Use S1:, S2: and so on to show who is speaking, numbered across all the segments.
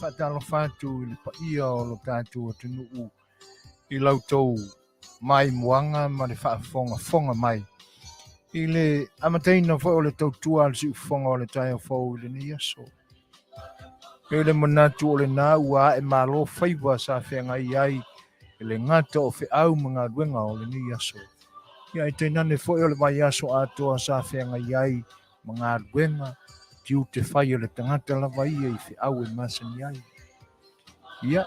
S1: Faatalofa atu i le paia o lo tatou atunuu i la outou maimoaga ma le faafogafoga mai i le amataina foi o le tautua a le siufofoga o le taeao fou i lenei aso. E le manatu o lena ua ae malo faiva sa feagai ai e le gata o feau ma galuega o lenei aso. Ia ae tainane foi o le vaiaso atoa sa feagai ai ma galuega tiute fai o le tagata lava ia i feau e masani ai. Ia,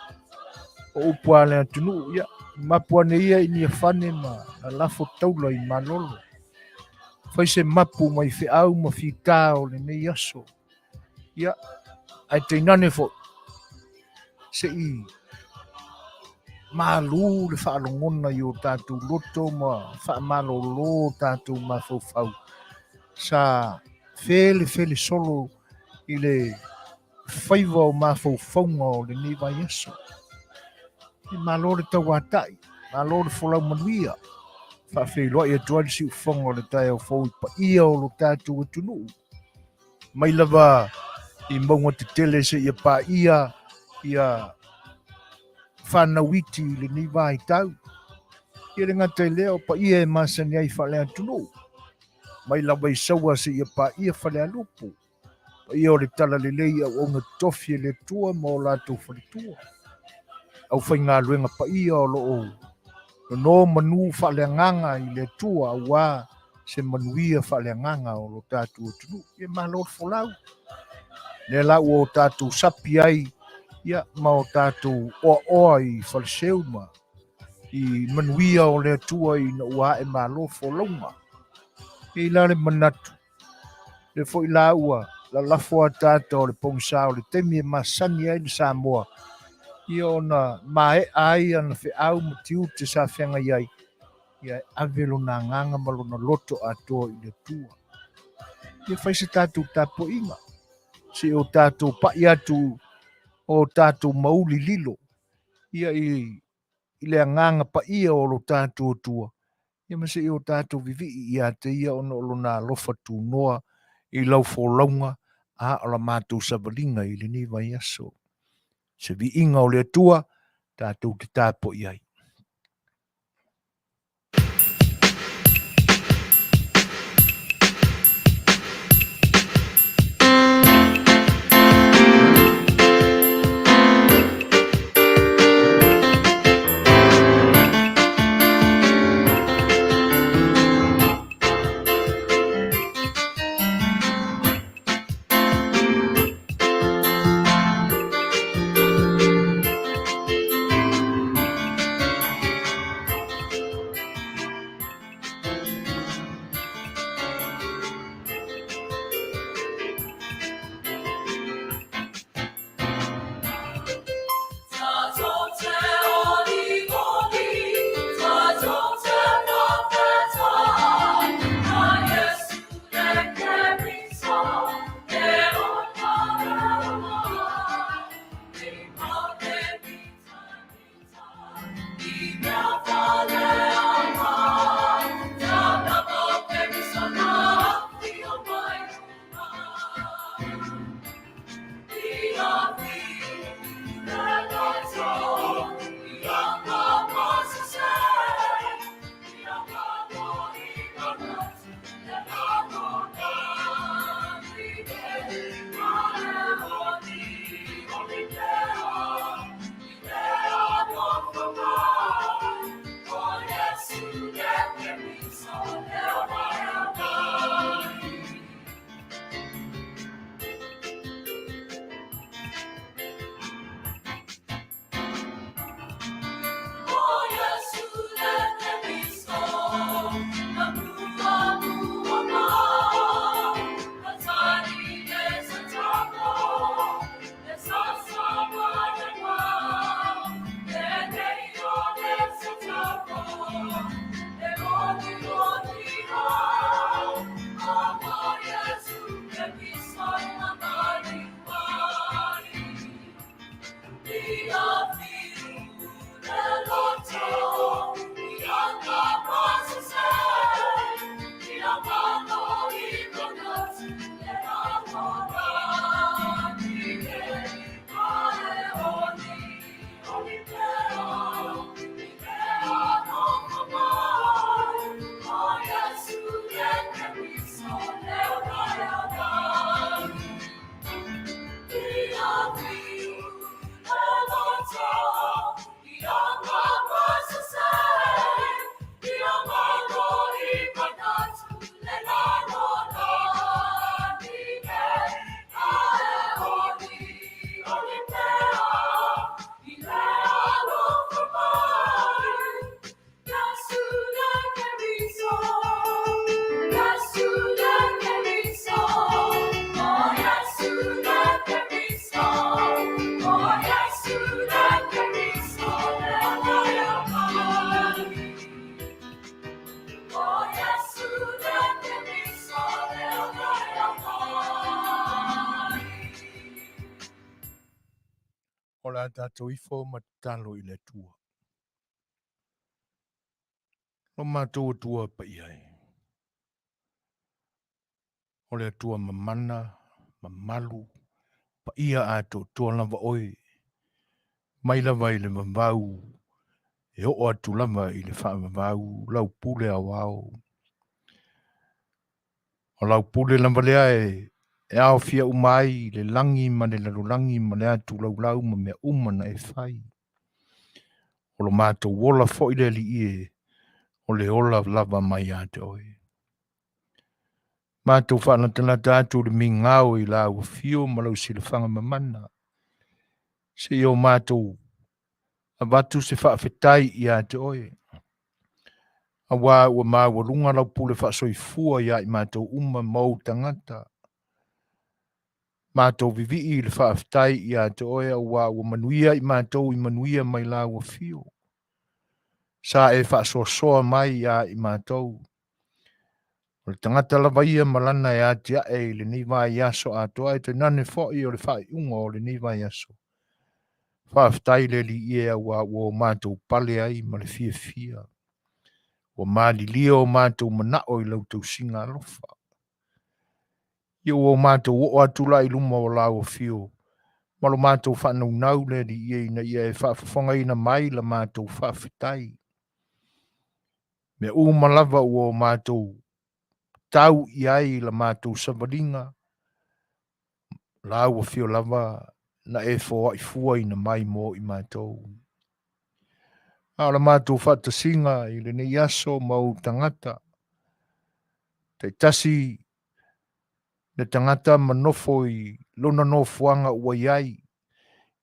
S1: o upu a le atunuu, ia, mapu ane ia i Niafane ma lalafo taula i Malolo. Fai se mapu mai feau ma fita o lenei aso. Ia, ae tainane foi, se i malu le faalogona i o tatou loto ma faamalolo o tatou mafaufau sa felefele solo i le faiva o mafaufauga o lenei vaiaso. E malo le tauatai, malo le folau manuia. Faafeiloai atu ai le siufofoga o le taeao fou i paia o lo tatou atunuu. Mai lava i mauga tetele seia paia ia fanau iti i lenei vaitau. Ia le gata i lea o paia e masani ai faale-atunuu. Mai lava i Saua seia paia Falealupo. Paia o le Talalelei i auauna totofi e le Atua ma o latou faletua. Aufaigaluega paia o lo o nono manu faaleagaga i le Atua aua se manuia faaleagaga o lo tatou atunuu. Ia malo le folau. Lea la ua o tatou sapi ai ia ma o tatou oaoa i Faleseu ma i manuia o le Atua ina ua ae malo folauga. E i la le manatu, le foi la ua lalafo ataata o le pogisa o le taimi e masani ai le Samoa ia ona maea ai ana feau ma tiute sa feagai ai, ia e ave lona agaga ma lona loto atoa i le Atua. Ia fai se tatou tapuaiga, se o tatou pai atu o tatou mauli lilo, ia i le agaga paia o lo tatou Atua, ia ma se i o tatou vivii ia te ia ona o lona alofa tunoa i lau folauga a o la matou savaliga i lenei vaiaso. Se viiga o le Atua tatou te tapuai ai. O le a tatou ifo ma tatalo i le Atua. Lo matou Atua paia e. O le Atua mamana, mamalu, paia atoatoa lava oe, mai lava i le vavau e oo atu lava i le faavavau lau pule aoao. O lau pule lava lea e aofia uma ai le lagi ma le lalolagi ma le atu laulau ma mea uma na e fai. O lo matou ola foi le Alii e, o le ola lava mai ia te oe. Matou faalatalata atu le migao i lau afio ma lau silafaga mamana, seia o matou avatu se faafetai ia te oe, auā ua maualuga lau pule faasoifua ia i matou uma ma ou tagata. Matou vivii i le faafetai ia te oe, auā ua manuia i matou i manuia mai lau afio. Sa e faasoasoa mai ia i matou. O le tagata lava ia ma lana e atiae i lenei vaiaso atoa e tainane foi o le faaiuga o lenei vaiaso. Faafetai le Alii e auā ua o matou pale ai ma le fiafia. Ua malilie o matou manao i lau tausiga alofa. Ia ua o matou oo atu la i luma o lau afio ma lo matou faanaunau le Alii e ina ia e faafofogaina mai la matou faafetai. Mea uma lava ua o matou tau i ai la matou savaliga, lau afio lava na e foai fuaina mai mo i matou. A o la matou faatasiga i lenei aso ma ou tagata, taitasi le tagata ma nofo i lona nofoaga ua i ai,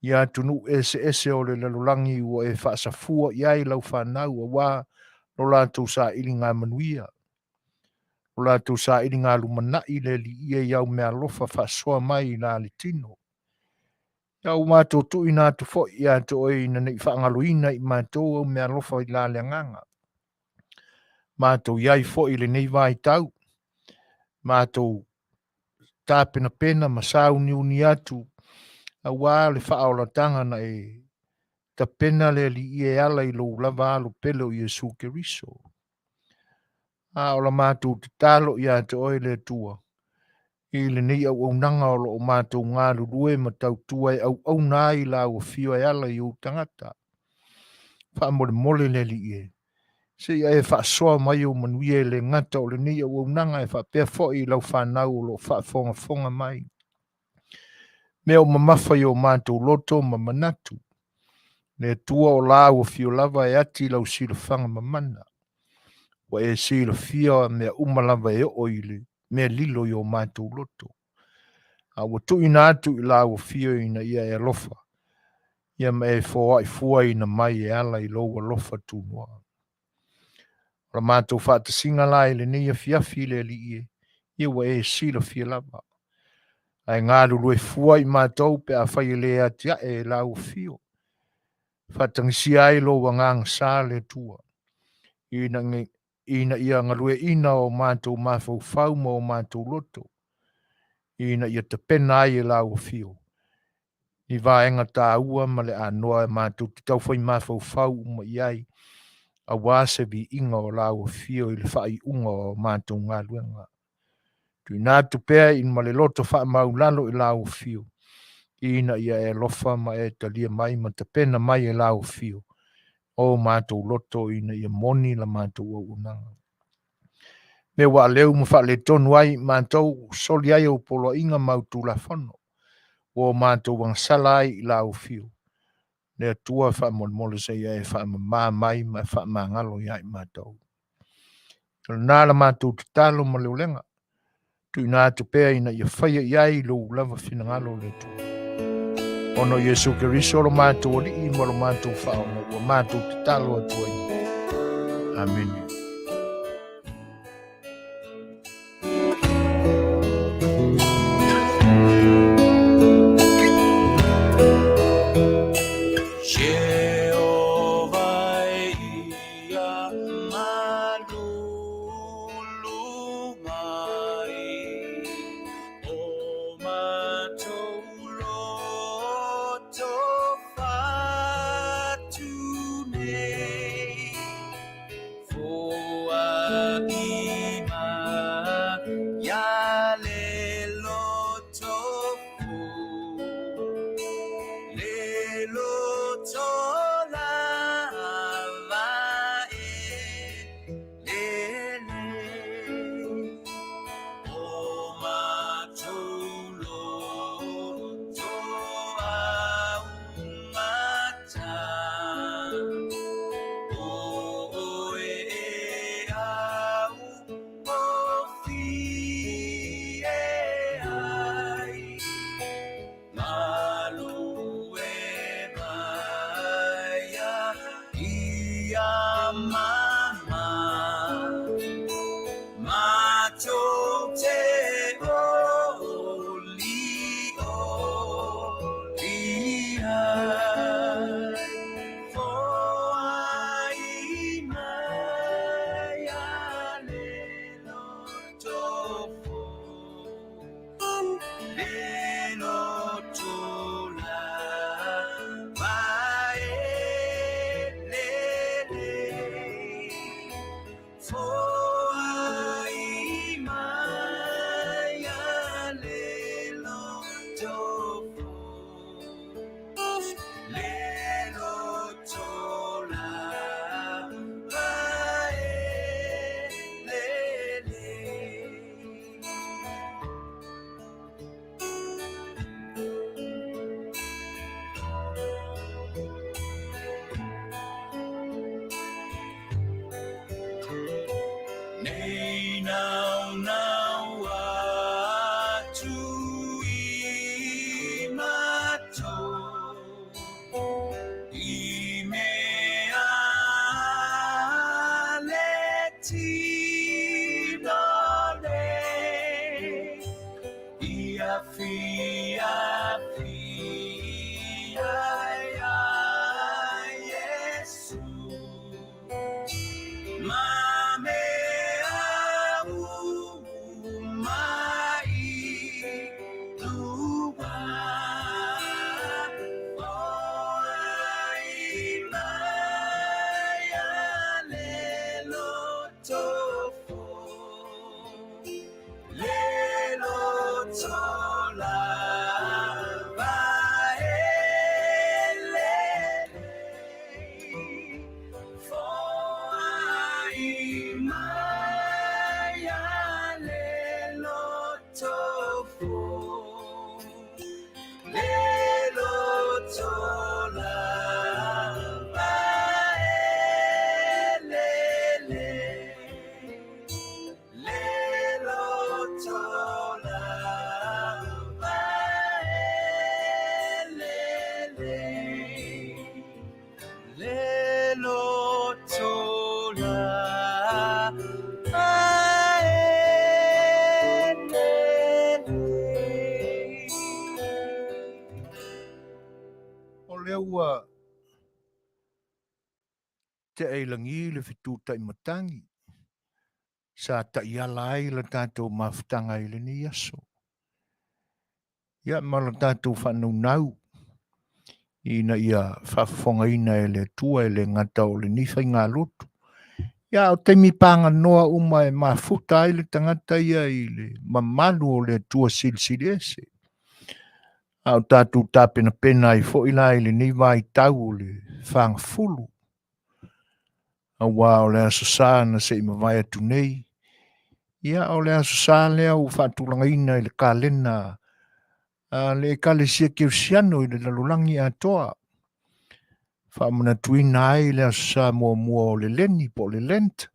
S1: i atunuu eseese o le lalolagi ua e faasafua i ai lau fanau auā lo latou sailiga manuia, lo latou sailiga lumanai le Alii e i au meaalofa faasoa mai i la le tino. Ia ua matou tuuina atu foi ia te oe ina nei faagaloina i matou au meaalofa i la le agaga. Matou i ai foi i lenei vaitau, matou tapenapena ma sauniuni atu auā le faaolataga na e tapena le Alii e ala i lou lava alo pele o Iesu Keriso. A o la matou tatalo ia te oe le Atua, i lenei auaunaga o lo o matou galulue ma tautua e auauna ai lau afio e ala i ou tagata. Faamolemole le Alii e, seia e faasoa mai ou manuia e le gata o lenei auaunaga e faapea foi i lau fanau o lo o faafogafoga mai. Mea o mamafa i o matou loto ma manatu, le Atua o lau afio lava e ati lau silafaga mamana. Ua e silafia mea uma lava e oo i le mea lilo i o matou loto. A ua tuuina atu i lau afio ina ia e alofa, ia ma e foai fuaina mai e ala i lou alofa tunoa. O la matou faatasiga la i lenei afiafi le Alii e, ia ua e silafia lava. Ae galulue fua i matou pe afai e le atiae e lau afio. Faatagisia ai lou agaga sa le Atua, ina ia galueaiina o matou mafaufau ma o matou loto, ina ia tapena ai e lau afio ni vaega taua ma le anoa e matou te taufai mafaufau uma i ai, auā se viiga o lau afio i le faaiuga o matou galuega. Tuuina atu pea i ma le loto faamaulalo i lau afio, ina ia e alofa ma e talia mai ma tapena mai e lau afio o matou loto ina ia moni la matou auaunaga. Mea ua aleu ma faaletonu ai i matou, soli ai au poloaiga ma au tulafono, ua o matou agasala ai i lau afio. Le Atua faamolemole seia e faamama mai ma e faamagalo ia i matou. O lena la matou tatalo ma le olega, tuuina atu pea ina ia faia i ai lou lava finagalo le Atua. Ona o Iesu Keriso lo matou Alii ma lo matou Faaola ua matou tatalo atu ai. Amene. O lea ua tea i lagi le fetu taimatagi sa taiala ai le tatou mafutaga i lenei aso. Ia ma le tatou faanaunau ina ia faafofogaina e le Atua e le gata o lenei faigalotu. Ia o taimi paganoa uma e mafuta ai le tagata ia i le mamalu o le Atua Silisili Ese. A o tatou tapenapena ai foi la i lenei vaitau o le fagafulu, auā o le Aso Sa na se i mavae atu nei, ia o le Aso Sa lea ua faatulagaina i le kalena a le Ekalesia Kerisiano i le lalolagi atoa, faamanatuina ai le Aso Sa muamua o le Leni po o le Lent.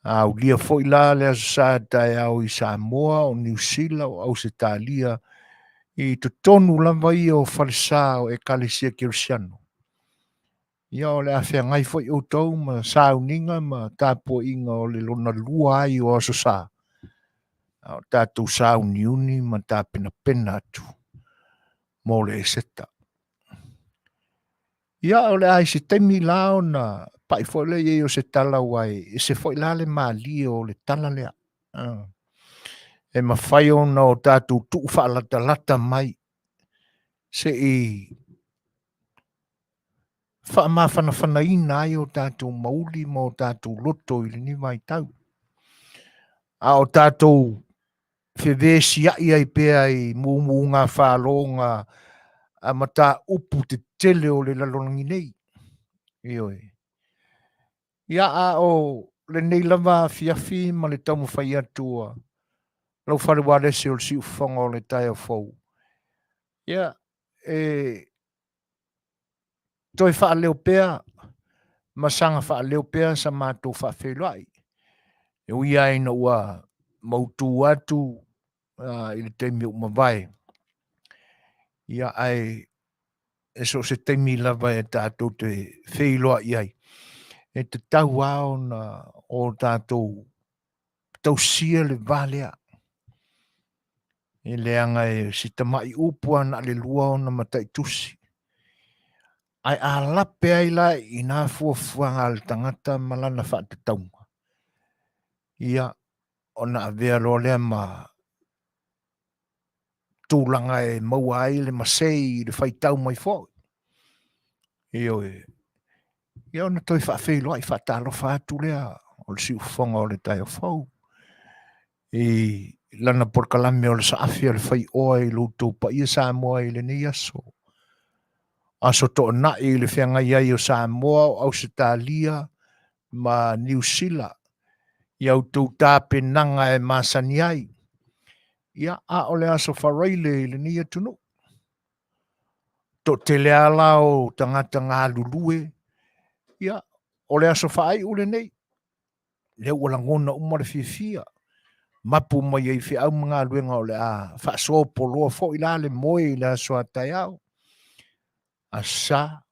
S1: A aulia foi la le Aso Sa taeao i Samoa, o Niu Sila, o Ausetalia, i totonu lava ia o falesa o Ekalesia Kerisiano. Ia o le a feagai foi outou ma sauniga ma tapuaiga o le lona lua ai o Aso Sa, a o tatou sauniuni ma tapenapena atu mo le Eseta. Ia, o le a i se taimi la ona pai foi lea i ai o se tala aua e ese foi la le malie o le tala lea. E mafai ona o tatou tuu faalatalata mai se i faamafanafanaina ai o tatou mauli ma o tatou loto i lenei vaitau. A o tatou fevesiai ai pea i mumuga faloga a mataupu tetele o le lalolagi nei. Ioe. Ia, a o lenei lava afiafi ma le taumafai atu a lau fale ualesi o le siufofoga o le taeao fou, ia, e toe faaleo pea ma saga faaleo pea sa matou faafeiloai. E ui lava ina ua mautu atu i le taimi ua mavae, ia ae e so o se taimi lava e tatou te feiloai ai. E tatau lava ona o tatou tausia le va lea. E leaga e si tamai upu lava na o le lua ona mataitusi. Ae a lape ai la i nā fuafuaga a le tagata ma lana faatatauga, ia, ona avea loa lea ma tulaga e maua ai le masei i le faitau mai foi. Ioe. Ia ona toe faafeiloai faatalofa atu lea o le siufofoga o le taeao fou i lana polokalame o le saafi a le faioa i lo outou paia Samoa i lenei aso. Aso toonai i le feagai ai o Samoa, o Ausetalia ma Niu Sila i a outou tapenaga e masani ai. Ia, a o le aso faraile i lenei atunuu. Toatele lava la o tagata galulue, ia, o le aso faaiu lenei, lea ua lagona uma le fiafia, mapu mai ai feau ma galuega o le a faasopoloa foi la le moe i le aso a taeao. Aso Sa,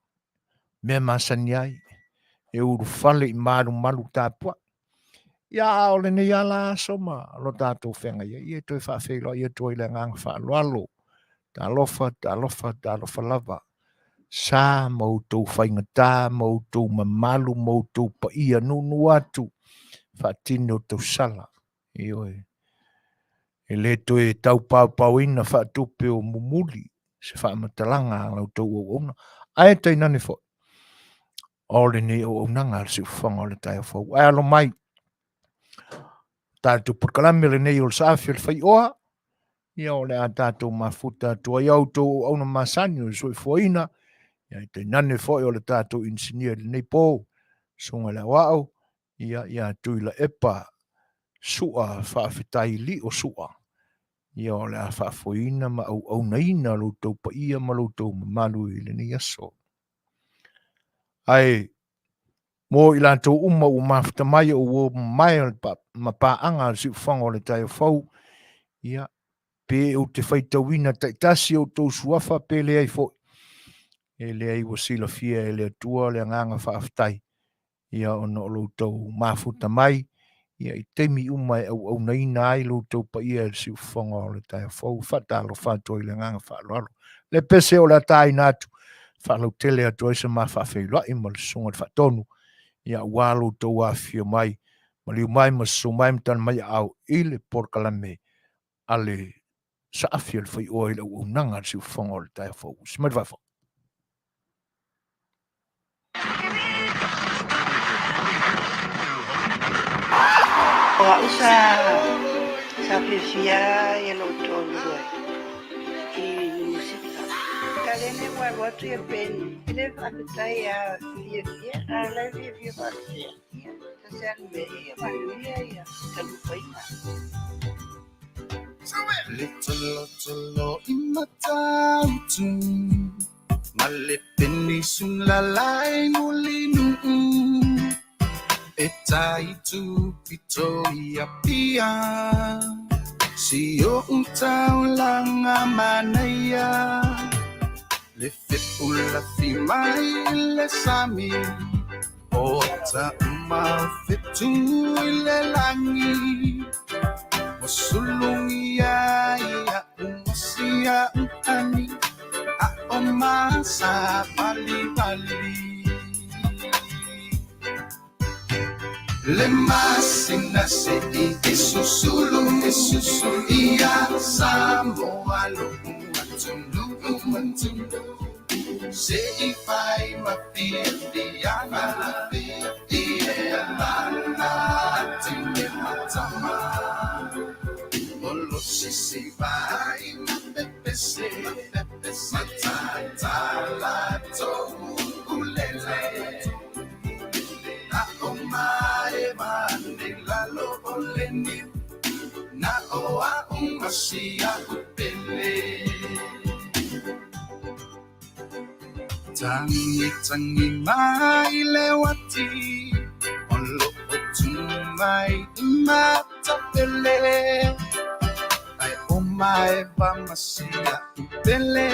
S1: mea masani ai, e ulufale i malumalu tapuai. Ia, a o lenei lava la aso ma lo tatou feagai ai, ia e toe faafeiloai atu ai le agaga faaaloalo. Talofa, talofa, talofa lava. Sa ma outou faigata ma outou mamalu ma outou paia nuunuu atu faatini o tausala. Ioe. E le toe taupaopaoina faatupe o mumuli se faamatalaga a la outou auauna, ae tainane foi o lenei auaunaga a le siufofoga o le taeao fou. Ae alo mai, tatou polokalame lenei o le saafi o le faioa, ia o le a tatou mafuta atu ai a outou auauna masani o le soifuaina, ia tainane foi o le tatou inisinia i lenei po, Susuga i le Aoao, ia ia Tuilaepa Sua, faafetai Lio Sua, ia o le a faafoeina ma auaunaina lo outou paia ma lo outou mamalu i lenei aso. Ae mo i latou uma ua mafuta mai o uo mamae ma paaga a le siufofoga o le taeao fou, ia, pe ou te faitauina taitasi o outou suafa pe leai foi, e leai ua silafia e le Atua le agaga faafetai, ia ona o lo outou mafuta mai, ia i taimi uma e auaunaina ai lo outou paia e le siufofoga o le taeao fou. Faatalofa atu ai i le agaga faaaloalo. Le pese o le a taina atu, faalautele atu ai se ma faafeiloai ma le susuga i le Faatonu, ia aua lo outou afifio mai, maliu mai ma susu mai ma tala mai aao i le polokalame a le saafi o le faioa i le auaunaga a le siufofoga o le taeao fou. Si mai le faafofoga.
S2: O au sa sa fiafia ia lou toalua i musika. Kalene ua alu atu ia Penny. E le faafetai a fiafia, a la e fiafia faapea. Ia, tasi a le mea ia manuia ia talupaina.
S3: Le tolotolo i Matautu ma le penisula lai Mulinuu e tai pito i Apia si o'u taulaga manaia le fepulafi mai i le sami o tauma o fetu i le lagi ua sulugia ia umasia uhani a o masa valivali le masina se'i e susulu e susulu ia Samoa lo'u atunuu atunuu se'i fai ma fiafiaga ia lana tine matama o lo sisi vai ma pepese matatala tou ulele a o mae mane lalo o le niu na o a umasia upele. Tangi tangi mai le uati o lo'o tumai i matapele ai o maeva masia upele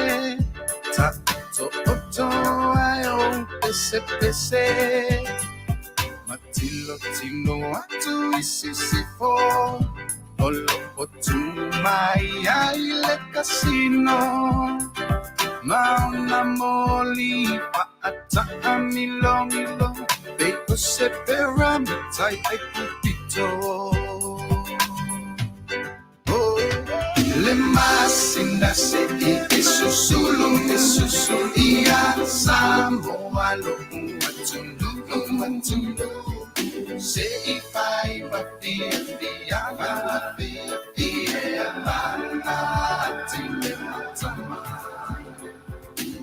S3: ta oto oto ai o pesepese. Tilotilo atu i sisifo O lo o tu mai ai le kasino Ma ona moli fa'ataamilomilo Pei o se peramita i Aikupito. Le masina se'i e susulu e susu ia Samoa lo'u atunuu atunuu se'i fai ma fiafiaga fiafia tile matama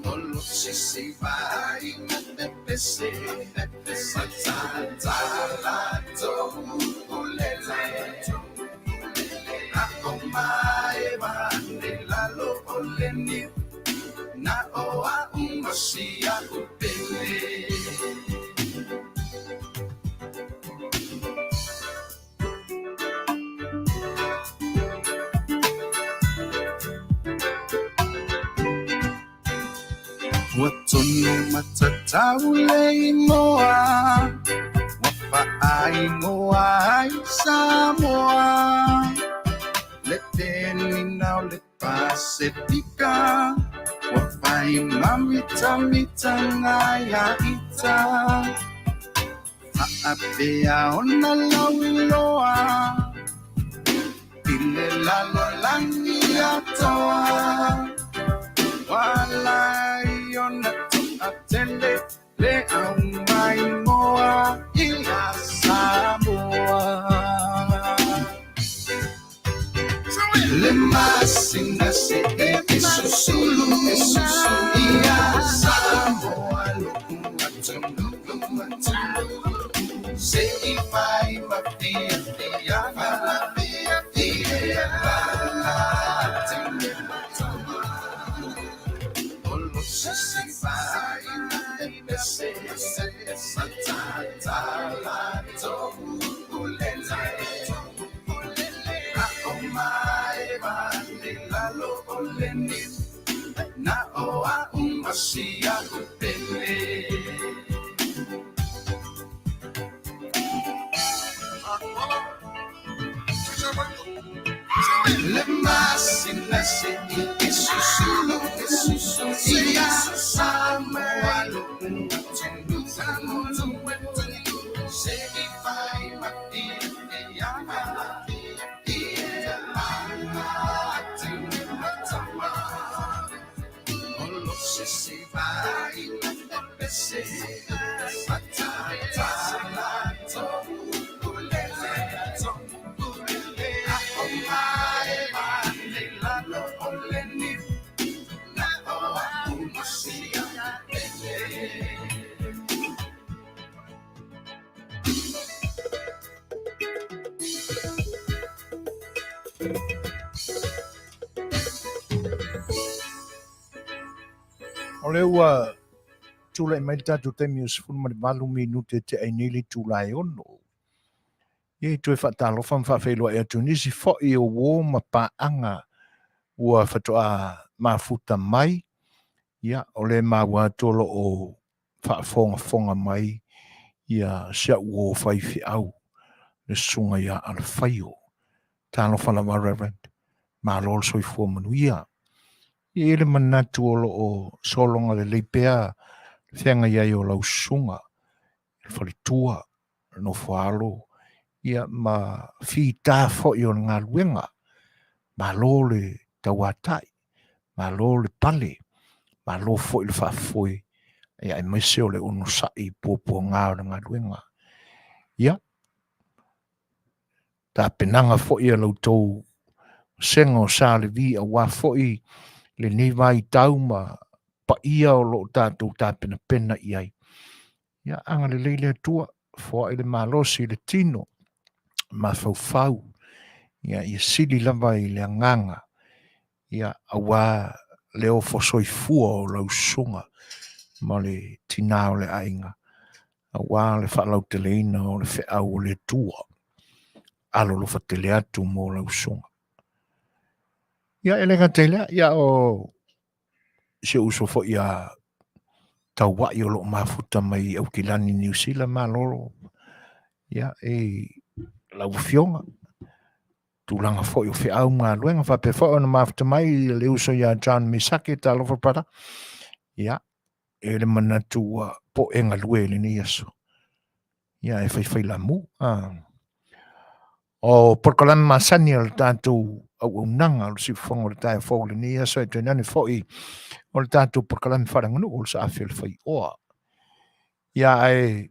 S3: o lo sisi vai ma pepese pepese tala ulele a o mai vane lalo o le niu na o a umasia u pele. Ua tonu matatau le imoa ua fa'aingoa ai Samoa le penina o le Pasefika ua fai mamitamitaga ia ita fa'apea ona lauiloa i le lalolagi atoa ua ona to'atele le aumaimoa ia Samoa. Le masina se'e e susulu e susu ia Samoa lo'u atunuu atunuu se'i fai ma fiafiaga fiafia tile matama o lo sisi vai ma pepese tala ulele a o mai vane lalo o le niu na o a umasia u pele. Le masina se'i e susulu e susu ia Samoa lo'u atunuu atunuu se'i fai ma fiafiaga fiafia tile matama o lo sisi vai ma pepese tala ulele ulele a o mai vane lalo o le niu na o a umasia pele.
S1: O lea ua tulai mai le tatou taimi o 18 minute e tea ai nei le itula e 6. Ia e toe faatalofa ma faafeiloai atu nisi foi o uo ma paaga ua faatoa mafuta mai. Ia, o lea e maua atu o lo o faafogafoga mai ia si au uo faifeau le susuga ia Alafaio. Talofa lava Reverend. Malo le soifua manuia. E i ai le manatu o lo o sologa lelei pea le feagai ai o lau susuga, le faletua, le nofoaalo, ia ma fita foi o le galuega. Malo le tauatai, malo le pale, malo foi le faafoe, ia aemaise o le onosai i puapuaga o le galuega. Ia, tapenaga foi a la outou vasega o Sa Levi aua foi lenei vaitau ma paia o lo o tatou tapenapena i ai. Ia, agalelei le Atua, foai le malosi i le tino, mafaufau, ia, ia sili lava i le agaga, ia, aua le ofo soifua o lau susuga ma le tinā o le aiga, aua le faalauteleina o le feau o le Atua. Alolofa tele atu mo lau susuga. Ia, e le gata i lea, ia o si ou uso foi a Tauai o lo o mafuta mai i Aukilani, Niu Sila, malo. Ia, i lau afioga, tulaga foi o feau ma galuega, faapea foi ona mafuta mai le uso ia John Misake, talofa brother. Ia, e le manatu ua poe galue i lenei aso. Ia, e faifai lamu. Ah. O polokalame masani o le tatou auaunaga o le siufofoga o le taeao fou i lenei aso e tainane foi o le tatou polokalame faaleaganuu o le Saafi o le Faioa. Ia ae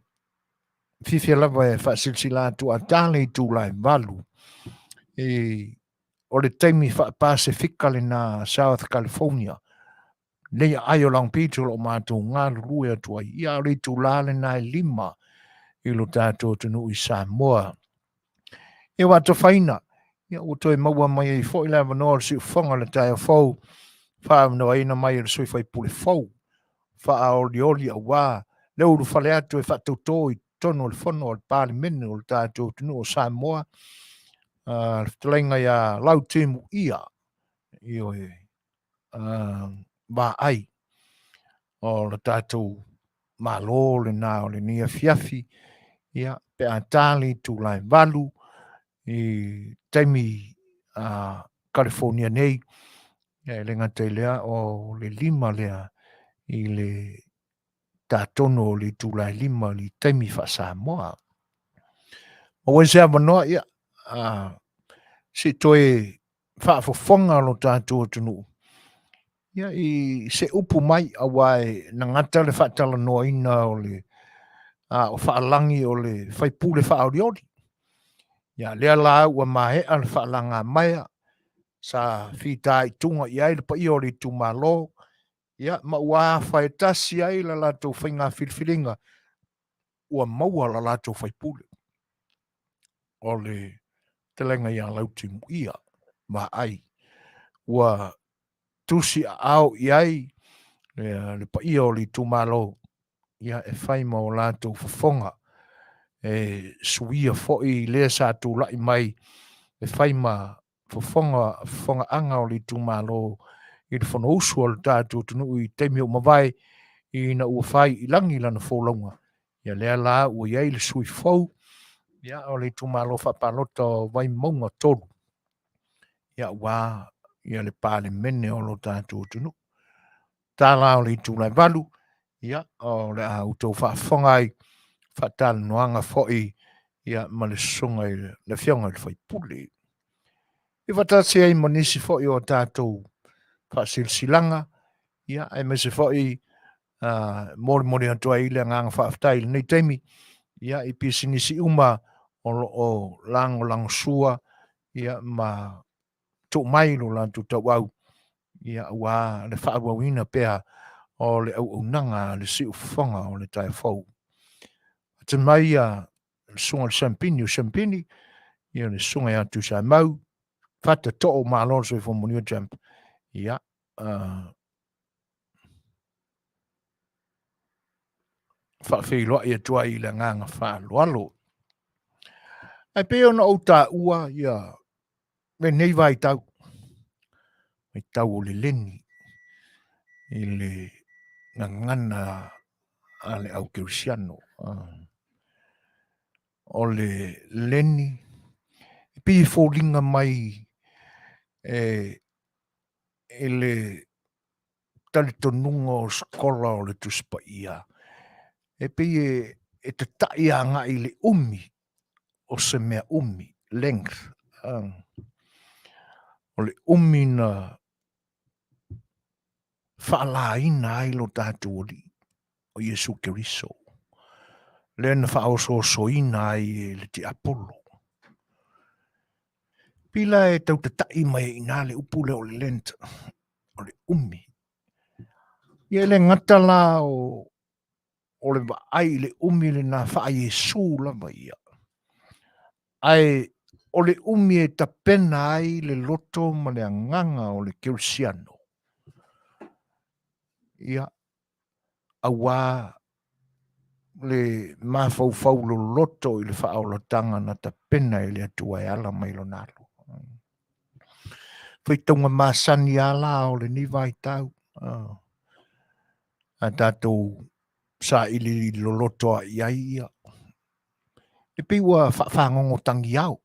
S1: fiafia lava e faasilasila atu a ta le itula e 8 i o le taimi faa-Pasefika lena South California nei aai o Long Beach o lo o matou galulue atu ai. Ia o le itula lena e 5 i lo tatou atunuu i Samoa. Ia ua atofaina, ia ua toe maua mai ai foi le avanoa o le siufofoga o le taeao fou, faaavanoaina mai e le sui faipule fou, faaolioli auā le ulufale atu e faatauto i totonu o le fono a le Palemene o le tatou atunuu o Samoa, le fetalaiga ia Lautimuia, ioe, vaai o le tatou Malo lena o lenei afiafi, ia, pe a ta le itula e 8 i taimi a California nei, ia, e le gata i lea o le 5 lea i le tatonu o le itula e 5 i le taimi faa-Samoa. Maua ai se avanoa, ia, se i toe faafofoga lo tatou atunuu ia i se upu mai auā e nagata le faatalanoaina o le o faalagi o le faipule faaolioli. Ia lea la ua maea le faalaga maea sa fitaituga i ai le paia o le itumalo, ia ma ua afa e tasi ai la latou faiga filifiliga ua maua la latou faipule o le fetalaiga ia Lautimuia Vaai ua tusi aao i ai le paia o le itumalo ia e fai ma o latou fofoga e suia foi lea sa tulai mai e fai ma fofoga fofogaaga o le itumalo i le Fonousu a le tatou atunuu i taimi o mavae ina ua fai i lagi lana folauga. Ia lea la ua i ai le sui fou ia o le itumalo faapalota o Vaimauga 3 ia ua ia le Palemene o lo tatou atunuu. Tala o le itula e 8 ia o le a outou faafofoga ai faatalanoaga foi ia ma le susuga i le afioga i le faipule. I faatasi ai ma nisi foi o tatou faasilasilaga ia aemaise foi molimoli atu ai le agaga faafetai i lenei taimi ia i pisinisi uma o lo o lagolagosua ia ma tuu mai lo latou tauau ia auā le faaauauina pea o le auaunaga a le siufofoga o le taeao fou. Atu mai ia le susuga i le Siampini o Siampini, ia le susuga ia Tuisamau, Fata Too Malo le soifua manuia Champ. Ia, faafeiloai atu ai i le agaga faaaloalo. Ae pei ona ou taua ia lenei vaitau, vaitau o le leni i le gagana a le au kerisiano. O le leni e pei e foliga mai e i le talitonuga o skola o le Tusi Paia, e pei e tata'i agai i le umi o se mea umi, length. O le umi na faalaina ai lo tatou Alii o Iesu Keriso, lea na faaosoosoina ai e le tiapolo. Pila e tau tata'i mai ai i ina le upu lea o le Lent, o le umi. Ia e le gata la o le vaai i le umi lena faa-Iesu lava ia, ae o le umi e tapena ai le loto ma le agaga o le kerisiano. Ia, auā le mafaufau loloto i le faaolataga na tapena e le Atua e ala mai lona alo. Faitauga masani lava la o lenei vaitau, a tatou sailiili loloto lava i ai ia. E pei ua faafagogo tagiao,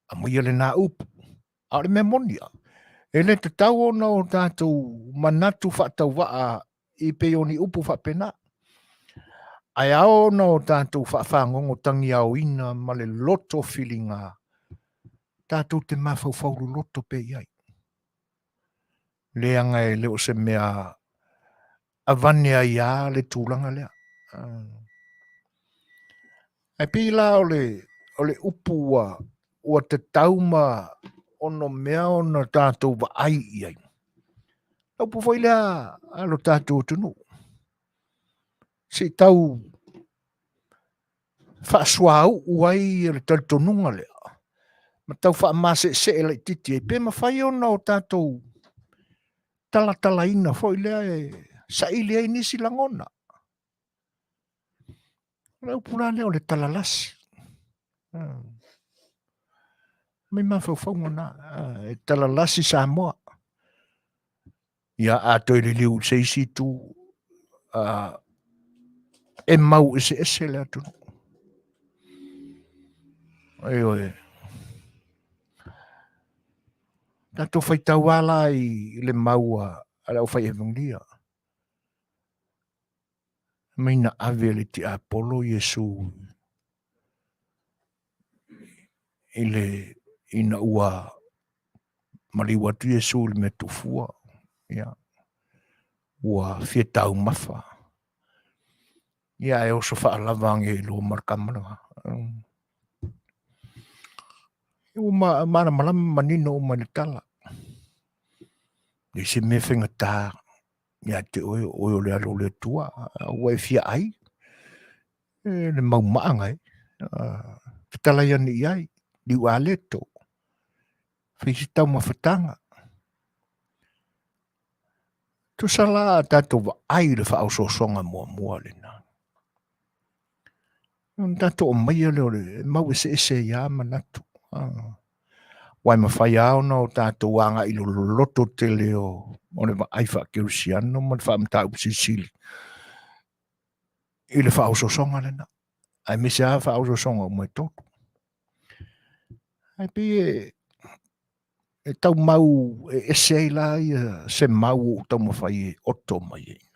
S1: aumaia lena upu, a o le mea moni lava, e le tatau ona o tatou manatu faatauvaa i pei o ni upu faapena. Ae ao ona o tatou faafagogo tagiaoina ma le loto filiga, tatou te mafaufau loloto pea i ai. Leaga e le o se mea avane ai lava le tulaga lea. Ae pei la o le upu ua tatau ma onomea ona tatou vaai i ai. Le upu foi lea a lo tatou atunuu, se i tau faasuauu ai le talitonuga lea ma tau faamaseesee laitiiti ai, pe mafai ona o tatou talatalaina foi lea e saili ai nisi lagona. O le upu la lea o le talalasi. Mai mafaufauga na, e talalasi Samoa. Ia a toe liliu i se isi itu, e mau eseese le atunuu. Ioe. Tatou faitau lava la i le mau a le aufai Evangelia. Mai na ave e le tiapolo Iesu i le ina ua maliu atu Iesu i le mea tuufua, ia, ua fia taumafa. Ia ae oso faalava age loa ma le tama lena. Ua malamalama manino uma i le tala. Leai se mea faigata ia te oe, o oe o le alo o le Atua, ua e fia ai, e le maumaa e, fetalai ane i ai, liu aleto, fai se taumafataga. Tusa la a tatou vaai i le faaosoosoga muamua lena. Ona tatou aumaia lea o le mau eseese ai lava manatu. Aua e mafai lava ona o tatou agai i le loloto tele o le vaai faakerisiano ma le faamataupu silisili i le faaosoosoga lena, aemaise lava faaosoosoga uma e tolu. Ae pei e tau mau e ese ai la ia se mau ua ou taumafai e oto mai ai.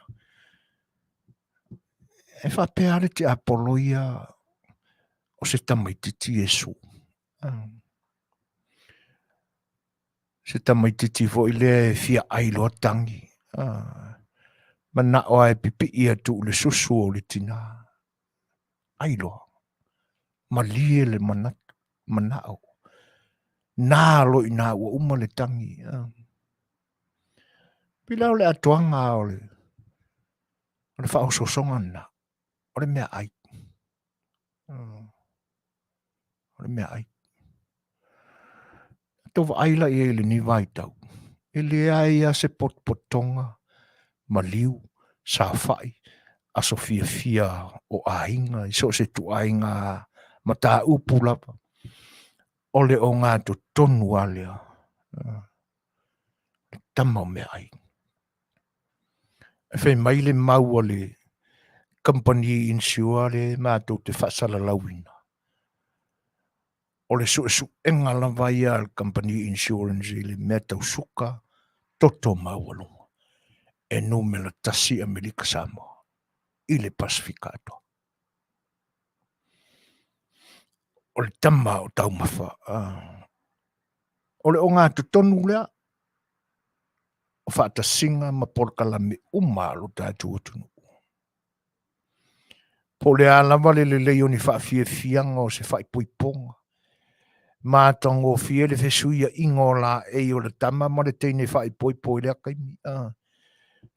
S1: E faapea le tiapolo ia o se tamaitiiti Iesu. Se tamaitiiti foi lea e fia ai loa tagi. Manao lava e pipii atu i le susu o le tina. Ai loa. Malie le manatu, manao. Na loa i ina ua uma le tagi. Pei la o le atoaga o le faaosoosoga lena, o le meaai. O le meaai. Tatou vaai la i ai i lenei vaitau, e leai lava se potopotoga, maliu, saofai, aso fiafia o aiga i so o se ituaiga mataupu lava, o le ogatotonu lava lea, le tama o meaai. E fai mai le mau a le kamupani insure lea matou te faasalalauina, o le suesuega lava ia a le kamupani insurance i le mea tau suka toto maualuga e numera tasi Amerika Samoa i le Pasefika atoa. O le tama o taumafa, o le ogatotonu lea o faatasiga ma polokalame uma a lo tatou atunuu. Po o le a lava le lelei o ni faafiafiaga o se faaipoipoga, matagofie le fesuiaiga o laei o le tama ma le teine faaipoipo i lea taimi.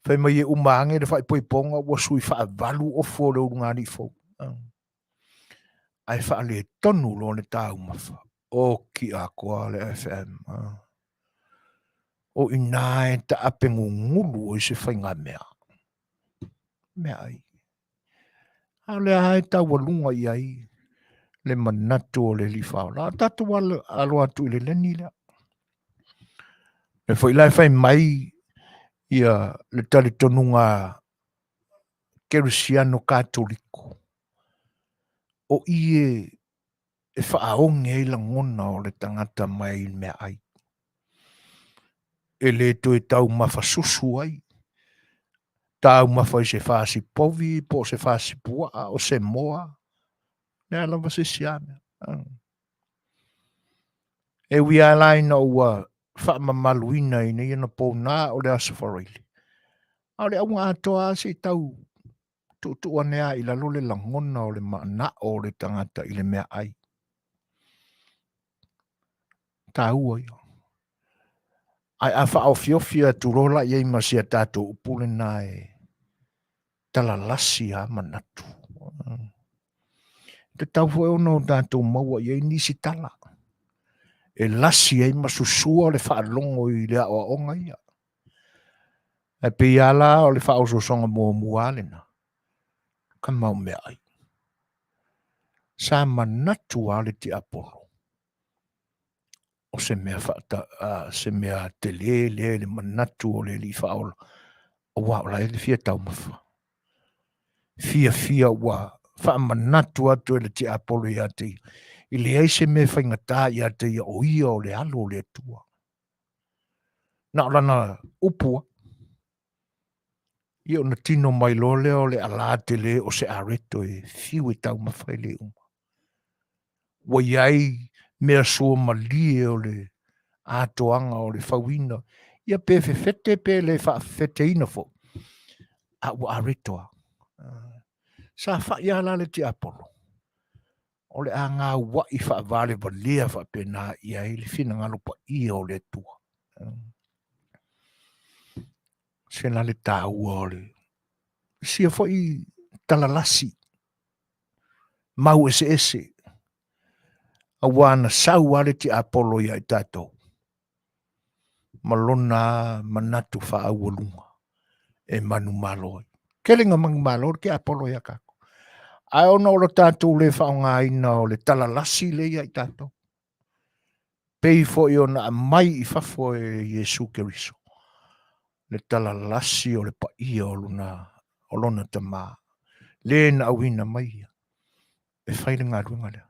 S1: Fai mai e uma ane le faaipoipoga ua sui faavalu ofu o le ulugalii fou. Ae faaletonu loa le taumafa. Oki atoa le FM. O i ina e taape gugulu ai se faigamea. Meaai. A o lea lava e taualuga i ai le manatu o le Alii Faaola. A o tatou alo atu i le leni lea. E foi la e fai mai ia le talitonuga kerisiano katoliko. O i e faaoge ai lagona o le tagata mai le meaai. E le toe taumafa susu ai, taumafa i se fasi povi po o se fasi puaa o se moa, le a lava se isi a mea. E ui lava la ina ua faamamaluina ina ia na pona o le Aso Faraile, a o le auga atoa lava se i tau tuutuu ane lava i lalo le lagona o le manao o le tagata i le meaai. Taua ia. Ae a faaofiofi atu loa la i ai ma si a tatou upu lena e talalasi lava manatu. E tatau foi ona o tatou maua i ai nisi tala e lasi ai ma susua le faalogo i le aoaoga ia. Ae pei lava la o le faaosoosoga muamua lava lena, ka mau meaai. Sa manatu lava le tiapolo o se mea faata, se mea tele lea i le manatu o le Alii Faaola, aua o la e le fia taumafa. Fiafia ua faamanatu atu e le tiapolo ia te ia, e leai se mea faigata ia te ia, o ia o le alo o le Atua. Na o lana upu lava. Ia ona tino mai loa lea o le alā tele o se areto e fiu e taumafa i le uma. Ua i ai mea suamalie o le atoaga o le fauina, ia pe fefete pe le faafefeteina foi, a ua areto lava. Sa fai lava la le tiapolo, o le a gaua'i faavalevalea faapena i ai le finagalo paia o le Atua. Se la le taua o le sia foi talalasi mau eseese aua na sau lava le tiapolo ia i tatou ma lona manatu faaaualuga e manumalo ai. Tele na manumalo le tiapolo ia tatou. Ae ona o lo tatou le faaaogaina o le talalasi lea ia i tatou, pei foi ona aumai i fafo e Iesu Keriso le talalasi o le paia o lona, o lona Tama, le na auina mai ia e fai le galuega lea.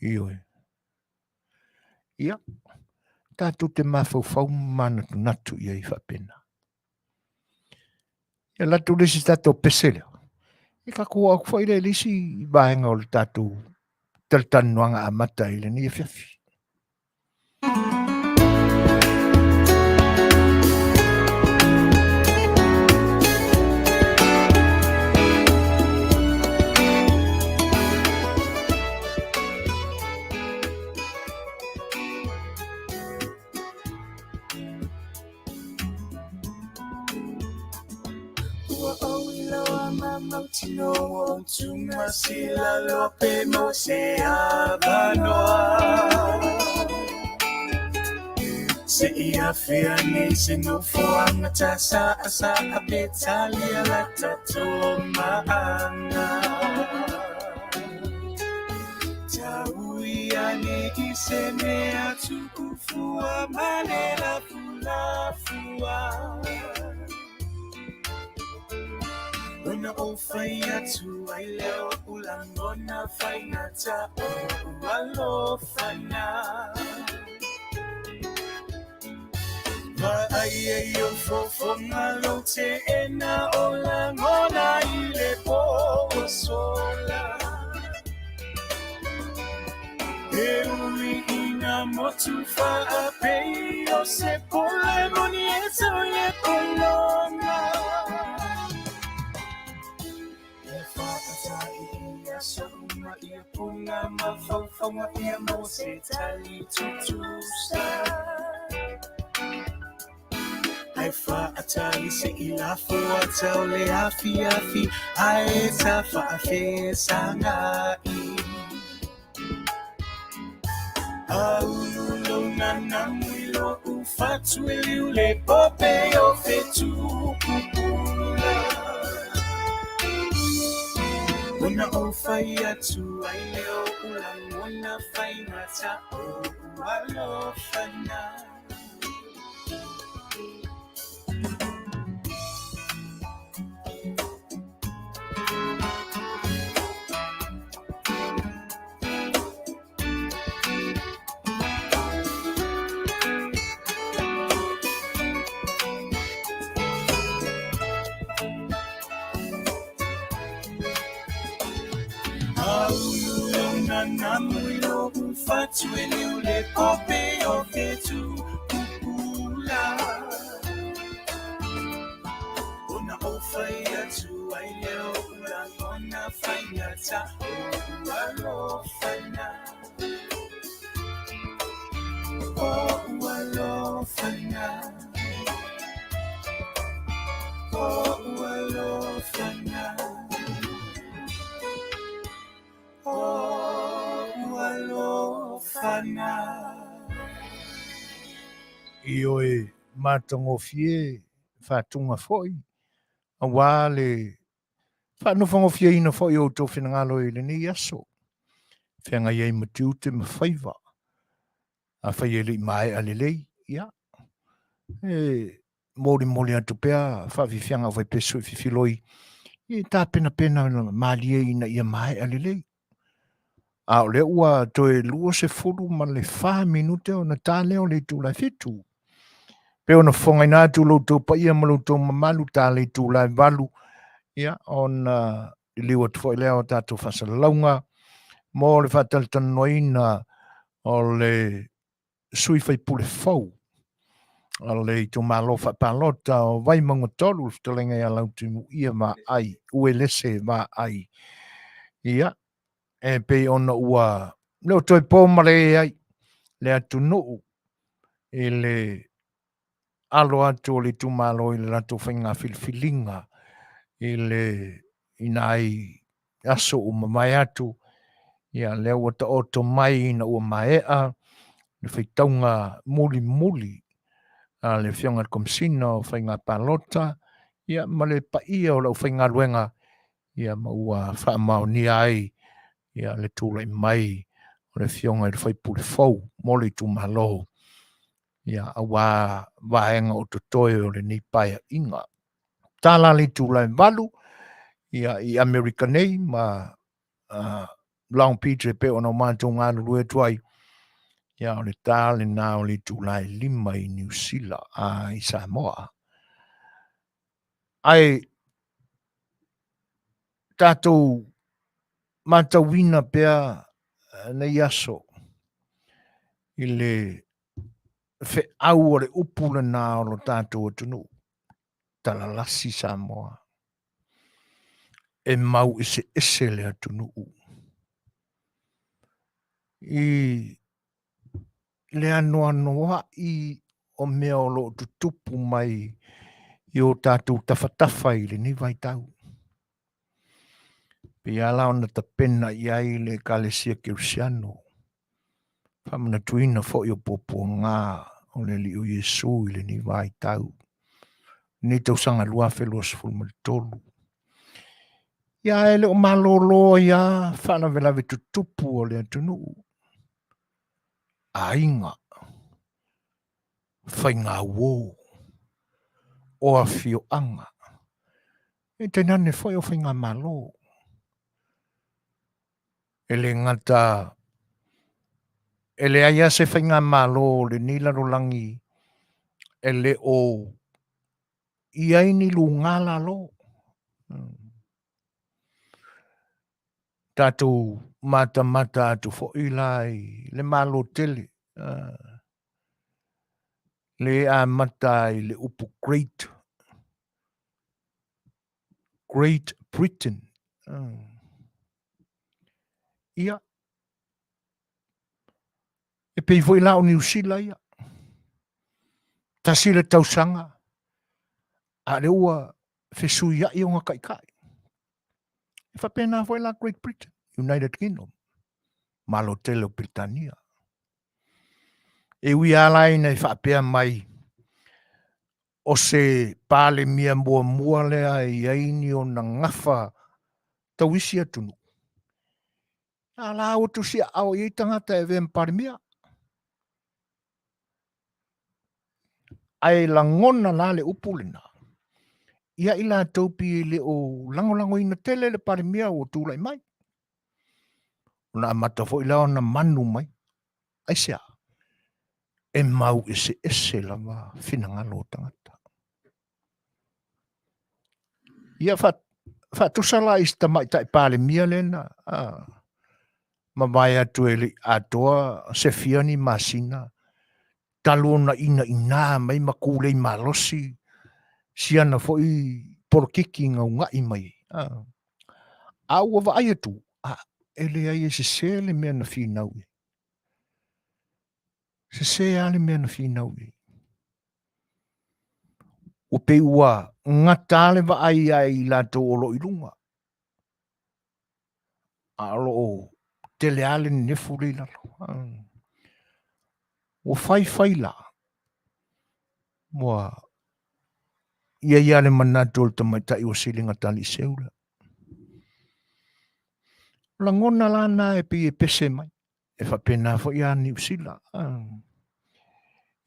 S1: Ioe. Ia, tatou te mafaufau ma manatunatu i ai faapena. Ia latou le isi tatou pese lea. E tatou oo atu foi lea i le isi vaega o le tatou talatalanoaga amata i lenei afiafi.
S3: Ua ou iloa ma mautinoa ua ou tumasila loa pe maua se avanoa. Se i afea nei se nofoaga ta saasaa pe talia la tatou maaga. Taui ane i se mea tu'ufua ma le lafulafua. Ona ou fai atu ai lea o o'u lagona faigata o o'u alofa na. Vaai ai ou fofoga lou teena o lagona i le pō ua sola. E ui ina motu faapei o se pule moni e tau i le pologa. E whakatai ia saunga ia puna mafaufauga ia mo se tali tutusa. Ai whaatali se i lafo atau le afiafi ae ta whaafesangai. Aulu lona namu i lo'u fatu e liu le pope o fetu pupula. Ona ou fai atu ai lea o o'u lagona faigata o o'u alofa na.
S1: Ioe, matagofie faatuga foi aua le faanofogofieina foi o outou finagalo i lenei aso, feagai ai ma tiute ma faiva. Afai e le i maea lelei, ia, e molimoli atu pea faafiafiaga o faipesu i fifiloi e tapenapena malie ina ia maea lelei. A o lea ua toe 24 minute ona ta lea o le itula e 7. Pe ona fofogaina atu lo outou paia ma lo outou mamalu ta le itula e 8, ia, ona liliu atu foi lea o tatou faasalalauga mo le faatalatalanoaina o le sui faipule fou o le itumalo faapalota o Vaimauga 3, le fetalaiga ia Lautimuia Vaai, Uelese Vaai. Ia, e pei ona ua le o toe po ma le ai le atunuu i le alo atu o le itumalo i le latou faiga filifiliga i le i nai aso ua mavae atu, ia lea ua taoto mai ina ua maea le faitauga mulimuli a le Afioga i le Komesina o Faiga Palota, ia ma le paia o le aufaigaluega, ia ma ua faamaonia ai ia le tulai mai o le Afioga i le faipule fou mo le itumalo, ia aua vaega o totoe o lenei paeaiga. Tala le itula e 8 ia i Amerika nei ma Long Beach e pei ona o matou galulue atu ai, ia o le ta lena o le itula e 5 i Niu Sila a i Samoa. Ae tatou matauina pea nei aso i le feau o le upu lena o lo tatou atunuu, talalasi Samoa, e mau eseese le atunuu i le anoanoai o mea o lo o tutupu mai i o tatou tafatafa i lenei vaitau. Pei lava la ona tapena i ai le Ekalesia Kerisiano, faamanatuina foi o puapuaga o le Alii o Iesu i lenei vaitau, lenei tausaga 2023. Ia e le o malolo ai lava faalavelave tutupu o le atunuu, aiga, faigauo, o afioaga, e tainane foi o faigamalo. E le gata e leai lava se faigamalo o lenei lalolagi e le o i ai ni luga lalo. Tatou matamata atu foi la i le Malo tele, le amata i le upu Great, Great Britain. Ia, e pei foi la o Niu Sila ia. Tasi le tausaga, a lea ua fesuiai ona taitai. E faapena foi la Great Britain, United Kingdom, Malo tele o Peretania. E ui lava la ina e faapea mai o se Palemia muamua lea e i ai ni ona gafa tau isi atunuu, a la ua tusiaao i ai tagata e avea ma Palemia. Ae lagona la le upu lena ia i latou pi e le o lagolagoina tele le Palemia ua tulai mai. Ona amata foi la ona manu mai. Aisea? E mau eseese lava finagalo o tagata. Ia Faatusa la i si tamaitai Palemia lea na mavae atu e le i atoa se fia ni masina talu ona inaina mai ma kulei malosi si ana foi polokiki gauga'i mai ai. A ua vaai atu, a, e leai e sese le mea na finau i ai. Sese lava le mea na finau i ai. Ua pei ua gata le vaai ia i latou o lo o i luga, a o lo o tele lava le nenefu lea i lalo. Ua faifai la, ua i ai lava le manatu o le tamaitai ua siliga taliiseu lea. O lagona la na e pei e pese mai. E faapena foi ia Niu Sila.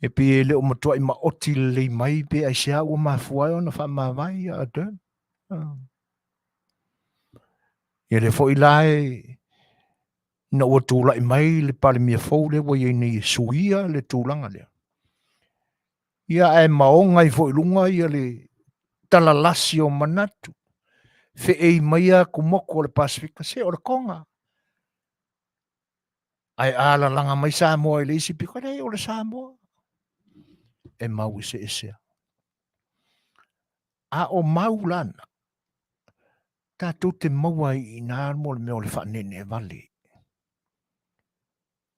S1: E pei e le o matuai maoti lelei mai pe aisea ua mafua ai ona faamavae ia Ardern. Ia lea foi la e ina ua tulai mai le Palemia fou lea ua i ai nei e suia le tulaga lea. Ia ae maoga ai foi i luga ia le talalasi o manatu, feei mai atumotu o le Pasefika, se o le Toga. Ae a lalaga mai Samoa i le isi pito, leai o le Samoa e mau eseese. A o mau lana, tatou te maua ai i ina mo le mea o le faaneenee vale,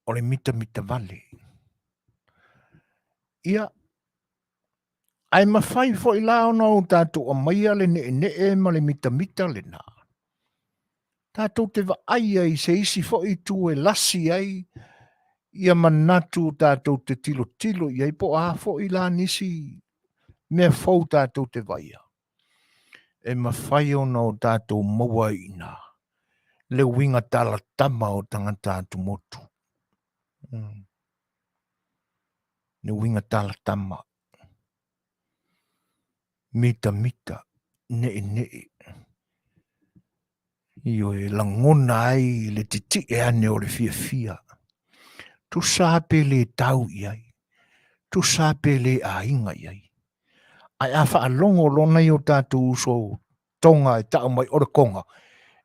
S1: o le mitamita vale. Ia, ae mafai foi la ona o tatou aumaia le neenee ma le mitamita lena, tatou te vaai ai i se isi foi itu e lasi ai ia manatu tatou te tilotilo i ai po o a foi la nisi mea fou tatou te vaaia, e mafai ona o tatou maua ai i ina le uiga talatama o tagata atumotu. Le uiga talatama, mitamita, ne'ene'e, ioe, e lagona ai le titi'e ane o le fiafia. Tusa pe le tau i ai, tusa pe le aiga i ai. Ae a faalogo loa nai o tatou uso Toga e tau mai o le Toga,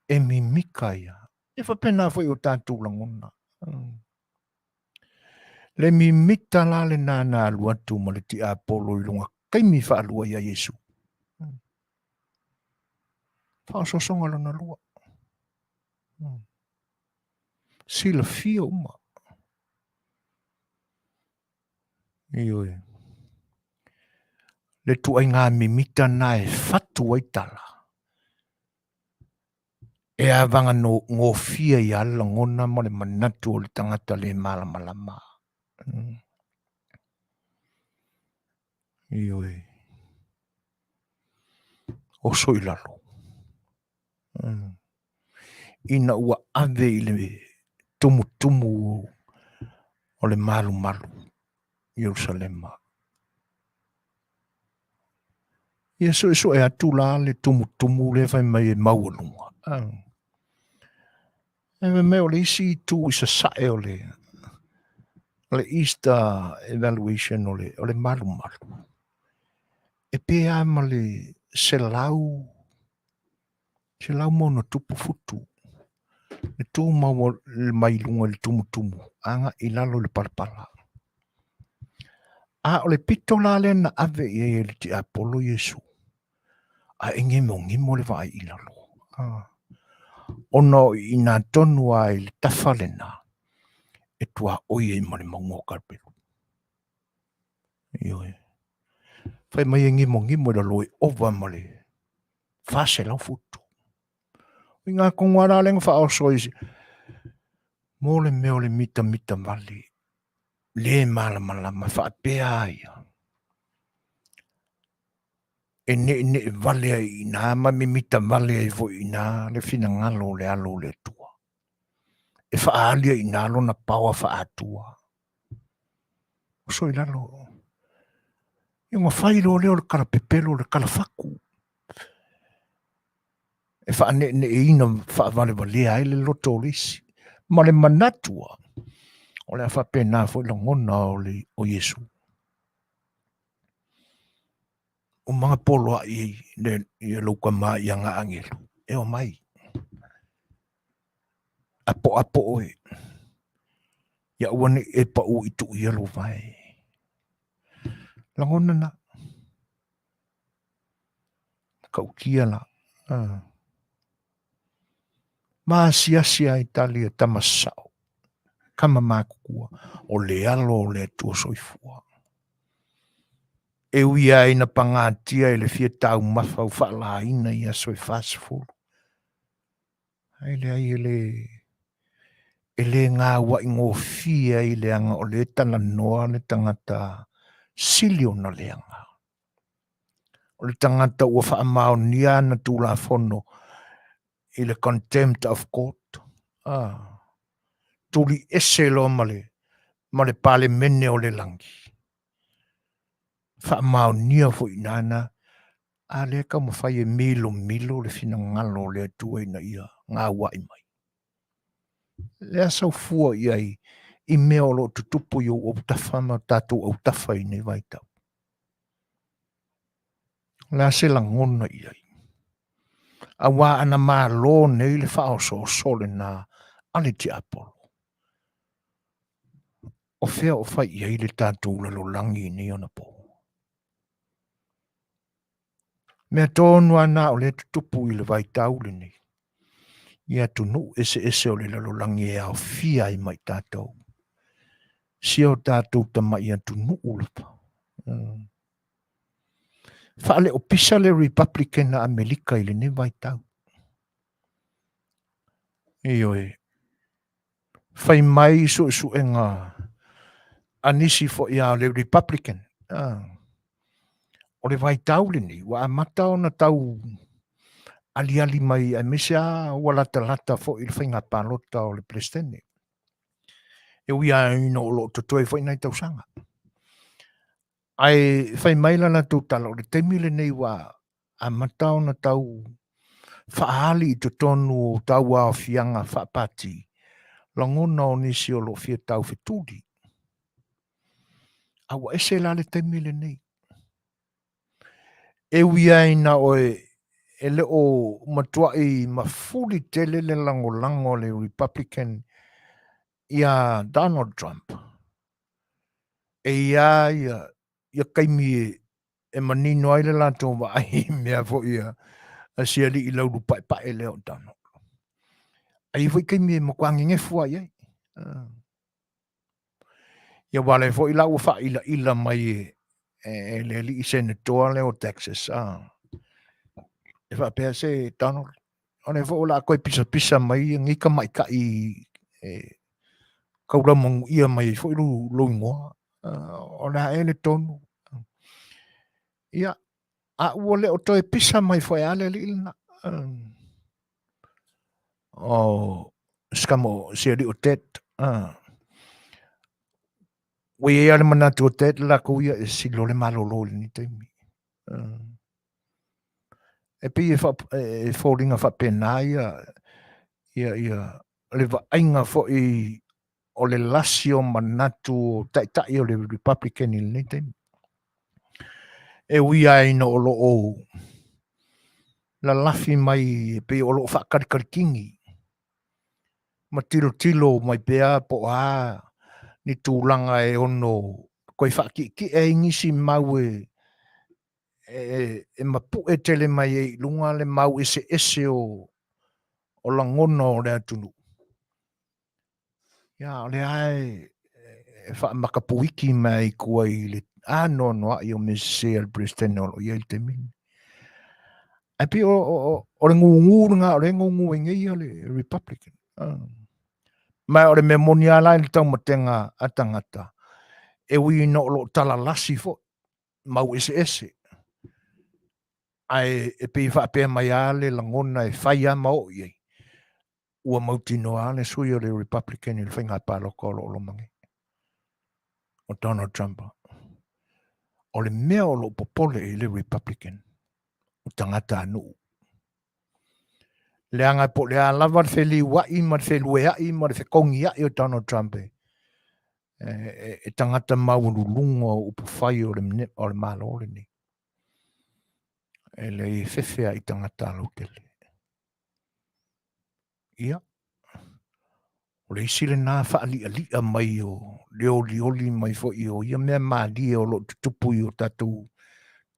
S1: e mimika ia. E faapena foi o tatou lagona. Le mimita la lena na alu atu ma le tiapolo i luga taimi faalua ia Iesu. Faaosoosoga lona lua. Silafia uma. Ioe. Le tuaiga mimita na e fatu ai tala. E avaga gofie ai lava le lagona ma le manatu o le tagata le malamalama. Ioe. Oso i lalo. Ina ua ave i le tumutumu o le malumalu Ierusalema. Ia suesue atu la le tumutumu lea fai mai e maualuga. E fai mai o le isi itu i sasae o le East Evaluation o le malumalu, e pe a ma le 100 ma ono tupu futu le tumau mai luga i le tumutumu agai i lalo i le palapala. A o le pito la lea na ave i ai e le tiapolo Iesu, a e gemogemo le vaai i lalo. Ona o i ina tonu lava i le tafa lena e tuaoi ai ma le mauga o Karmelu. Ioe. Fai mai e gemogemo i lalo e ova ma le 400 futu. I ngā kongoa rā lenga whaoso i mō le mea o le mitamita vale, le malamalama whaapea ia. E ne'ene'e vale ai i ina ma mimita vale ai foi i ina le finagalo o le alo o le Atua. E faaali ai i ina lona paoa faa-Atua. Oso i lalo. Ia ona fai loa lea o le kalapepelo, le kalafaku. E faaneeneeina faavalevalea ai le loto o le isi. Ma le manatu o le a faapena foi lagona o Iesu. O maga poloai ai ia lou tama i ana agelu. E omai. Apoapo oe. Ia aua ne i e pau i tuu ia lou vae. Lagona na. Matautia la. Ah. Maasiasi ai tali a tama sao. Kama matutua o le alo o le Atua soifua. E ui ai na pagatia i le fia taumafa ua faalaina i aso e 40. Ae leai e le e le gauaigofie ai leaga o lea e talanoa le tagata sili ona leaga. O le tagata ua faamaonia ana Tulafono i le contempt of court. Ah, tuli ese loa ma le, ma le Palemene o le lagi. Faamaonia foi nana, a lea taumafai e milomilo le finagalo o le Atua ina ia gauai mai. Lea sau fua i ai i mea o lo o tutupu i ou autafa ma tatou autafa i nei vaitau. O le a se lagona i ai? Auā ana malo nei le faaosooso lena a le tiapolo. O fea o fai i ai le tatou lalolagi i nei ona pō? Mea tonu lava na o lea tutupu i le vaitau lenei i atunuu eseese o le lalolagi e aofia ai ma i tatou. Si o tatou tamai atunuu lava. Faaleopisa le Republican a Amerika i lenei vaitau. Ioe. Fai mai suesuega a nisi foi a le Republican. Ah. O le vaitau lenei ua amata ona tau aliali mai aemaise lava ua latalata foi i le faiga palota o le Peresetene. E ui lava ina o lo o totoe foi nai tausaga. Ae fai mai la latou tala, o le taimi lenei ua amata ona tau faaali i totonu o tauaofiaga faapati lagona o nisi o lo o fia taufetuli. A ua ese la le taimi lenei. E ui lava ina oe e le o matuai mafuli tele le lagolago a le Republican iā Donald Trump, e i ai ia, ia taimi e, e manino ai le latou vaai i mea foi a, a si alii laulu paepae lea o Donald. Ae i ai foi taimi e matua gegefu lava i ai. Ia aua o lea foi la ua faailaila mai e, e, e le alii senetoa lea o Texas, a, e faapea se Donald, o lea foi o le a toe pisapisa mai nei tamaitai e taulamanuia mai ai foi lou, lou igoa. O le a ea le tonu? Ia, a ua le o toe pisa mai foi lava le alii lena. O si tama o si alii o Ted. Ua i ai lava le manatu o Ted latou ia e sili loa le malolo i lenei taimi. E pei e, fa, e foliga faapena ia, ia, ia le vaaiga foi o le lasi o manatu o taitai o le Republican i lenei taimi. E ui lava ina o lo o lalafi mai e pei o lo o faakalikalitini ma tilotilo mai pea po o a ni tulaga e ono toe faatietie ai nisi mau e, e, e mapue tele mai ai i luga le mau eseese o, o lagona o le atunuu. Ia, o lea e, e faamakapuiki mai i tua i le anoanoai o mea sese a le Peresetene o lo o i ai i le taimi lenei. Ae pei o, o, o, o le gugū lena o lea e gugū ai nei ia le Republican. Ah. Ma o le mea moni lava la i le taumatega a tagata, e ui ina o lo o talalasi foi, mau eseese, ae e pei e faapea mai lava le lagona e fai lava ma oo i ai, ua mautinoa lava le sui o le Republican i le faiga palota o lo o loma nei, o Donald Trump. O le mea o lo o popole i le Republican, o tagatanuu. Leaga po o le a lava le feliuai ma le felueai ma le fetogiai o Donald Trump e, e, e tagata maualuluga o upufai o le, o le Malo lenei. E leai e fefe lava i tagata lautele. Ia, o le isi lena faali'ali'a mai o le olioli mai foi o ia mea malie o lo o tutupu i o tatou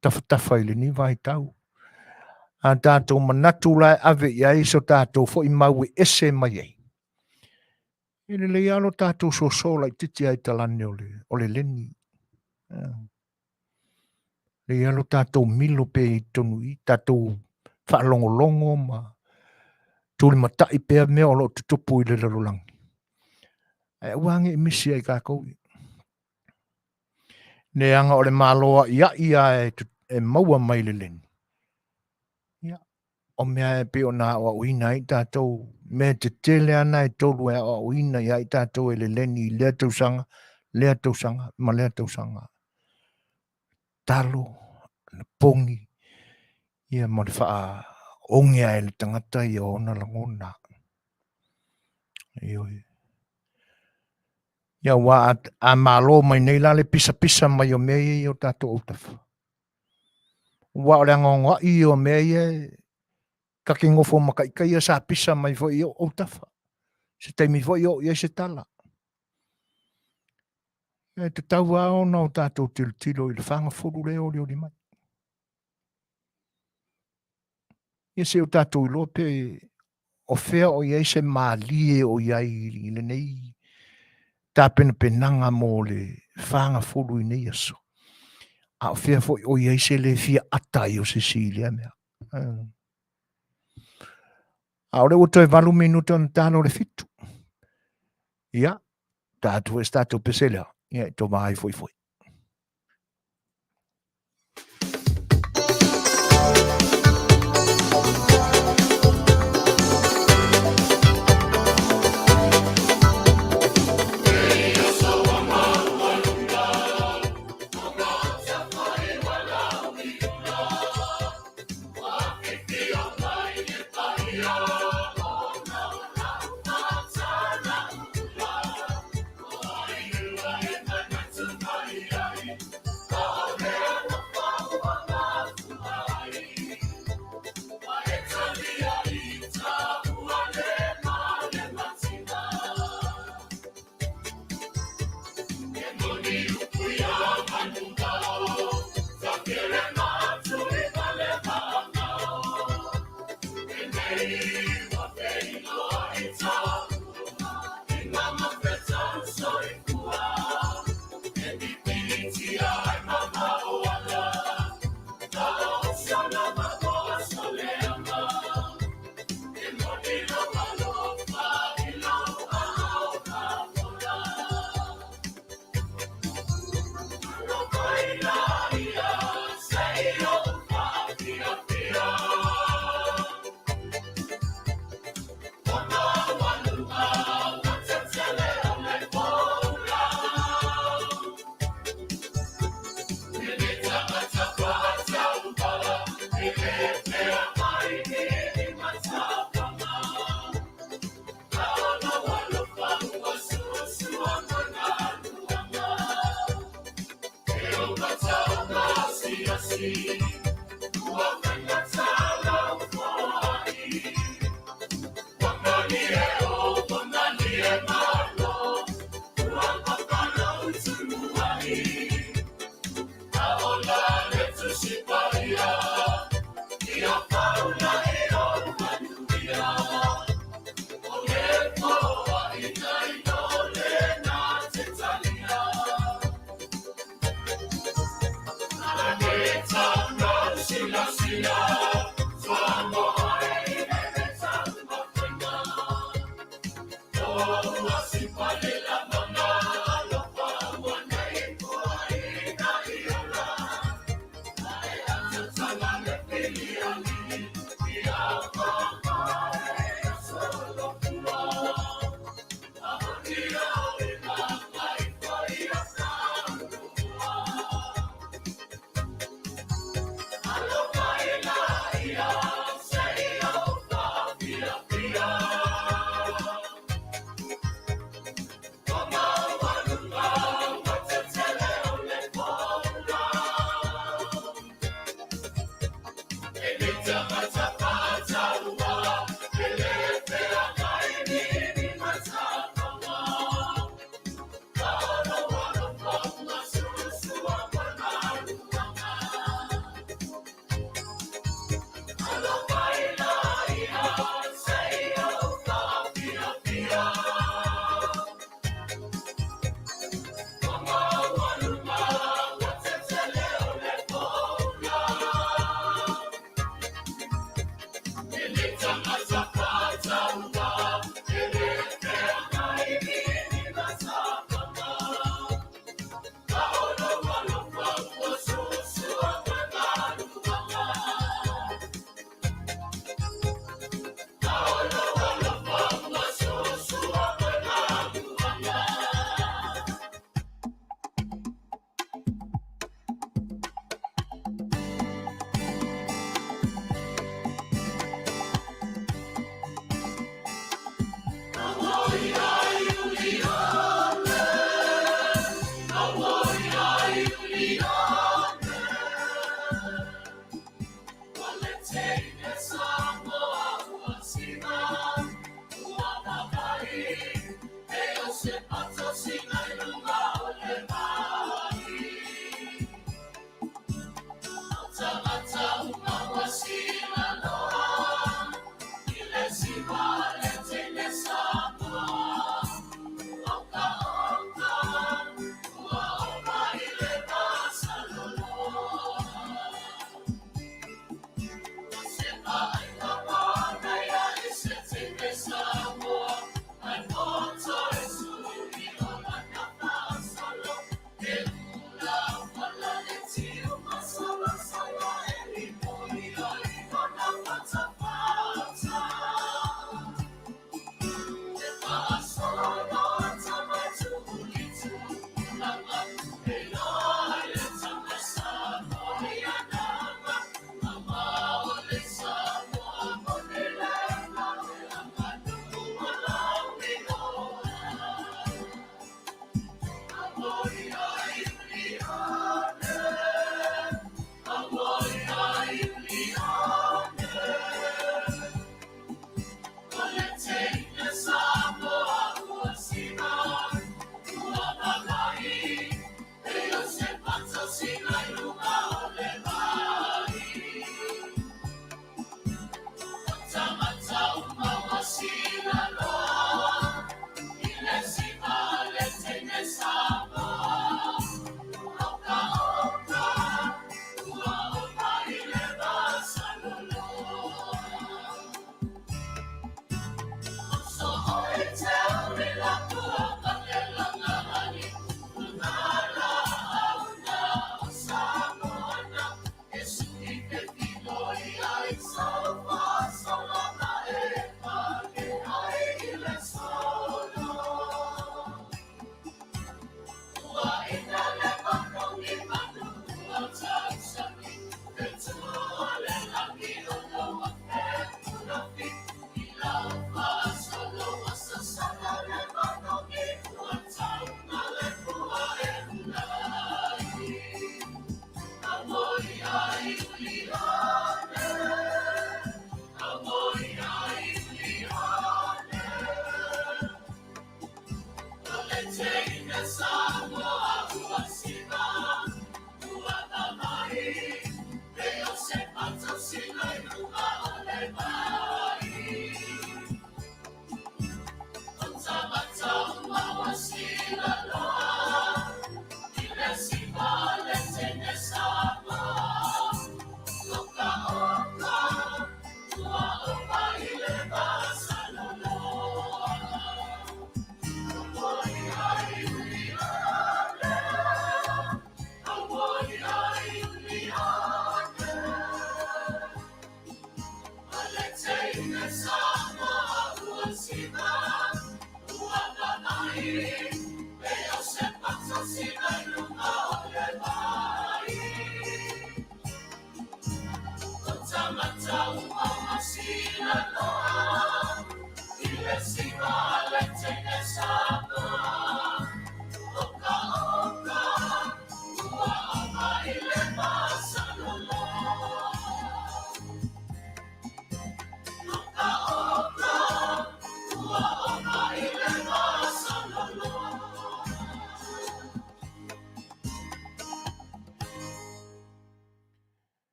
S1: tafatafa i lenei vaitau. A tatou manatu la e ave i ai so tatou foi mau e ese mai ai, e lelei lava lo tatou soso laitiiti ai talane o le leni. Lelei lava lo tatou milo pea i totonu i i, tatou faalogologo ma tulimatai pea mea o lo o tutupu i le lalolagi, ae aua ne i misi ia i tatou. Leaga o le malo a'ia'i lava e maua mai le leni, ia, o mea e pei ona aoaoina ai tatou, mea tetele lava na e tolu e aoaoina i ai tatou e le leni i lea tausaga, lea tausaga ma lea tausaga. Talo, anapogi, ia ma le faaoge ae le tagata ia ona lagona. Ioe. Ia aua a malo mai nei la le pisapisa mai o mea ia i o tatou autafa. Aua o le anoanoai ia o mea ia ta te nofo ma ita ia sa pisa mai foi i ou autafa. Se taimi foi oo i ai se tala. E tatau lava ona o tatou tilotilo i le fagafulu lea e olioli mai. Ia se i o tatou iloa pe o fea o i ai se malie o i ai i lenei tapenapenaga mo le fagafulu i nei aso, a o fea foi o i ai se le fia ata ai o se isi i lea mea. A o lea ua toe 8 minute ona talo le 7. Ia, ta atu foi se tatou pese lea, ia e tova ai foi foi.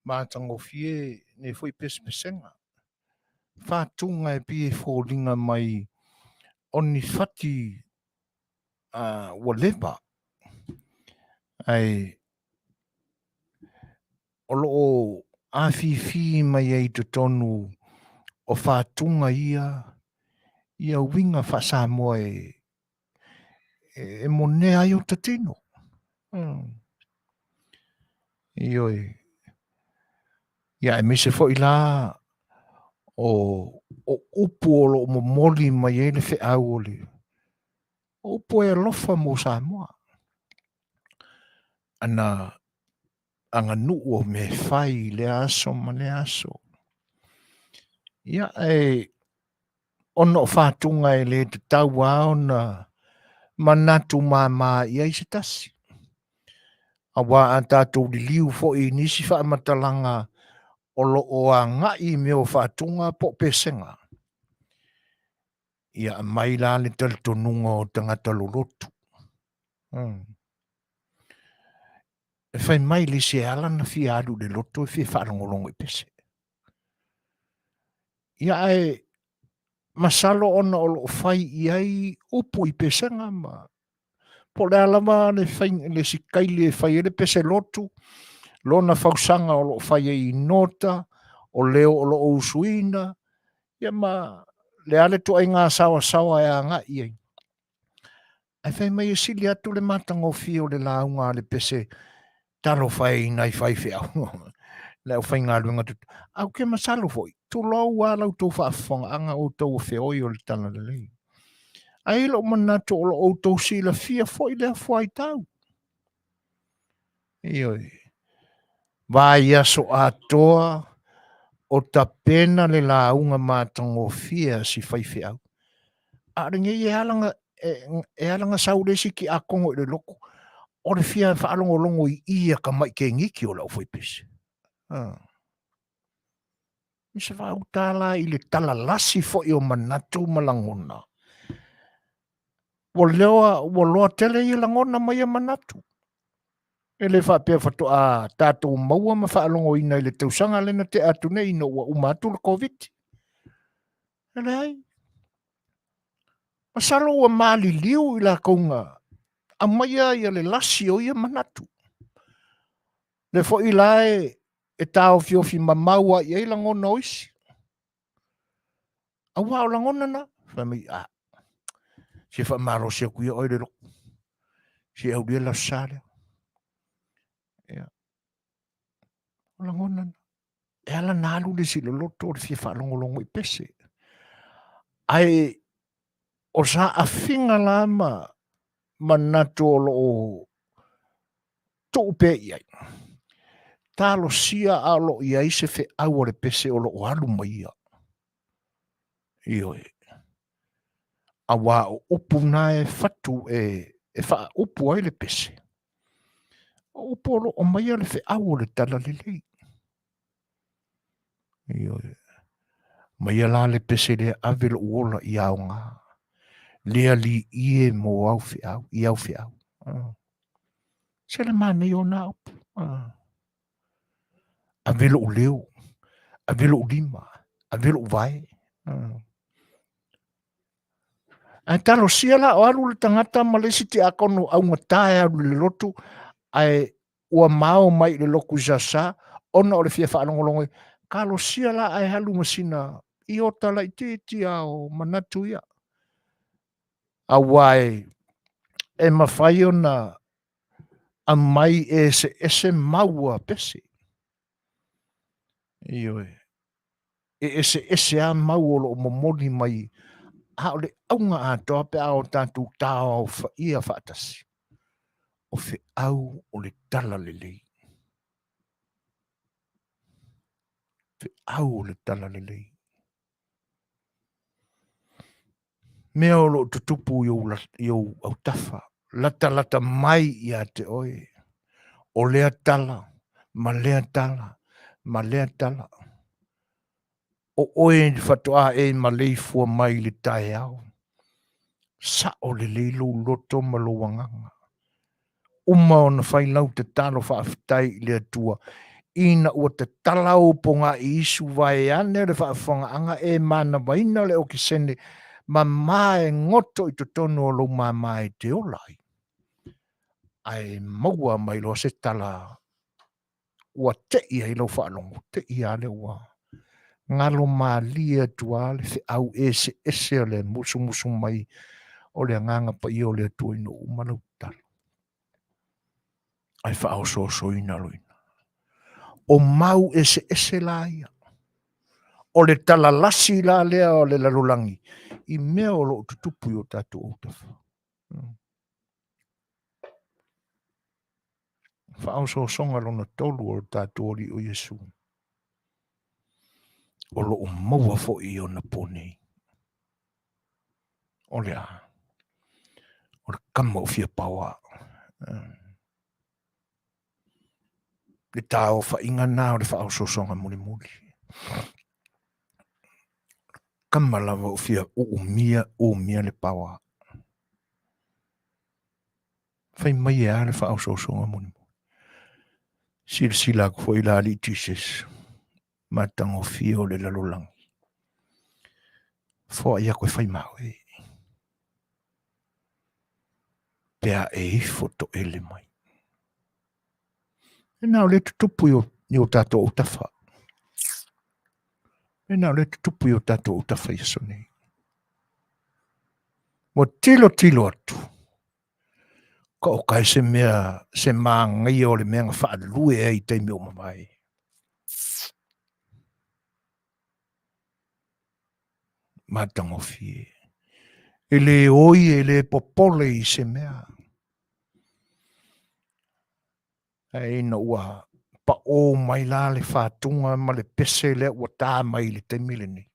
S1: Matagofie nei foi pesepesega. Faatuga e pei e foliga mai o ni fati ua leva ae o lo o afifi mai ai i totonu o faatuga ia ia uiga faa-Samoa e monea ai o ta tino. Ioe. Ia aemaise foi la o upu o lo o momoli mai ai le feau o le o upu e alofa mo Samoa. Ana aganuu o mea e fai i lea aso ma lea aso. Ia e ona o fatuga e le tatau lava ona manatu mama i ai se tasi. Aua a tatou liliu foi i nisi faamatalaga o lo o agai i mea o faatuga po o pesega. Ia aumai la le talitonuga o tagata lolotu. E fai mai le isi e ala na fia alu i le loto e fia faalogologo i pese. Ia ae masalo ona o lo o fai i ai upu i pesega ma po o le a lava le, fai, le sikaili e fai ai le pese lotu, lona fausaga o lo o fai ai i nota, o leo o lo o usuina, ia ma le a le tuaiga saoasaoa e agai i ai. Ae fai mai e sili atu le matagofie o le lauga a le pese talofa e i nai faifeau le aufaigaluega tutu. Ae ou te masalo foi, tulou lava la outou faafofogaaga outou o feoi o le Talalelei. Ae i ai lou manatu o lo o outou silafia foi lea fuaitau. Ioe. Vaiaso atoa o tapena le lauga matagofie a si faifeau. A o lenei e ala e ala na sau le isi tiakono i le lotu, o le fia faalogologo i i a tamai keniti o le aufaipese. Ah. Se faauta la i le talalasi foi o manatu ma lagona. Ua leoa, ua loa tele ia lagona ma ia manatu. E le faapea faatoa tatou maua ma faalogoina i le tausaga lea na tea atu nei ina ua uma atu le Koviti. E leai. Masalo ua maliliu i latou na aumaia ia le lasi o ia manatu. Le foi la e taofiofi mamau ai i ai lagona o isi. Aua o lagona na, fai mai, a, se faamalosi atu ia oe le lotu. Se aulia le aso sa lea. Ia. O lagona na. E ala na alu le isi i le loto o le fia faalogologo i pese. Ae o saafiga la ma manatu o lo o tuu pea i ai. Talosia a o lo o i ai se feau a le pese o lo o alu ma ia. Ioe. Auā o upu na e fatu e faaupu ai le pese. O upu o lo o aumaia le feau o le talalelei. Ioe. Aumaia la le pese lea ave lou ola i aoga. Le alii e mo au feau, i au feau. Se le manaia o nā upu. Ave lou leo, ave lou lima, ave lou vae. Ae talosia la o alu le tagata ma le isi tiakono augata e alu i le lotu, ae ua mao mai i le lotu i Sasa ona o le fia faalogologo i talosia la ae alu ma sina iota laitiiti a o manatu ia. Aua e mafai ona aumai eseese mau a pese. Ioe. E eseese a mau o lo o momoli mai, a o le auga atoa pe a o tatou taofaia faatasi, o feau o le talalelei. Feau o le talalelei. Mea o lo o tutupu i ou, i ou autafa, latalata mai ia te oe, o lea tala, ma lea tala, ma lea tala. O oe faatoa e maleifua mai i le taeao, sao lelei lou loto ma lou agaga. Uma ona fai lau tatalo faafetai i le Atua, ina ua tatala ou pogai isu vaeane le faafofogaaga e manavaina le okesene mama e goto i totonu o lou mama e te ola ai. Ae maua mai loa se tala ua tei ai lau faalogo, tei lava lea ua galo malie atu lava le feau eseese o le musumusu mai o le Agaga Paia o le Atua ina ua uma lau tatalo. Ae faaosoosoina loina. O mau eseese la ia. O le talalasi la lea o le lalolagi i mea o lo o tutupu i o tatou autafa. Faaosoosoga lona tolu o le tatou Alii o Iesu, o lo o maua foi i ona po nei. O le a? O le kama o fia paoa. Le taofaiga na o le faaosoosoga mulimuli. kama lava o fia uumia, umia le paoa. Fai mai e a le faaosoosoga mulimuli. Silasila atu foi la Alii Jesus, matagofie o le lalolagi. Foai atu e fai ma oe. Pe a e ifo toele mai. Mena o lea tutupu i o tatou autafa. Mena o lea tutupu i o tatou autafa i aso nei. Ua tilo tilo atu. Ka o kai se mea, se māngaia o le mea na faalue ai i taimi o mavae. Matagofie. E le oi, e le popole i se mea. Ae ina ua paʻō mai la le fatuga ma le pese lea ua tā mai i le taimi lenei,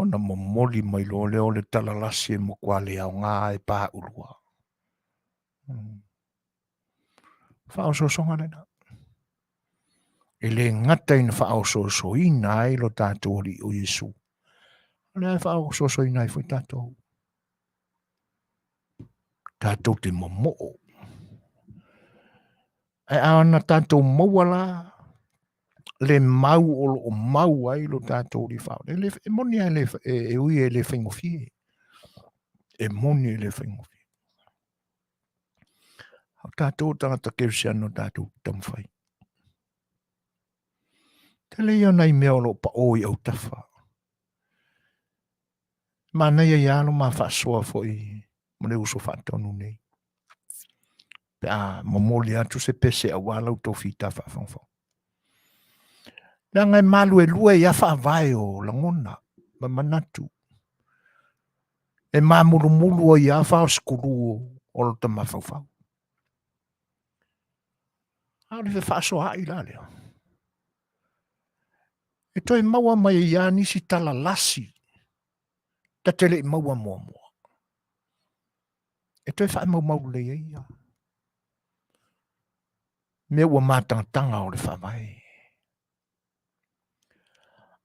S1: ona momoli mai loa lea o le talalasi e matua le aoga e paulua. Faaosoosoga lena. E le gata ina faaosoosoina ai lo tatou Alii o Iesu, o lea e faaosoosoina ai foi tatou. Tatou te momoo. Ae a na tatou maua la le mau o lo o mau ai lo tatou Alii Faaola, e, le, e moni e, le, e, e ui e le faigofie. E moni e le faigofie. O tatou tagata kerisiano tatou taumafai. Tele ia o nai mea o lo o paʻō i autafa. Manaia ia lo ma faasoa foi ma le uso faatonu nei. Pe a momoli atu se pese aua la outou fita faafogafoga. Leaga e maluelue ia faavae o lagona ma manatu. E mamulumulu ai lava faosikulu o lota mafaufau. A o le fefaasoaai la lea. E toe maua mai ai lava nisi talalasi ta te le i maua muamua. E toe faamaumau lelei ai ia mea ua matagataga o le faavae.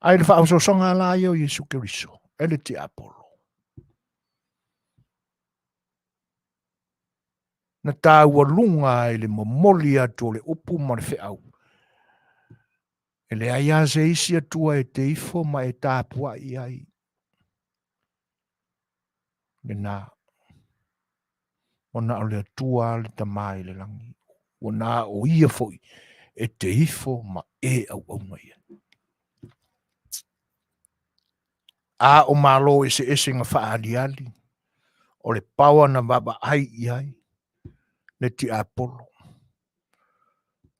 S1: Ae i le faaosoosoga la ia o Iesu Keriso e le tiapolo, na taualuga ai le momoli atu o le upu ma le feau, e leai lava se isi Atua e te ifo ma e tapuai ai. Lena, ua na o le Atua le Tama i le lagi, ua na o ia foi e te ifo ma e auauna i ai. A o malo eseese na faaaliali, o le paoa na vaavaai i ai le tiapolo.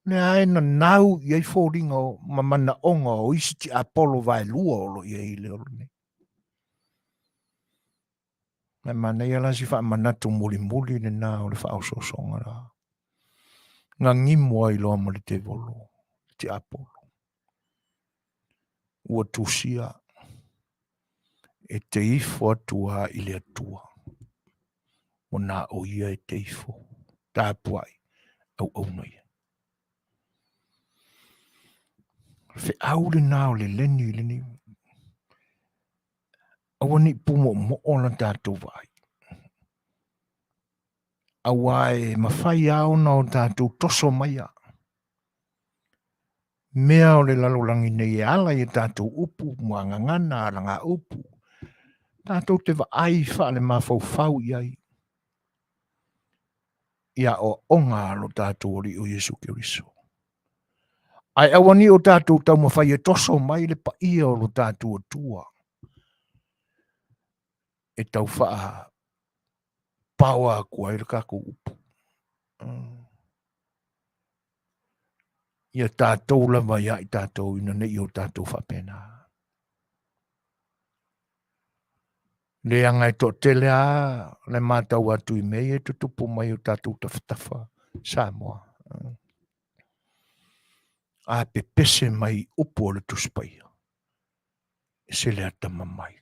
S1: Lea e nanau i ai foliga ma manaoga o isi tiapolo vaelua o lo o i ai i le ola nei. Ae manaia la si faamanatu mulimuli lena o le faaosoosoga la. Gagimo ai loa ma le tevolo, tiapolo. Ua tusia e te ifo atu a i le Atua. Ua na o ia e te ifo, tapuai, auauna ia. Feau lena o le leni lenei. Aua ne i pūmoomoo la tatou vaai. Auā e mafai lava ona o tatou toso maia mea o le lalolagi nei e ala i a tatou upu, muagagana, alagaupu, tatou te vaai faalemafaufau i ai i aoaoga a lo tatou Alii o Iesu Keriso. Ae aua ne i o tatou taumafai e toso mai le paia o lo tatou Atua e tau faa paoa atu ai le tatou upu. Ia tatou lava ia i tatou ina ne i o tatou faapena. Leaga e toatele lava le matau atu i mea ia e tutupu mai o tatou tafatafa Samoa. A pepese mai upu o le Tusi Paia, e se le atamamai.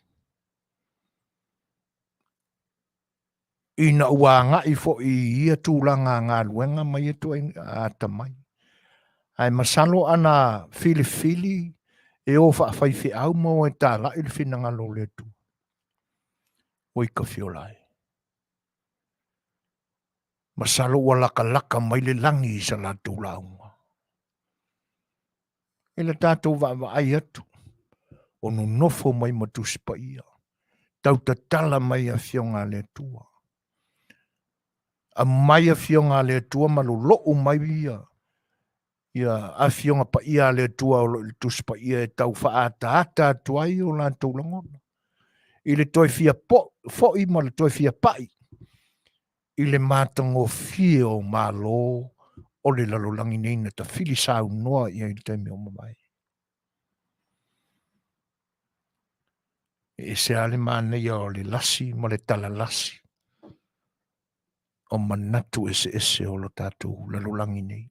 S1: Ina ua agai foi i ia tulaga galuega ma ia ituaiga atamai. Ae masalo ana filifili e o faafaifeau ma o e talai le finagalo o le Atua. Oi ka fiola e. Masalo ua lakalaka mai le lagi i sa latou lauga. I le tatou vaavaai atu, o nonofo mai ma Tusi Paia, tau tatala mai Afioga a le Atua. Aumai Afioga a le Atua ma lolou mai ia ia Afioga Paia a le Atua o lo o i le Tusi Paia e tau faaataata atu ai o latou lagona i le toe fia foi ma le toe fia pai i le matagofie o Malo o le lalolagi nei na tafili saunoa i ai i le taimi o mavae. E ese lava le manaia o le lasi ma le talalasi o manatu eseese o lo tatou lalolagi nei.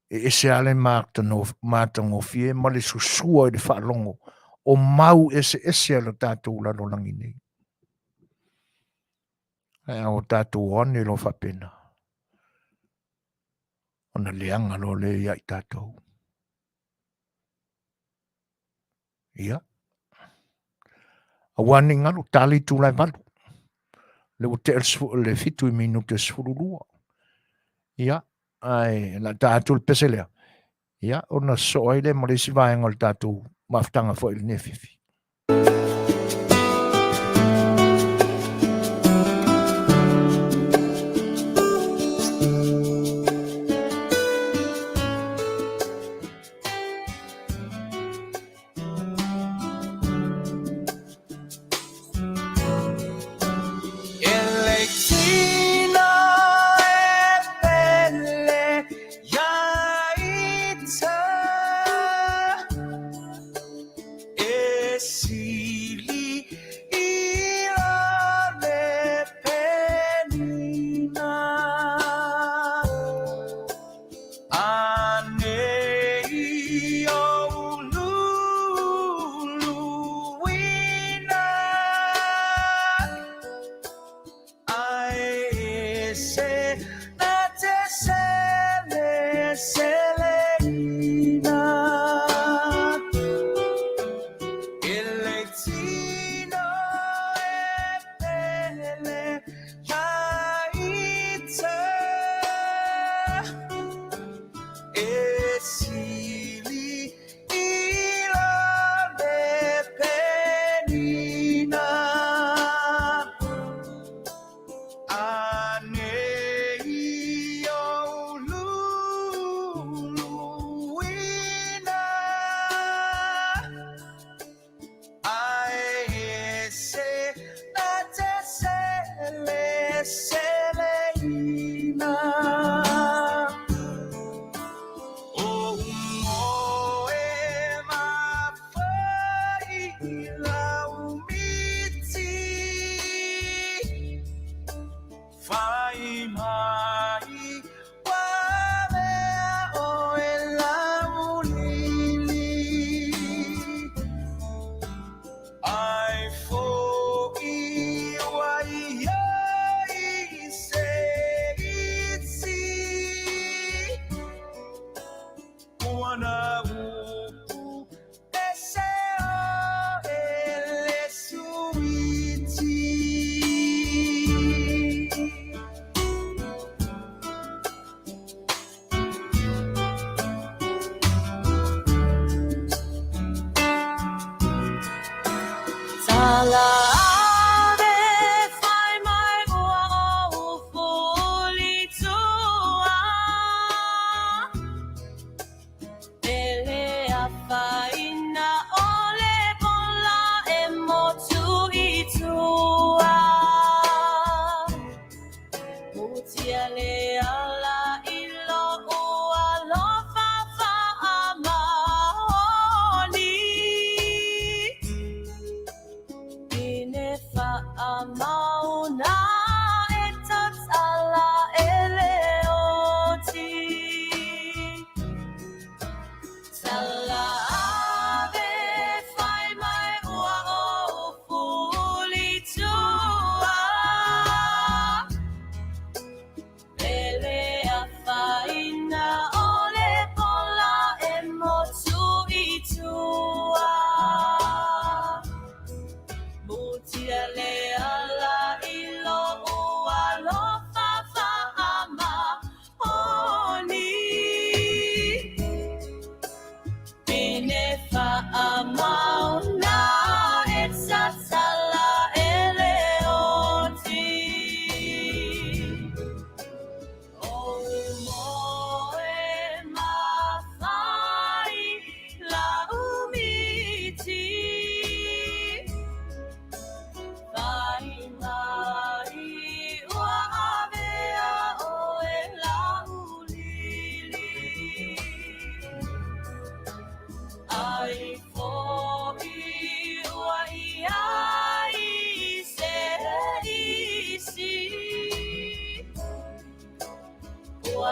S1: E ese lava le matagofie ma le susua i le faalogo o mau eseese a lo tatou lalolagi nei. Ae a o tatou o ane loa faapena, ona leaga loa lea ia i tatou. Ia. Aua ne i galo, ta le itula e 8. Le ua tea le 7 i minute 12. Ia, ae la ta atu le pese lea. Ia, ona sosoo ai lea ma le isi vaega o le tatou mafutaga foi i lenei afiafi.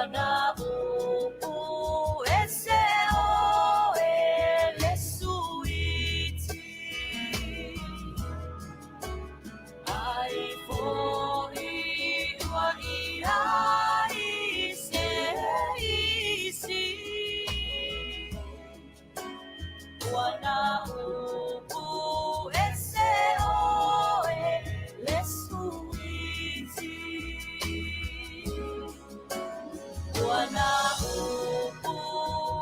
S1: Ua na upu ese oe le suiti Ai fo'i ua i ai se isi Ua na upu ese oe le suiti Ua na upu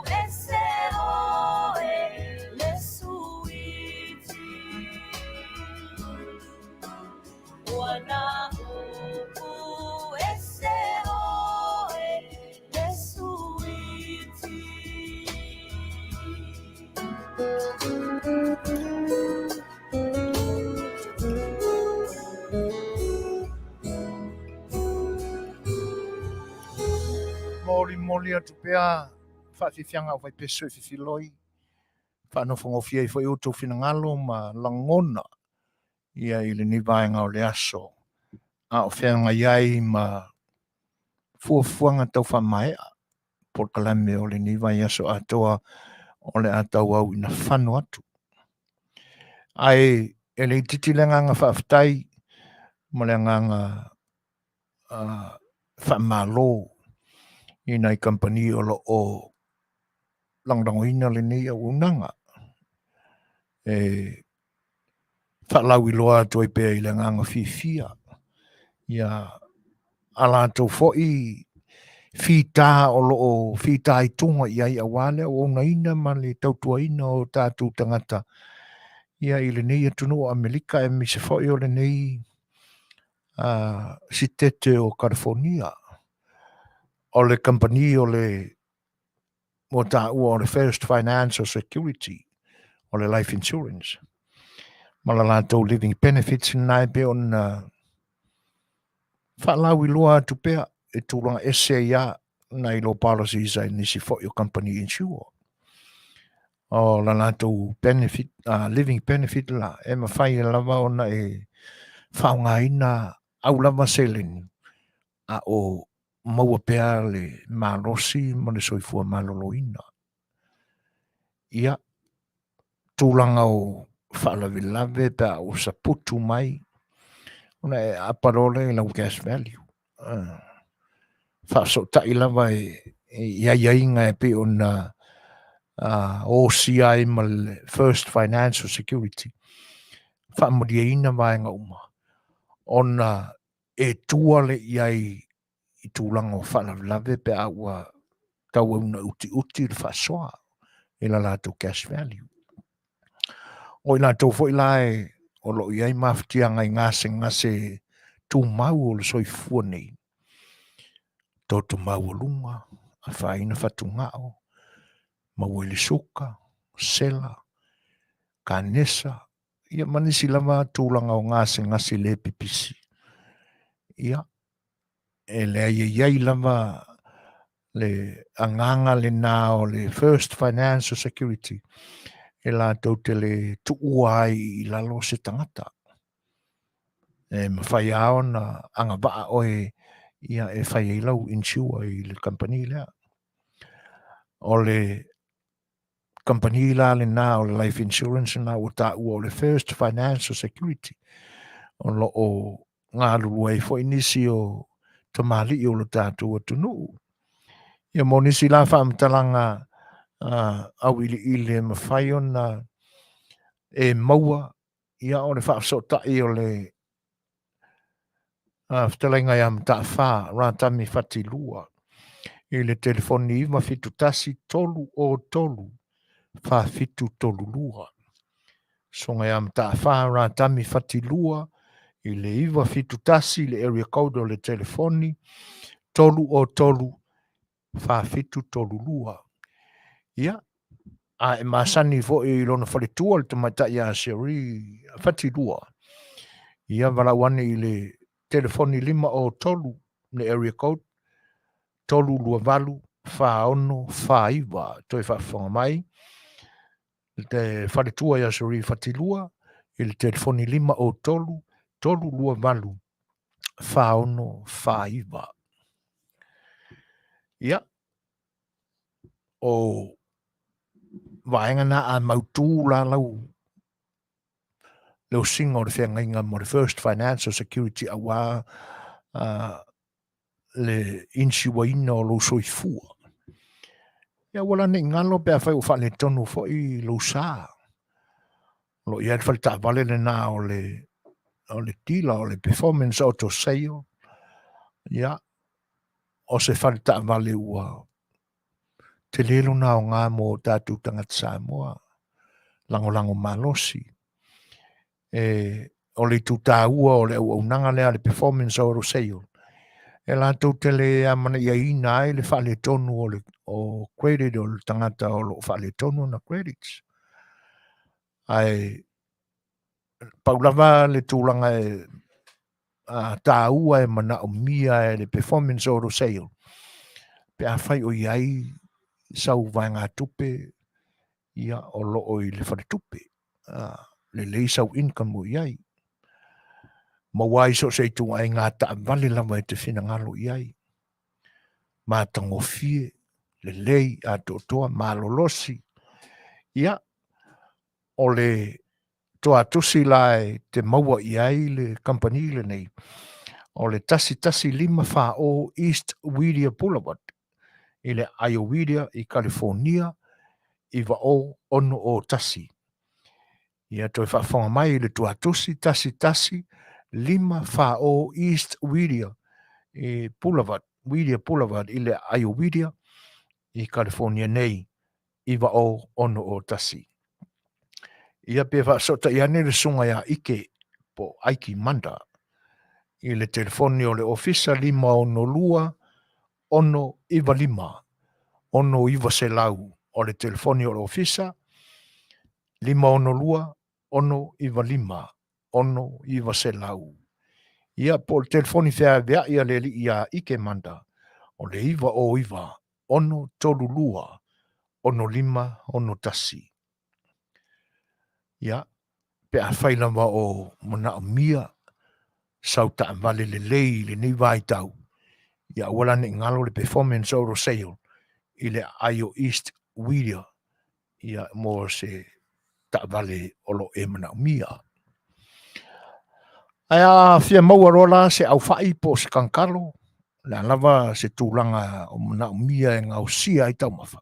S1: ese oe le suiti Ua na upu ese oe le suiti. Molimoli atu pea faafiafiaga au faipeso e fefiloi, faanofogofie ai foi outou finagalo ma lagona ia i lenei vaega o le aso a o feagai ai ma fuafuaga tau faamaea polokalame o lenei vaiaso atoa o le a tauau ina fano atu. Ae e le itiiti le agaga faafetai ma le agaga faamalo i nai kamupani o lo o lagolagoina lenei auaunaga e faalauiloa atu ai pea i le agaga fiafia ia a latou foi fita o lo o fitaituga i ai aua le auaunaina ma le tautuaina o tatou tagata ia i lenei atunuu o Amerika aemaise foi o lenei sitete o California. O le kamupani o le ua taua o le First Financial Security, o le life insurance, ma la latou living benefits lena e pei ona faalauiloa atu pea e tulaga ese ai lava nai lo policies a nisi foi o company insure. O la latou benefit, living benefit la, e mafai lava ona e faaaogaina au lava seleni a o maua pea le malosi ma le soifua maloloina. Ia, tulaga o faalavelave pe a ua saputu mai, ona e aapa loa lea i lau cash value. Faafesootai lava i aiaiga e pei ona osia ai ma le First Financial Security, faamalieina vaega uma, ona e tua le i ai i tulaga o faalavelave pe a ua tauau ina utiuti le faasoa i la latou cash value. O i latou foi la e o lo o i ai mafatiaga i gasegase tumau o le soifua nei, toto maualuga, afaina fatugao, maua i le suka, sela, kanesa, ia ma nisi lava tulaga o gasegase le pipisi. Ia, e leai e i ai lava le agaga lena o le First Financial Security e latou te le tuua ai i lalo se tagata. E mafai lava ona agavaa oe ia e fai ai lau insure i le kamupani lea. O le kamupani la lena o le life insurance lena ua taua o le First Financial Security o lo o galulue ai foi nisi o tamalii o lo tatou atunuu. Ia mo nisi la faamatalaga auiliili e mafai ona e maua ia o le faafesootai o le fetalaiga ia Mataafa Ratami Fatilua i le telefoni 971 303 4732. Susuga ia Mataafa Ratami Fatilua i le 971 le area code o le telefoni 303 4732. Ia, a e masani foi i lona faletua le tamaitai ia Cherie Fatilua, ia valaau ane i le telefoni 503 le area code 328 4649. Toe faafofoga mai le faletua ia Cherie Fatilua i le telefoni 503 328 4649. Ia, o vaega na a mautū la lau le osiga o le feagaiga mo le First Financial Security auā le inisiuaina o lou soifua. Ia aua la ne i galo pe afai ua faaletonu foi lou sa. O lo o i ai le faletaavale lena o le o le dealer o le Performance Auto Sale. Ia, o se faletaavale ua tele lona aoga mo tatou tagata Samoa, lagolago malosi. E, o le itu taua o le auaunaga lea a le Performance Auto Sale, e latou te le amanaiaina ai le faaletonu o le o credit o le tagata o lo o faaletonu ona credits. Ae pau lava le tulaga e a, taua e manaomia e le Performance Auto Sale, pe afai o i ai sau vaegatupe ia o lo o i le faletupe, a, lelei sau income o i ai. Maua ai so o se ituaiga taavale lava e te finagalo i ai. Matagofie, lelei, atoatoa, malolosi. Ia, o le toatusi la e te maua i ai le kamupani lenei, o le 11540 East Whittier Boulevard i le aai o Whittier i Kalifonia 90601. Ia toe faafofoga mai i le tuatusi 11540 East Whittier i Boulevard, Whittier Boulevard i le aai o Whittier i Kalifonia nei 90601. Ia pe faafesootai ane le susuga ia Ike po o Aiki Manda i le telefoni o le ofisa 562 695 6900. O le telefoni o le ofisa 562 695 6900. Ia po o le telefoni feaveai a le alii ia Ike Manda o le 909 632 6561. Ia, pe afai lava o manaomia sau taavale lelei i lenei vaitau, ia aua la ne i galo le Performance Auto Sale i le aai o East Whittier, ia mo se taavale o lo o e manaomia. Ae a fia maua loa la se aufai po o se kankalo, le a lava se tulaga o manaomia e gaosia ai taumafa,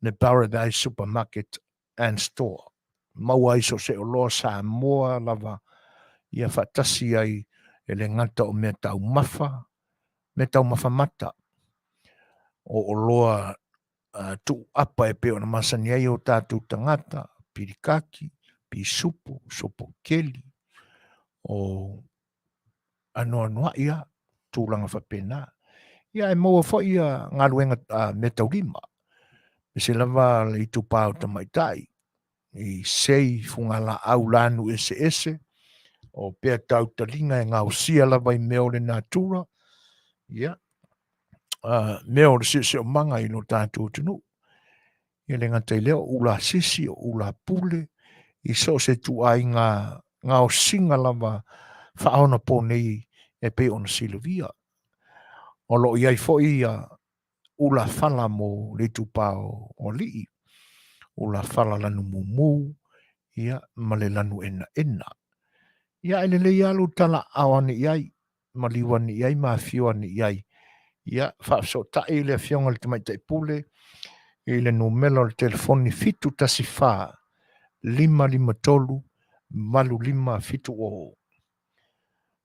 S1: le Paradise Supermarket and Store. Maua ai so o se oloa Samoa lava ia faatasi ai e le gata o mea taumafa, mea taumafa mata, o oloa tuuapa e pei ona masani ai o tatou tagata, pilikaki, pisupo, sopo keli, o anoanoai a tulaga faapena. Ia e maua foi ia galuega meataulima, aemaise lava le itupa o tamaitai i sei fugalaau lanu eseese, o pea tau taliga e gaosia lava i mea o le natura, ia, mea o le siosiomaga i lo tatou atunuu. E le gata i lea, o ula sisi, o ula pule, i so o se ituaiga gaosiga lava faaonaponei e pei ona silafia. O lo o i ai foi ia ula fala mo le itupa o alii, ula fala lanu mumu, ia, ma le lanu enaena. Ia, e lelei lava lou talaaao ane i ai, maliu ane i ai ma afio ane i ai. Ia, faafesootai le Afioga i le Tamaitai Pule i le numera o le telefoni 714 553 8570.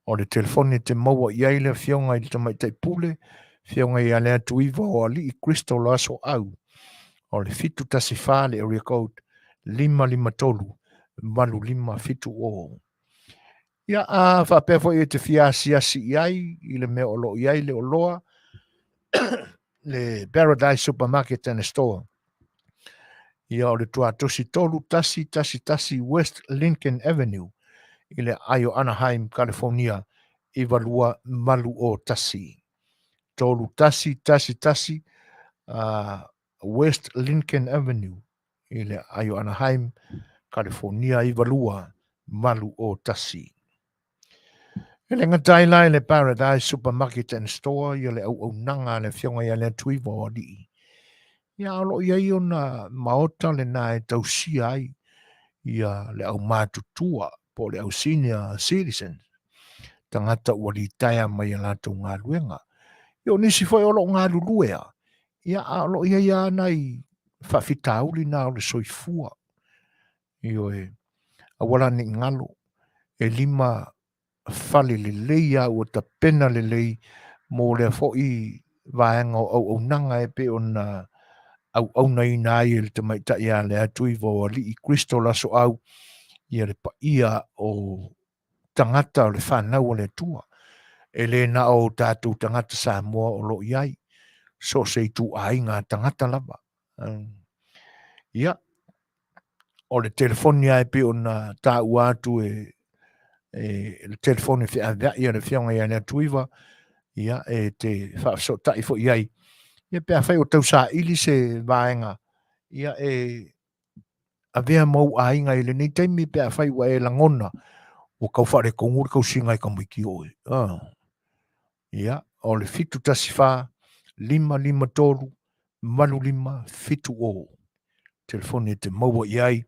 S1: O le telefoni e te maua i ai le Afioga i le Tamaitai Pule, Afioga ia Leatuiva o Alii Crystal Asoau, o le 714 le area code 553 8570. Ia, a faapea foi e te fia asiasi i ai i le mea o lo o i ai le oloa, le Paradise Supermarket and Store, ia o le tuatosi 3111 West Lincoln Avenue i le aai o Anaheim, California 92801. 3111 West Lincoln Avenue i le aai o Anaheim, California 92801. E le gata ai la i le Paradise Supermarket and Store ia le auaunaga a le Afioga ia Leatuiva o Alii. Ia a o lo o i ai ona maota lena e tausia ai ia le aumatutua po o le au senior citizen, tagata ua litaea mai a latou galuega. Ia o nisi foi o lo o galulue lava, ia a o lo o i ai lava nai faafitauli na o le soifua. Ioe, aua la ne i galo, e 5 fale lelei a ua tapena lelei mo lea foi vaega o auaunaga e pei ona auaunaina ai e le tamaitai a Leatuiva o Alii Crystal Asoau ia le paia o tagata o le fanau a le Atua. E le na o tatou tagata Samoa o lo o i ai, so o se ituaiga tagata lava. Ia, o le telefoni lava e pei ona taua atu e le telefoni feaveai a le Afioga ia Leatuiva, ia, e te faafesootai foi i ai. Ia, pe afai o tausaili se vaega, ia, e avea ma ou aiga i lenei taimi pe afai ua e lagona ua tau faaletonu le tausiga e tamaiti oe. Ia, o le 714 553 8570. Telefoni e te maua i ai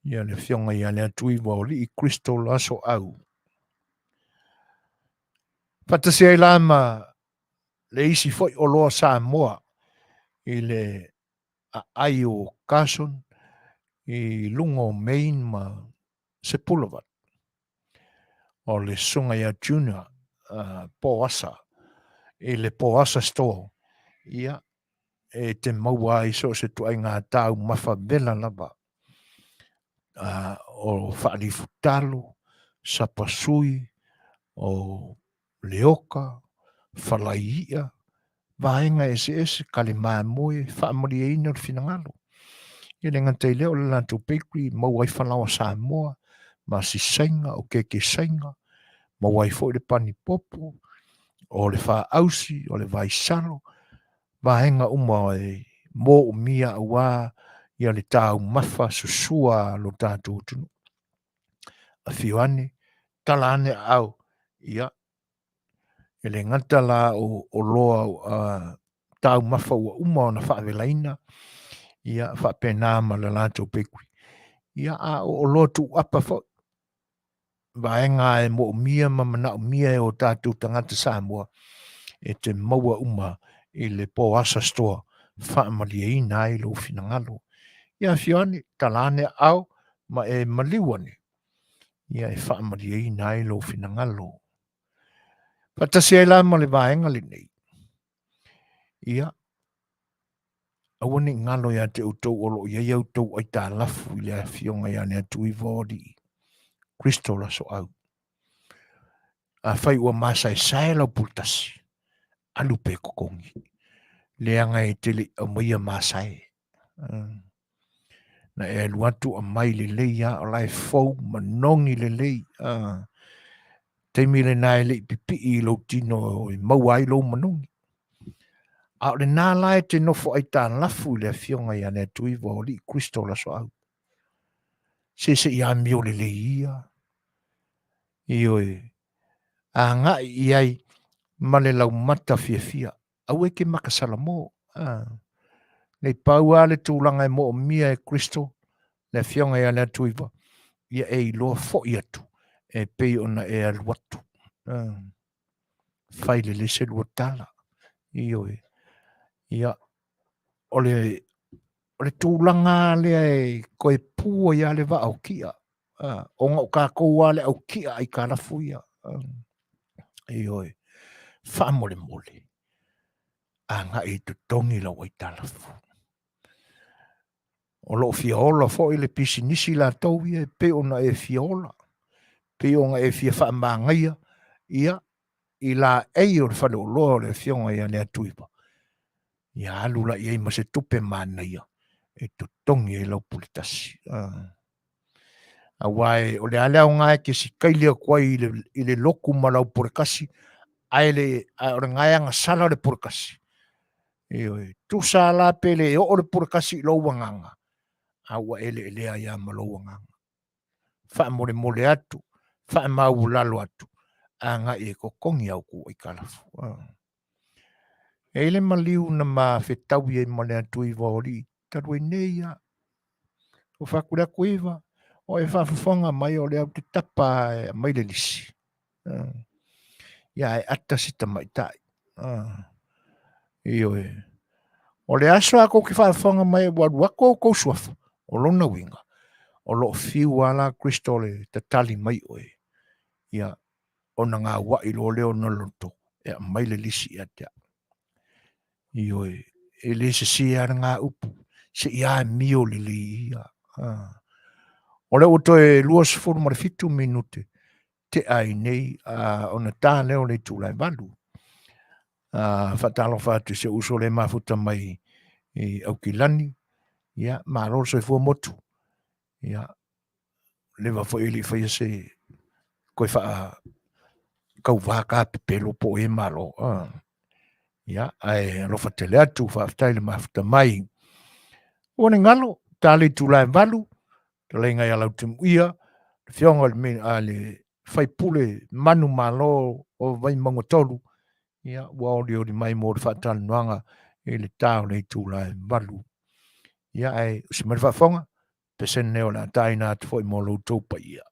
S1: ia le Afioga ia Leatuiva o Alii Crystal Asoau. Faatasi ai la ma le isi foi oloa Samoa i le aai o Carson i luga o Main ma Sepulveda. O le susuga ia Junior Poasa i le Poasa Store, ia, e te maua ai so o se ituaiga taumafa vela lava, o faalifutalo, sapasui, o leoka, falai i'a, vaega eseese, kale mamoe, faamalieina le finagalo. E le gata i lea o le latou bakery, maua ai falaoa Samoa, masisaiga, o kekesaiga, maua ai foi le panipopo, o le faausi, o le vaisalo, vaega uma e moomia aua ia le taumafa susua a lo tatou atunuu. Afio ane, tala ane aao, ia, e le gata la o oloa taumafa ua uma ona faavelaina, ia, faapena ma le latou bakery. Ia, a o oloa tuuapa foi, vaega e moomia ma manaomia e o tatou tagata Samoa, e te maua uma i le Poasa Store, faamalieina ai lou finagalo. Ia, afio ane, tala ane aao, ma e maliu ane, ia e faamalieina ai lou finagalo. Faatasi ai la ma le vaega lenei. Ia, aua ne i galo ia te outou o lo o i ai a outou aitalafu i le Afioga ia Leatuiva o Alii, Kristo Lasoau. Afai ua masaesae lau puletasi, alu pe totogi, leaga e te le i aumaia masae. Na e alu atu aumai lelei lava, o la e fou manogi lelei. Taimi lena e le i pipii i lou tino e maua ai lou manogi. A o lena la e te nofo aitalafu i le Afioga ia Leatuiva o Alii Kristo Lasoau. Se se i amio lelei ia. Ioe, agai i ai ma le laumata fiafia. Aua e te maka salamo. Nei pau lava le tulaga e moomia e Kristo, le Afioga ia Leatuiva, ia e iloa foi atu e pei ona e alu atu. Fai lelei se lua tala. Ioe. Ia, o le, o le tulaga lea e toe pu ai lava le vaa o kia. Ona o tatou lava le au kia aitalafu ia. Ioe. Faamolemole, agai e totogi lau aitalafu. O lo o fia ola foi le pisinisi latou ia e pei ona e fia ola, pei ona e fia faamagaia ia i laei o le faleoloa o le Afioga ia Leatuiva, ia alu la i ai ma se tupe manaia e totogi ai lau puletasi. Aua o le a le aoga e te sikaili atu ai i le lotu ma lau puletasi, ae o le na e agasala le puletasi. Ioe, tusa la pe le oo le puletasi i lou agaga, a ua eleelea ai lava ma lou agaga. Faamolemole atu, faamaualalo atu, agai e totogi au ku aikalafu. E i le maliu na mafetaui ai ma le Atuiva o alii talu ai nei ia. Ua fai atu le Atuiva, o e faafofoga mai o lea ou te tapa e aumai le lisi. Ia ae ata si tamaitai. Ioe. O le aso a tou te faafofoga mai ua alu atu outou suafa, o lona uiga, o lo o fiu lava la Kristo le tatali mai oe. Ia, ona gauai loa lea ona loto e aumai le lisi ia te au. Ioe, e le sese lava lena upu, seia amio lelei ia. O lea ua toe 27 minute tea ai nei ona ta lea o le itula e 8. Faatalofa atu i si ou uso le mafuta mai i Aukilani. Ia, malo le soifua motu. Ia, leva foi e le i faia se toe faa kauvā ka pepelo po o e malo. Ia, ae alofa tele atu, faafetai le mafuta mai. Ua ne galo, ta le itula e 8, fetalaiga ia Lautimuia, le afioga i le faipule manumalo o Vaimauga 3, ia, ua olioli mai mo le faatalanoaga i le ta o le itula e 8. Ia, ae usi mai le faafofoga, pesene o le a taina atu foi mo lo outou paia.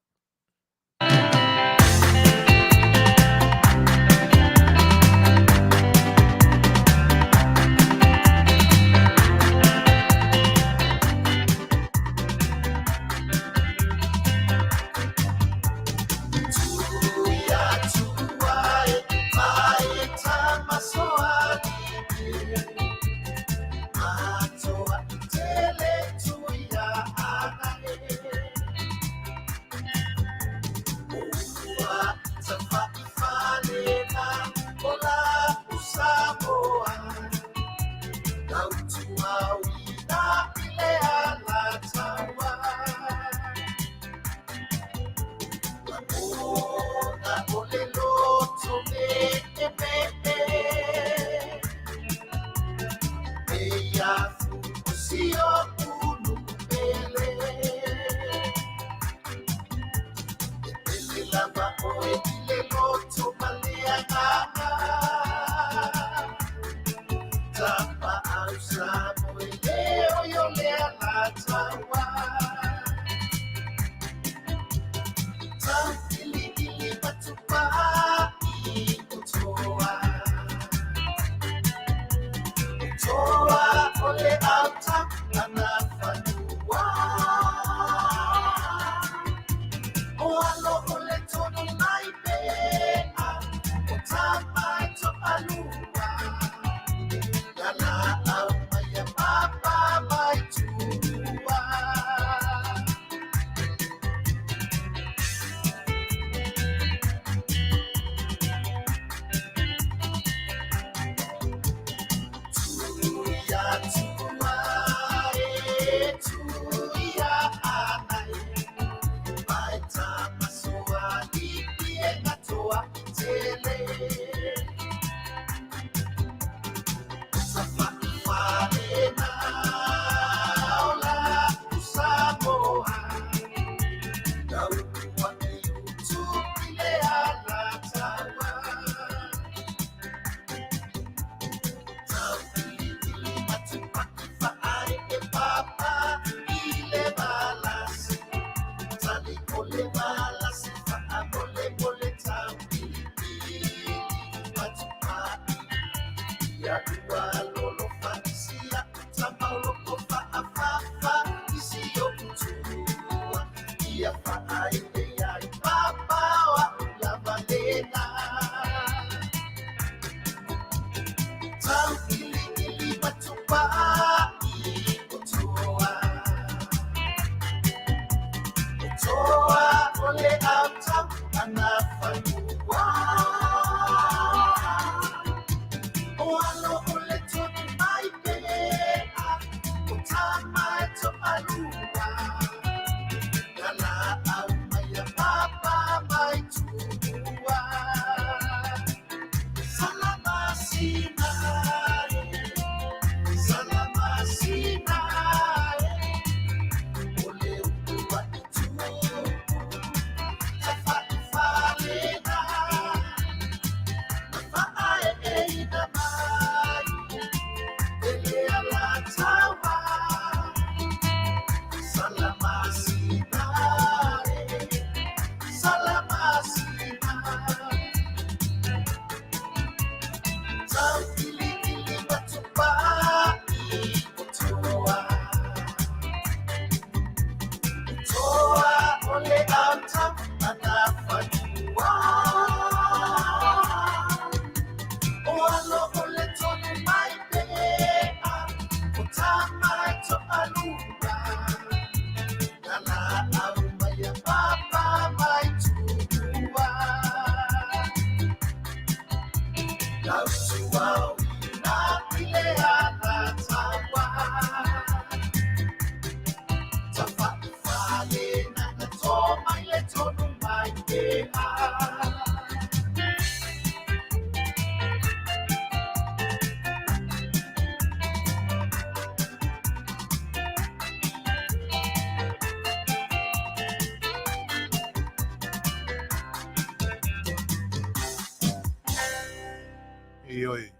S1: Ioe.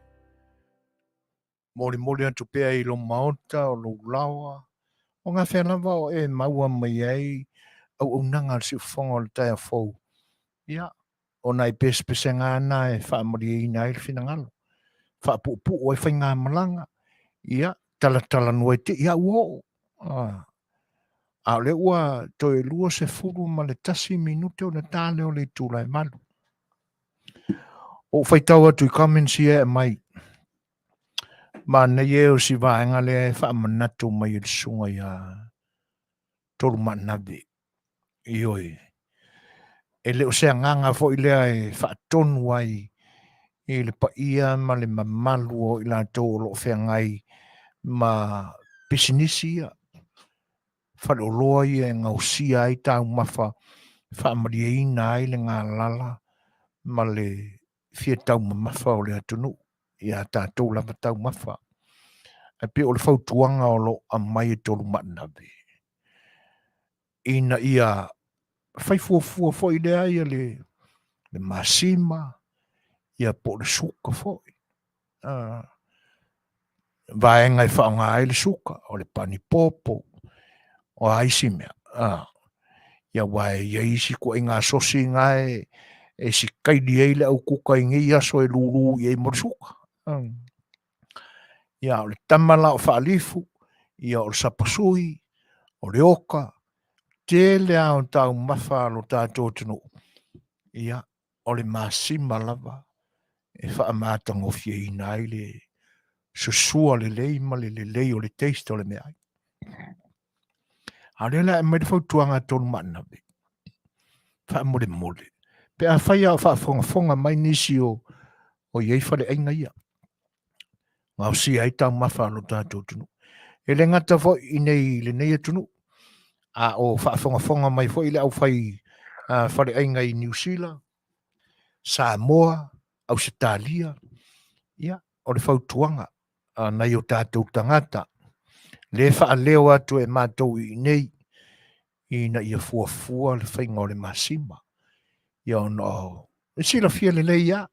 S1: Molimoli atu pea i lou maota o lou laoa, o gafea lava o e maua mai ai auaunaga a le siufofoga o le taeao fou. Ia, o nai pesepesega lava na e faamalieina ai le finagalo, faapuupuu ai faigamalaga, ia, talatalanoa ai te i a ua oo. Ah. A o lea ua toe 21 minute ona ta lea o le itula e 8. Ua ou faitau atu i comments ia e aumai. Manaia e o si vaega lea e faamanatu mai e le susuga ia Tolumaanave. Ioe. E le o se agaga foi lea e faatonu ai i le paia ma le mamalu o i latou o lo o feagai ma pisinisi ia, faleoloa ia e gaosia ai taumafa e faamalieina ai le galala ma le fia taumamafa o le atunuu i a tatou lava taumafa. Ae pei o le fautuaga o lo o aumai e Tolumaanave, ina ia fai fuafua foi lea ia le masima ia po o le suka foi. Vaega e faaaoga ai le suka, o le panipopo, o a isi mea. Ia aua e i ai isi ituaiga sosi na e sikaili ai le au kuka i nei aso e lulu i ai mo le suka. Ia o le tama la o Faalifu, ia o le sapasui, o le oka, tele lava o taumafa a lo tatou atunuu, ia o le masima lava e faamatagofieina ai le susua lelei ma le lelei o le taste o le meaai. A o lea la e aumai le fautuaga a Tolumaanave, faamolemole, pe afai a o faafogafoga mai nisi o i ai faleaiga ia, gaosia ai taumafa a lo tatou atunuu. E le gata foi i nei i lenei atunuu, a o faafogafoga mai foi le aufai faleaiga i Niu Sila, Samoa, Ausetalia, ia, o le fautuaga a nai o tatou tagata, le faaleo atu e matou i inei, ina ia fuafua le faiga o le masima. Ia ona o e silafia lelei lava,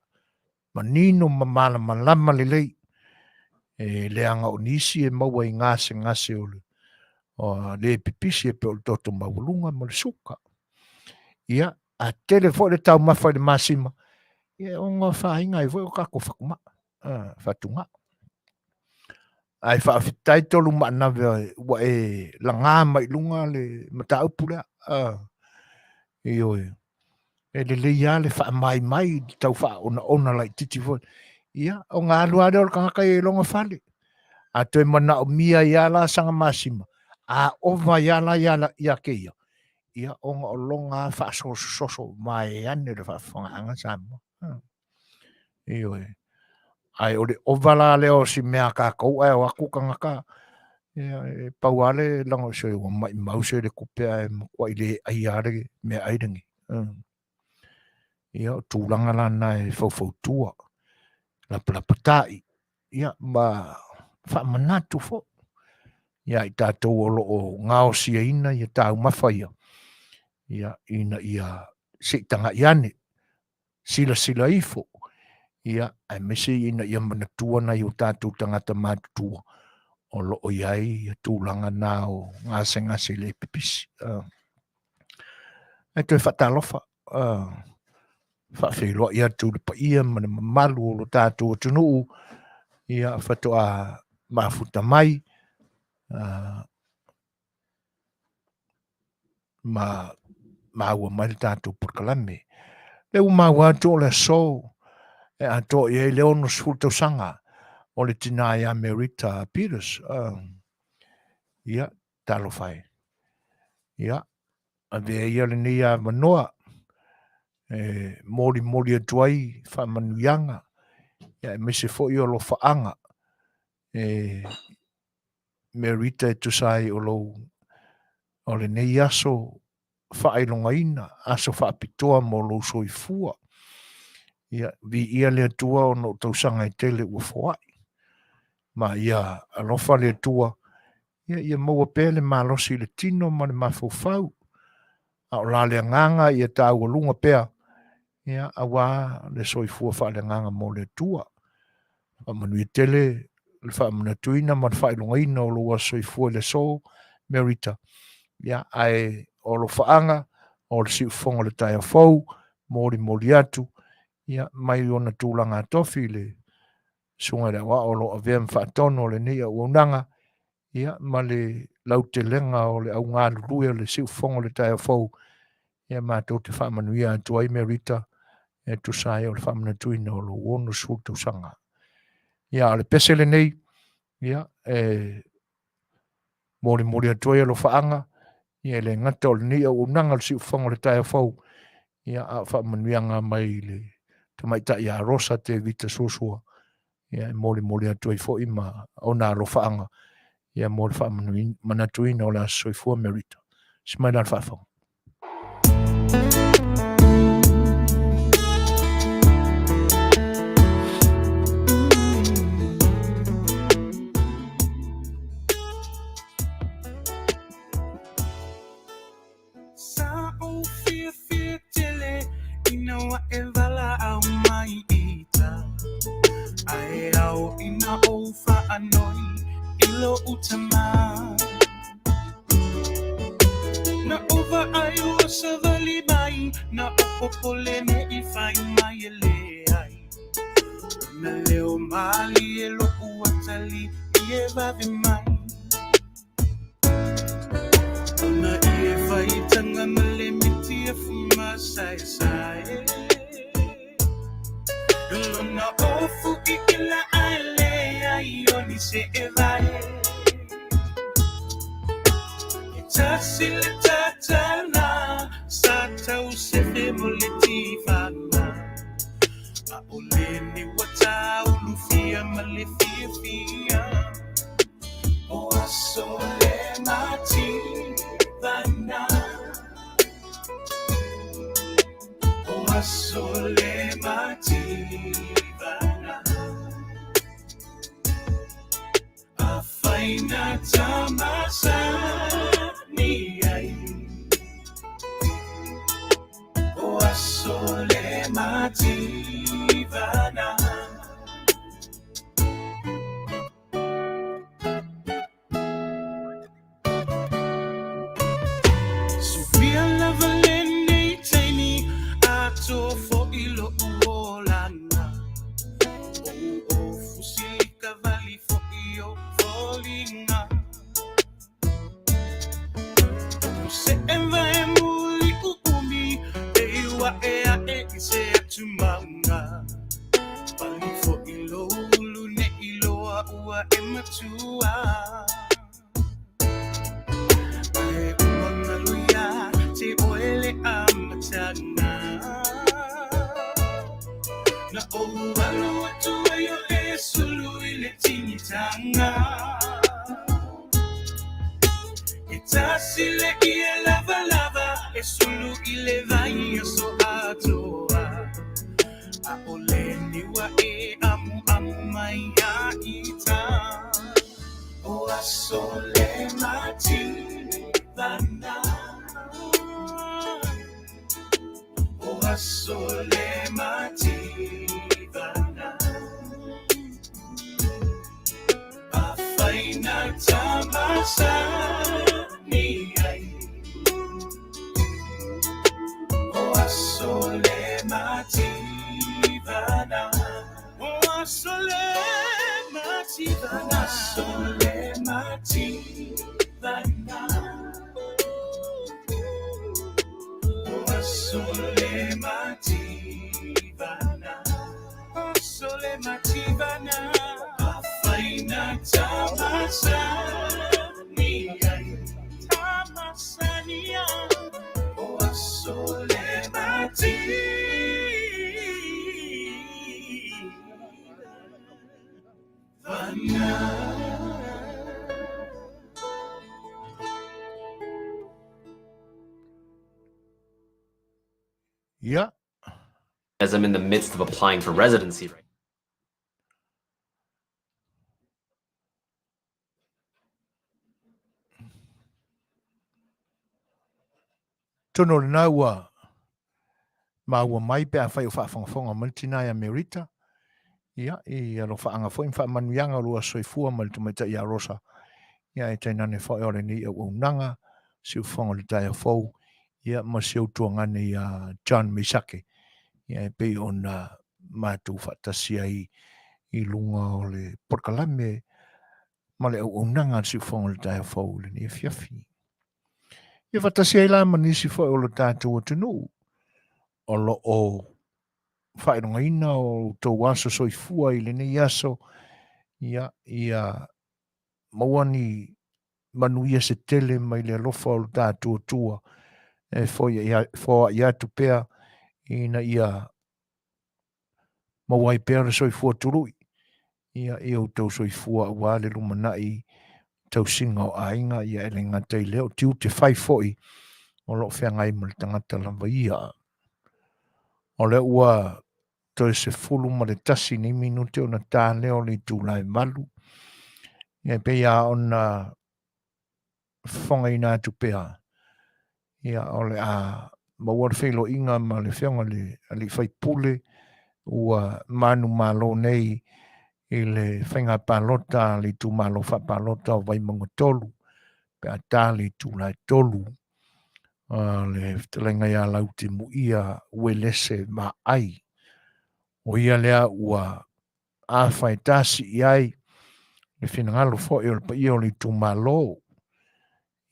S1: manino ma malamalama lelei, e leaga o nisi e maua i gasegase o le le pipisi e pei o le toto maualuga ma le suka. Ia, a tele foi le taumafa i le masima, ia e ono afaina ai foi o tatou fatumaa, fatugao. Ae faafetai Tolumaanave ua e laga mai i luga le mataupu lea. Ioe. E lelei lava le faamaimai i le tau faaonaona laitiiti foi. Ia, ona alu lava lea o le tagata ia i lona fale. A toe manaomia ai lava la sana masima, a ova ai lava la ia te ia, ia ona o lona lava faasososo vaeane le faafofogaaga Samoa. Ioe. Ae o le ova la lea o si mea a tatou ae o atu tagata, ia, e pau lava le lago se ua maimau se le tupe ae matuai le aia lava le meaai lenei. Ia, o tulaga la na e faufautua, lapalapatai, ia, ma faamanatu foi ia i tatou o lo o gaosiaina ia taumafa ia, ia, ina ia se i tagai ane, silasila ifo, ia, aemaise ina ia manatua nai o tatou tagata matutua o lo o i ai ia tulaga na o gasegase le pipisi. E toe faatalofa, faafeiloai atu i le paia ma le mamalu o lo tatou atunuu, ia, faatoa mafuta mai, ma maua mai le tatou polokalame. Lea ua maua atu o le aso e atoa i ai le 60 tausaga o le tinā ia Merita Peters. Ia, talofa e. Ia, avea ia lenei avanoa e molimoli atu ai faamanuiaga, ia, aemaise foi o alofaaga e Merita e tusa ai o lou o lenei aso faailogaina, aso faapitoa mo lou soifua. Ia, viia le Atua ona o tausaga e tele ua foai. Ma ia alofa le Atua, ia, ia maua pea le malosi i le tino ma le mafaufau. A o la le agaga ia taualuga pea, ia, aua le soifua faaleagaga mo le Atua. Faamanuia tele le faamanatuina ma le faailogaina o lou aso soifua i le aso, Merita. Ia, ae o alofaaga o le siufofoga o le taeao fou, molimoli atu, ia, mai ona tulaga tofi i le susuga i le aoao o lo o avea ma faatonu o lenei auaunaga, ia, ma le lautelega o le au galulue o le siufofoga o le taeao fou, ia matou te faamanuia atu ai Merita e tusa ai o le faamanatuina o lou 60 tausaga. Ia, o le pese lenei, ia, e molimoli atu ai alofaaga, ia e le gata o lenei auaunaga o le siufofoga o le taeao fou, ia, a o faamanuiaga mai le tamaitai ia Rosa Tevita Suasua, ia e molimoli atu ai foi ma ona alofaaga, ia mo le faamanatuina o le aso soifua Merita. Si mai la le faafofoga.
S3: Sa ou fiafia tele ina ua e valaau mai ita Ae ao ina ou faanoi i lo'u tama Na ou vaai ua savali mai Na ou popole nei fai mai e leai Na leo malie lo'u atalii e vave mai Ona ie faitaga ma le miti e fumasaesae Lona ofu i ila ae leai o ni se e vae E tasi le tatala sa tau sefe mo le tifaga A o le ni ua taulufia ma le fiafia O aso le mativana O aso le mativana Afai na tamasani ai O aso le mativana Sufia lava lenei taimi atoa fo'i lo'u olaga Ou ofu silika vali fo'i o foliga Ou se'e vae muli u'umi e iu a'e a'e i se atu mauga Pali fo'i lou ulu ne'i loa ua e matua Ae ua galo ia te oe le amataga Na ou alu atu ai o e sulu i le tigitaga E tasi le ie lavalava e sulu i le vai aso atoa A o le niua e amuamu mai ia ita O aso le mativana O aso le mativana Afai na tamasani ai O aso le mativana O aso le mativana O aso le mativana O aso le mativana O aso le mativana Afai na tamasani ai Tamasani ai O aso le mativana
S1: Ia.
S4: As I'm in the midst of applying for residency right
S1: Tonu o lena ua maua mai pe afai o faafogafoga mai le tina ia Merita. Ia, i alofaaga foi ma faamanuiaga o lua soifua ma le tamaitai ia Rosa. Ia, e tainane foi o lenei auaunaga, siufofoga o le taeao fou, ia, ma si ou tuagane ia John Mesake. Ia, e pei ona matou faatasi ai i luga o le polokalame ma le auaunaga a le siufofoga o le taeao fou i lenei afiafi. Ia faatasi ai la ma nisi foi o lo tatou atunuu o lo o faailogaina o outou aso soifua i lenei aso, ia, ia maua ni manuia se tele mai le alofa o lo tatou Atua e foai atu pea ina ia maua ai pea le soifua tului ia i outou soifua aua le lumanai tausiga o aiga, ia e le gata i lea o tiute fai foi o lo o feagai ma le tagata lava ia. O lea ua toe 11 nei minute ona ta lea o le itula e 8. Ia e pei lava ona fofogaina atu pea, ia o le a maua le feiloaiga ma le Afioga i le Alii Faipule ua manumalo nei i le faiga palota a le itumalo faapalota o Vaimauga 3 pe a ta le itula e 3. Le fetalaiga ia Lautimuia Uelese Vaai. O ia lea ua afaetasi i ai le finagalo foi o le paia o le itumalo,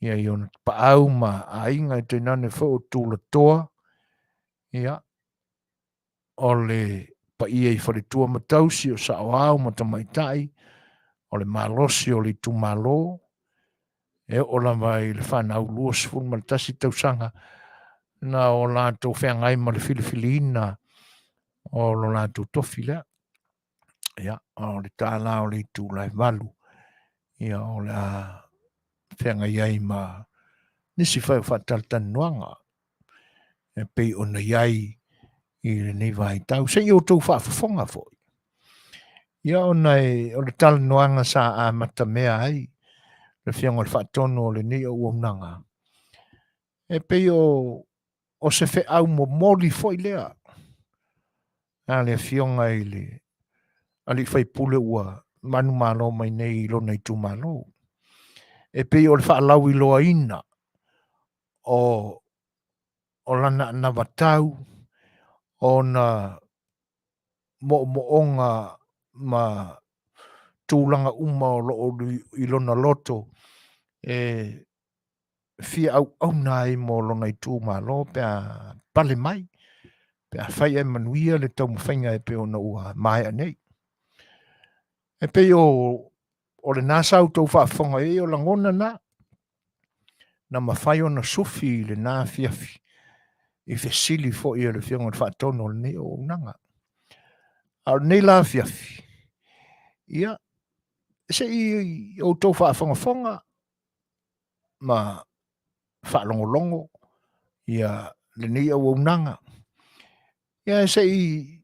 S1: ia i ona tapaau ma aiga e tainane foi o tulatoa, ia, o le paia i faletua ma tausi, o saoao ma tamaitai, o le malosi o le itumalo, e oo lava i le fanau 21 tausaga na o latou feagai ma le filifiliina o lo latou tofi lea. Ia, o le tālā o le itula e 8, ia o le a feagai ai ma nisi fai o faatalatalanoaga e pei ona i ai i lenei vaitau. Se i outou faafofoga foi. Ia ona e, o le talanoaga sa amatamea ai le Afioga i le Faatonu o lenei auaunaga, e pei o, o se feau momoli foi lea a le Afioga i le Alii Faipule ua manumalo mai nei i lona itumalo. E pei o le faalauiloaina o, o lana anavatau, ona moomooga ma tulaga uma o lo o i lona loto e fia auauna ai mo lona itumalo pe a pale mai, pe a fai ae manuia le taumafaiga e pei ona ua maea nei. E pei o, o lena sa outou faafofoga i ai o lagona na, na mafai ona sufi i lena afiafi i fesili foi a le Afioga i le Faatonu o lenei auaunaga. A o lenei la afiafi, ia, se i outou faafogafoga ma faalogologo ia lenei auaunaga. Ia se i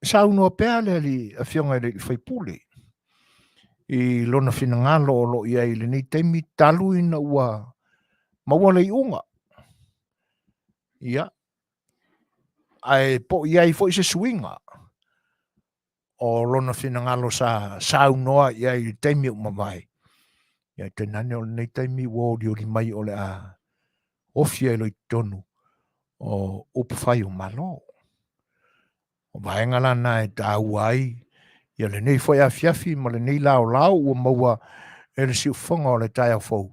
S1: saunoa pea le alii afioga i le sui usufono i lona finagalo o lo o i ai i lenei taimi talu ina ua maua le iuga. Ia, ae po o i ai foi se suiga o lona finagalo sa saunoa i ai i le taimi ua mavae. Ia, tainane o lenei taimi ua olioli mai o le a ofi ai loa i totonu o upufai o Malo. O vaega la na e taua ai ia lenei foi afiafi ma lenei laolao ua maua e le siufofoga o le taeao fou.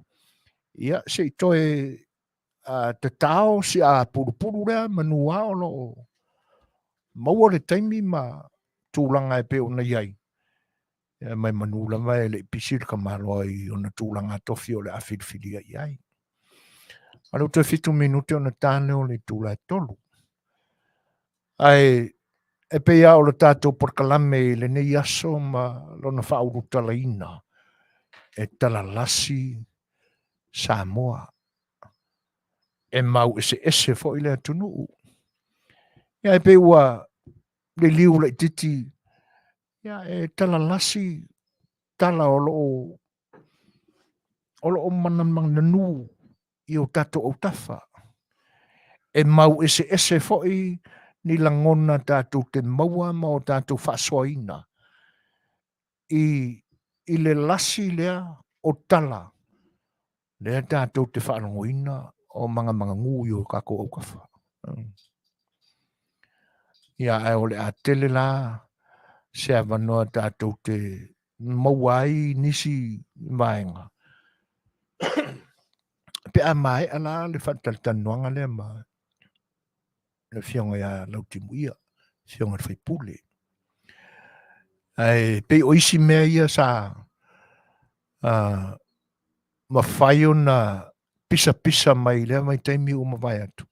S1: Ia, se i toe tatao si a pulupulu lea manu lava o lo o maua le taimi ma tulaga e pei ona i ai. Ia, mai manu lava e le i pisi le tamaloa i ona tulaga tofi o le a filifilia i ai. A lea ua toe 7 minute ona ta lea o le itula e 3. Ae e pei lava o le tatou polokalame i lenei aso ma lona faaulutalaina e talalasi Samoa. E mau eseese foi le atunuu. Ia e pei ua liliu laitiiti ia e talalasi tala o lo o manamananu i o tatou autafa. E mau eseese foi ni lagona tatou te maua ma o tatou faasoaina i, i le lasi lea o tala lea tatou te faalogoina o mangamangagū i o tatou autafa. Ia, ae o le a tele la se avanoa tatou te maua ai nisi vaega pe a maea la le faatalatalanoaga lea ma le afioga ia Lautimuia, afioga i le faipule. Ae pei o isi mea ia sa mafai ona pisapisa mai i lea vaitaimi ua mavae atu,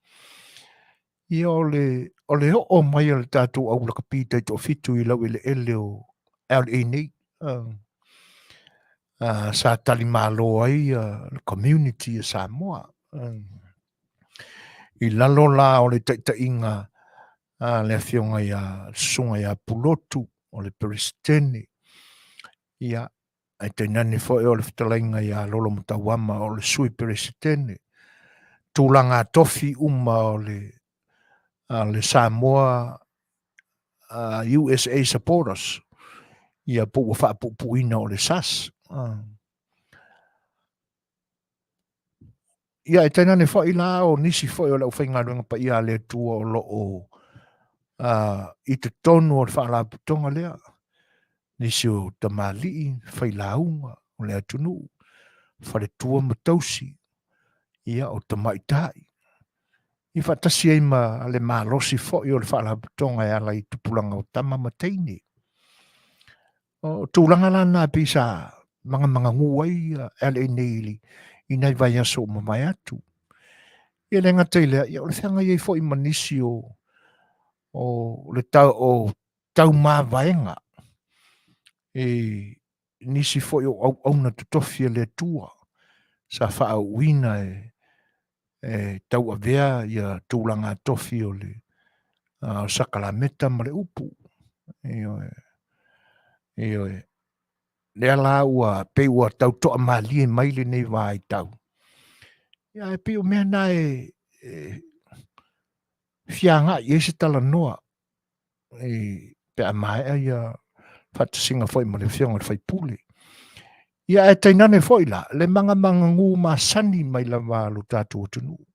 S1: ia o le, o le oo mai o le tatou au lakapi taitoafitu i laueleele o LA nei, sa talimalo ai le community a Samoa. I lalo la o le taitaiga a le afioga ia Susuga ia Pulotu o le Peresetene, ia ae tainane foi o le fetalaiga ia Lolo Matauama o le Sui Peresetene, tulaga tofi uma o le, a le Samoa USA Supporters, ia po ua faapuupuuina o le SAS. Ia, e tainane foi la o nisi foi o le aufaigaluega paia a le Atua o lo o i totonu o le faalapotopotoga lea, nisi o tamalii, failauga o le atunuu, faletua ma tausi, ia o tamaitai, ia faatasi ai ma le malosi foi o le faalapotopotoga e ala i tupulaga o tama ma teine. O tulaga la na pei sa magamagagū ai LA nei i nai vaiaso ua mavae atu. Ia le gata i lea, ia o le feagai ai foi ma nisi o, o le tau, o taumavaega i nisi foi o auauna totofi a le Atua sa faaauuina e, e tauavea ia tulaga tofi o le uh, sakalameta ma le upu. Ioe. Ioe. Lea la ua pei ua tau toamalie mai lenei vaitau. Ia, e pei o mea na e, e fia agai i ai se talanoa e, pe a maea ia faatasiga foi ma le afioga i le faipule. Ia ae tainane foi la, le mangamangagū masani mai lava a lo tatou atunuu.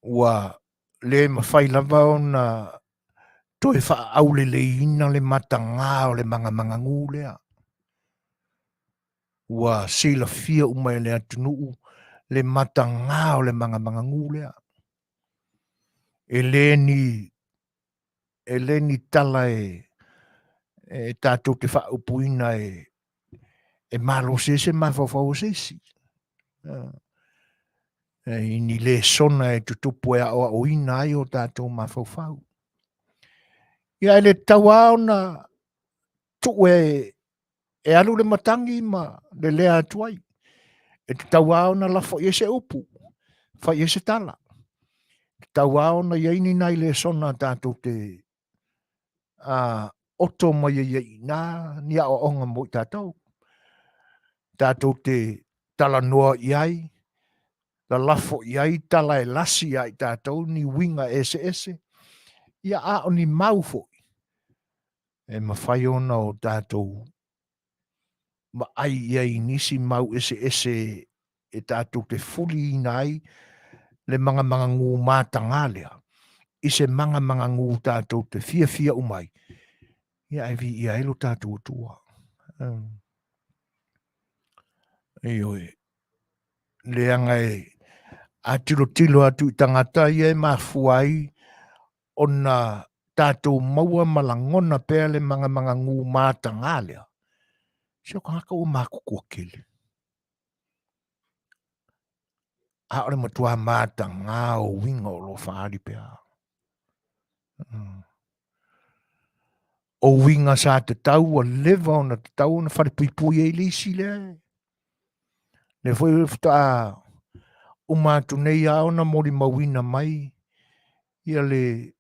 S1: Ua le mafai lava ona toe faaauleleiina le matagā o le mangamangagū lea. Ua silafia uma e le atunuu le matagā o le mangamangagū lea. E le ni e le ni tala e, e tatou te faaupuina e, e malosi ai se mafaufau o se isi. I ni lesona e tutupu e aoaoina ai o tatou mafaufau. Ia e le tatau lava ona tuu e, e alu le matagi ma lelea atu ai. E tatau lava ona lafo i ai se upu, fai i ai se tala. E tatau lava ona i ai ni nai lesona tatou te oto mai ai i ina ni aoaoga mo i tatou. Tatou te talanoa i ai, lalafo i ai tala e lasi ia i tatou ni uiga eseese, ia a o ni mau foi e mafai ona o tatou vaai i ai i nisi mau eseese e tatou te fuliina ai le mangamangagū matagā lea i se mangamangagū tatou te fiafia uma ai, ia ae viia ai lo tatou Atua. Ioe, leaga e a tilotilo atu i tagata ia e mafua ai ona tatou maua ma lagona pea le mangamangagū matagā lea, se o tagata ua matutua tele. A o le matua matagā o uiga o lo o faaali pea. O uiga sa tatau ua leva ona tatau ona falepuipui ai le isi lea. Lea foi faatoa uma atu nei lava ona molimauina mai ia le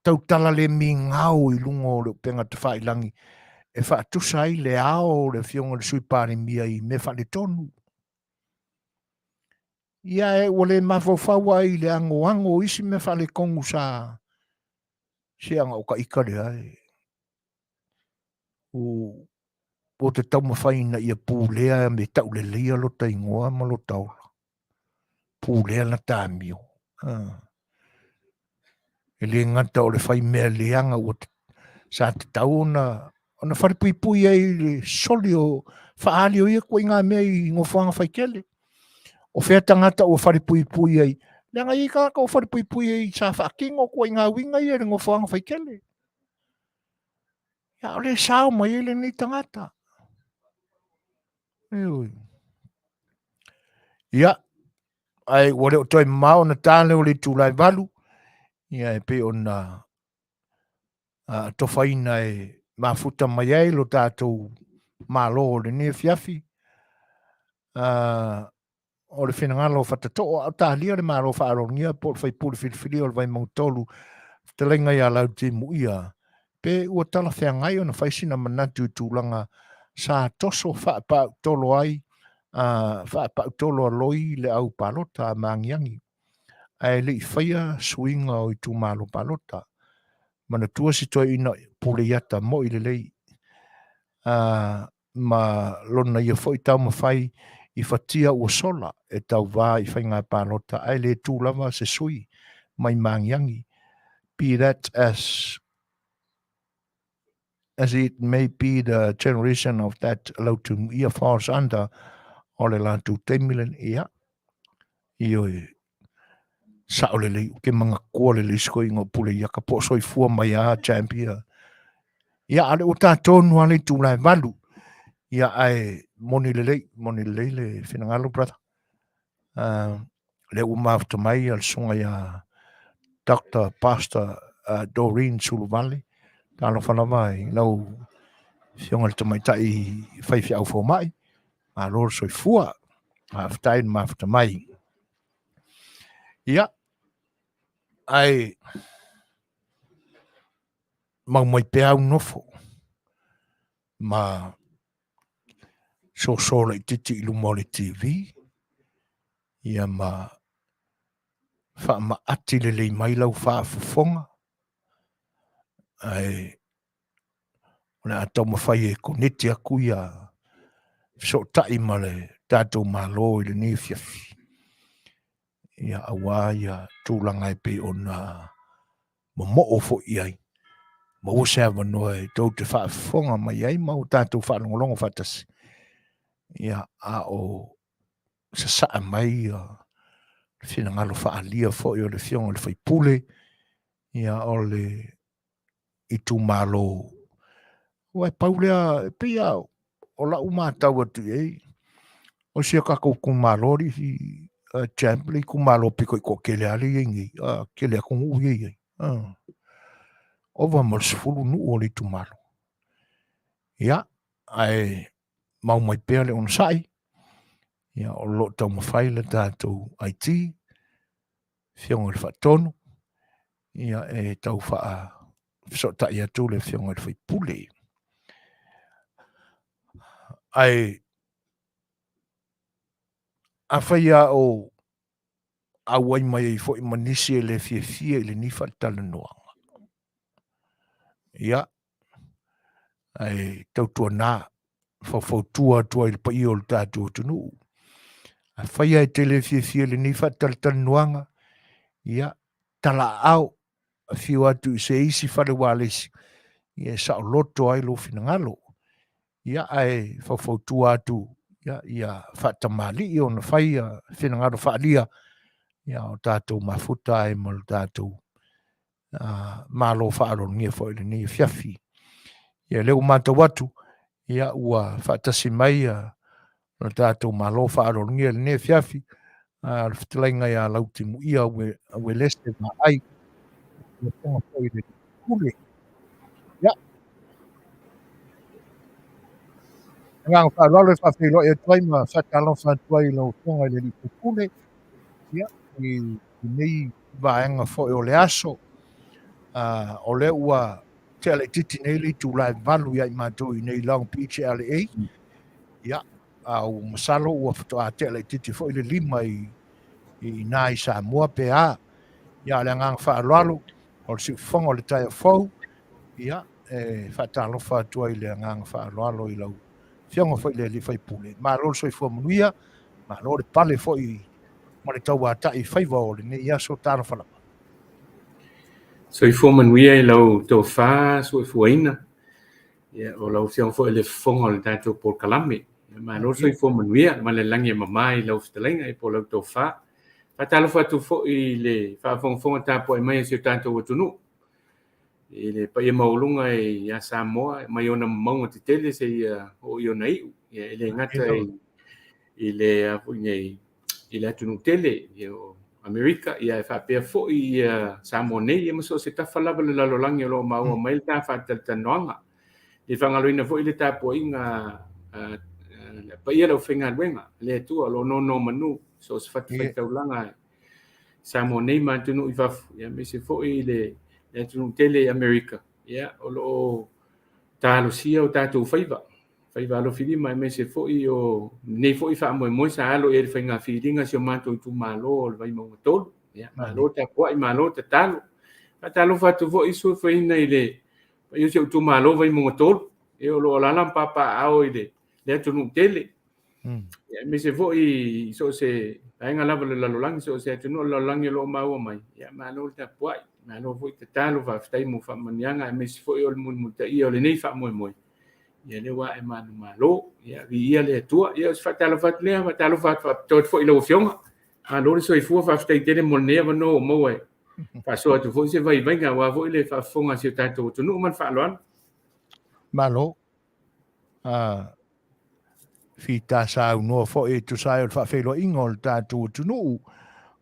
S1: tautala le migao i luga o le upega tafailagi e faatusa ai le ao o le afioga i le Sui Palemia i mea faaletonu. Ia e ua le mafaufau ai i le agoago o isi mea faaletonu sa seaga o ta ita lea e ua te taumafai ina ia pulea me tauleleia lota igoa ma lota ola. Pulea lata amio. E le gata o le fai mea leaga ua sa tatau ona ona falepuipui ai i le soli o faaali o ia ituaiga mea i nofoaga faitele. O fea tagata ua falepuipui ai, leaga e i ai tagata ua falepuipui ai sa faatino ituaiga uiga ia i le nofoaga faitele. A o le sao mai ai lenei tagata. Ioe. Ia, ae ua le o toe mamao ona ta lea o le itula e 8, ia e pei ona atofaina e mafuta mai ai lo tatou Malo o lenei afiafi, o le finagalo o Fatatoo, a o talia le Malo faaaloalogia po o le faipule filifilia o le Vaimauga 3, fetalaiga ia Lautimuia, pe ua talafeagai ona fai sina manatu i tulaga sa toso faapautolo ai, faapautolo a loi le au palota a Magiagi, ae le i faia suiga o itumalo palota. Manatua si toeaina Puleiata moi lelei, ma lona ia foi taumafai i fatia ua sola e tauva i faiga palota ae le tu lava se sui mai Magiagi. Be that as as it may be the generation of that Lautumuia falls under o le latou taimi lenei, ia, Ioe, sao lelei, ou te manatua lelei si toeaina o Puleiaka po o soifua mai lava champ ia. Ia, a o lea ua ta tonu lava le itula e 8. Ia, ae moni lelei, moni lelei le finagalo, brother. Lea ua mafuta mai le susuga ia Doctor Pastor Doreen Suluvale. Talofa lava i lau afioga i le tamaitai faifeau fomai. Malo le soifua. Faafetai le mafuta mai. Ia, ae mau mai pea au nofo ma soso laitiiti i luma o le TV, ia ma faamaati lelei mai lau faafofoga, ae o le a taumafai e koneti atu ia fesootai ma le tatou Malo i lenei afiafi, ia aua ia tulaga e pei ona momoo foi i ai, maua se avanoa e tou te faafofoga mai ai ma o tatou faalogologo faatasi, ia a o sasaa mai ia finagalo faaalia foi o le Afioga i le sui usufono, ia o le itumalo. Aua e pau lea, e pei lava o lau matau atu i ai, o si o tatou itumalo alii champ, le itumalo pito i toatele lava lea e i ai nei, tele atu nuu ia e i ai. Ova ma le 10 nuu o le itumalo. Ia, ae mau mai pea le onosai, ia, o lo o taumafai le tatou IT, Afioga i le Faatonu, ia e tau faafesootai atu le Afioga i le sui usufono. Ae afai lava o auai mai ai foi ma nisi e le fiafia i lenei faatalanoaga, ia, ae tautuana faufautua atu ai i le paia o le tatou atunuu. Afai lava e te le fiafia i lenei faatalatalanoaga, ia, talaaao, afio atu i se isi fale ualesi, ia e saoloto ai lou finagalo. Ia, ae faufautua atu, ia, ia faatamalii ona fai ia finagalo faaalia, ia, o tatou mafuta ai ma le tatou Malo faaaloalogia foi i lenei afiafi. Ia, lea ua matau atu, ia, ua faatasi mai ia le tatou Malo faaaloalogia i lenei afiafi, le fetalaiga ia Lautimuia Uelese Vaai, le afioga foi i le Pule. Ia, agaga faaaloalo e faafeiloai atu ai ma faatalofa atu ai i lau afioga i le Alii Faipule, ia, i lenei vaega foi o le aso. O lea ua tea laitiiti nei le itula e 8 ia i matou i nei Long Beach LA. Ia, a ua masalo ua faatoa tea laitiiti foi le 5 i I inā i Samoa pe a. Ia, o le agaga faaaloalo, o le siufofoga o le taeao fou, ia, e faatalofa atu ai i le agaga faaaloalo i lau Afioga foi i le Alii Faipule. Malo le soifua manuia, malo le pale foi ma le tauatai i faiva o lenei aso. Talofa lava.
S5: Soifua manuia i lau tofa soifuaina, ia, o lau Afioga foi i le fofoga o le tatou polokalame. Malo le soifua manuia ma le lagi e mama i lau fetalaiga po o lau tofa. Faatalofa atu foi i le faafogafoga tapuai mai a si o tatou atunuu i le paia maualuga ia Samoa mai ona mauga tetele seia oo i ona iu. Ia, e le gata i le a foi nei i le atunuu tele ia o Amerika, ia e faapea foi ia Samoa nei, ia ma so o se tafa lava o le lalolagi o lo o maua mai le ta faatalatalanoaga. E faagaloina foi le tapuaiga a le paia o le aufaigaluega a le Atua o lo o nonomanu so o se fatafaitaulaga Samoa nei ma atunuu i fafo, ia aemaise foi le atunuu tele i Amerika, ia o lo o talosia o tatou faiva, faiva alofilima, aemaise foi o lenei foi faamoemoe sa alo i ai le faiga filiga si o matou itumalo o le Vaimauga 3. Ia, malo tapuai, malo tatalo. Faatalofa atu foi suefueina i le paia o si ou itumalo Vaimauga 3, ia o lo o alaala ma papaaao i le atunuu tele. Ia, aemaise foi i so o se vaega lava o le lalolagi, so o se atunuu o le lalolagi o lo o maua mai, ia malo le tapuai, malo foi tatalo, faafetai mo faamanuiaga, aemaise foi o le mulimulitaia o lenei faamoemoe. Ia lea ua ae manumalo, ia viia le Atua. Ia o se faatalofa atu lea, faatalofa atu faapitoa atu foi i lau Afioga. Malo le soifua, faafetai tele mo lenei avanoa ua maua e faasoa atu foi se vaivaiga aua foi le faafofoga a si o tatou atunuu ma le faaaloalo.
S1: Malo. Fita saunoa foi e tusa ai o le faafeiloaiga o le tatou atunuu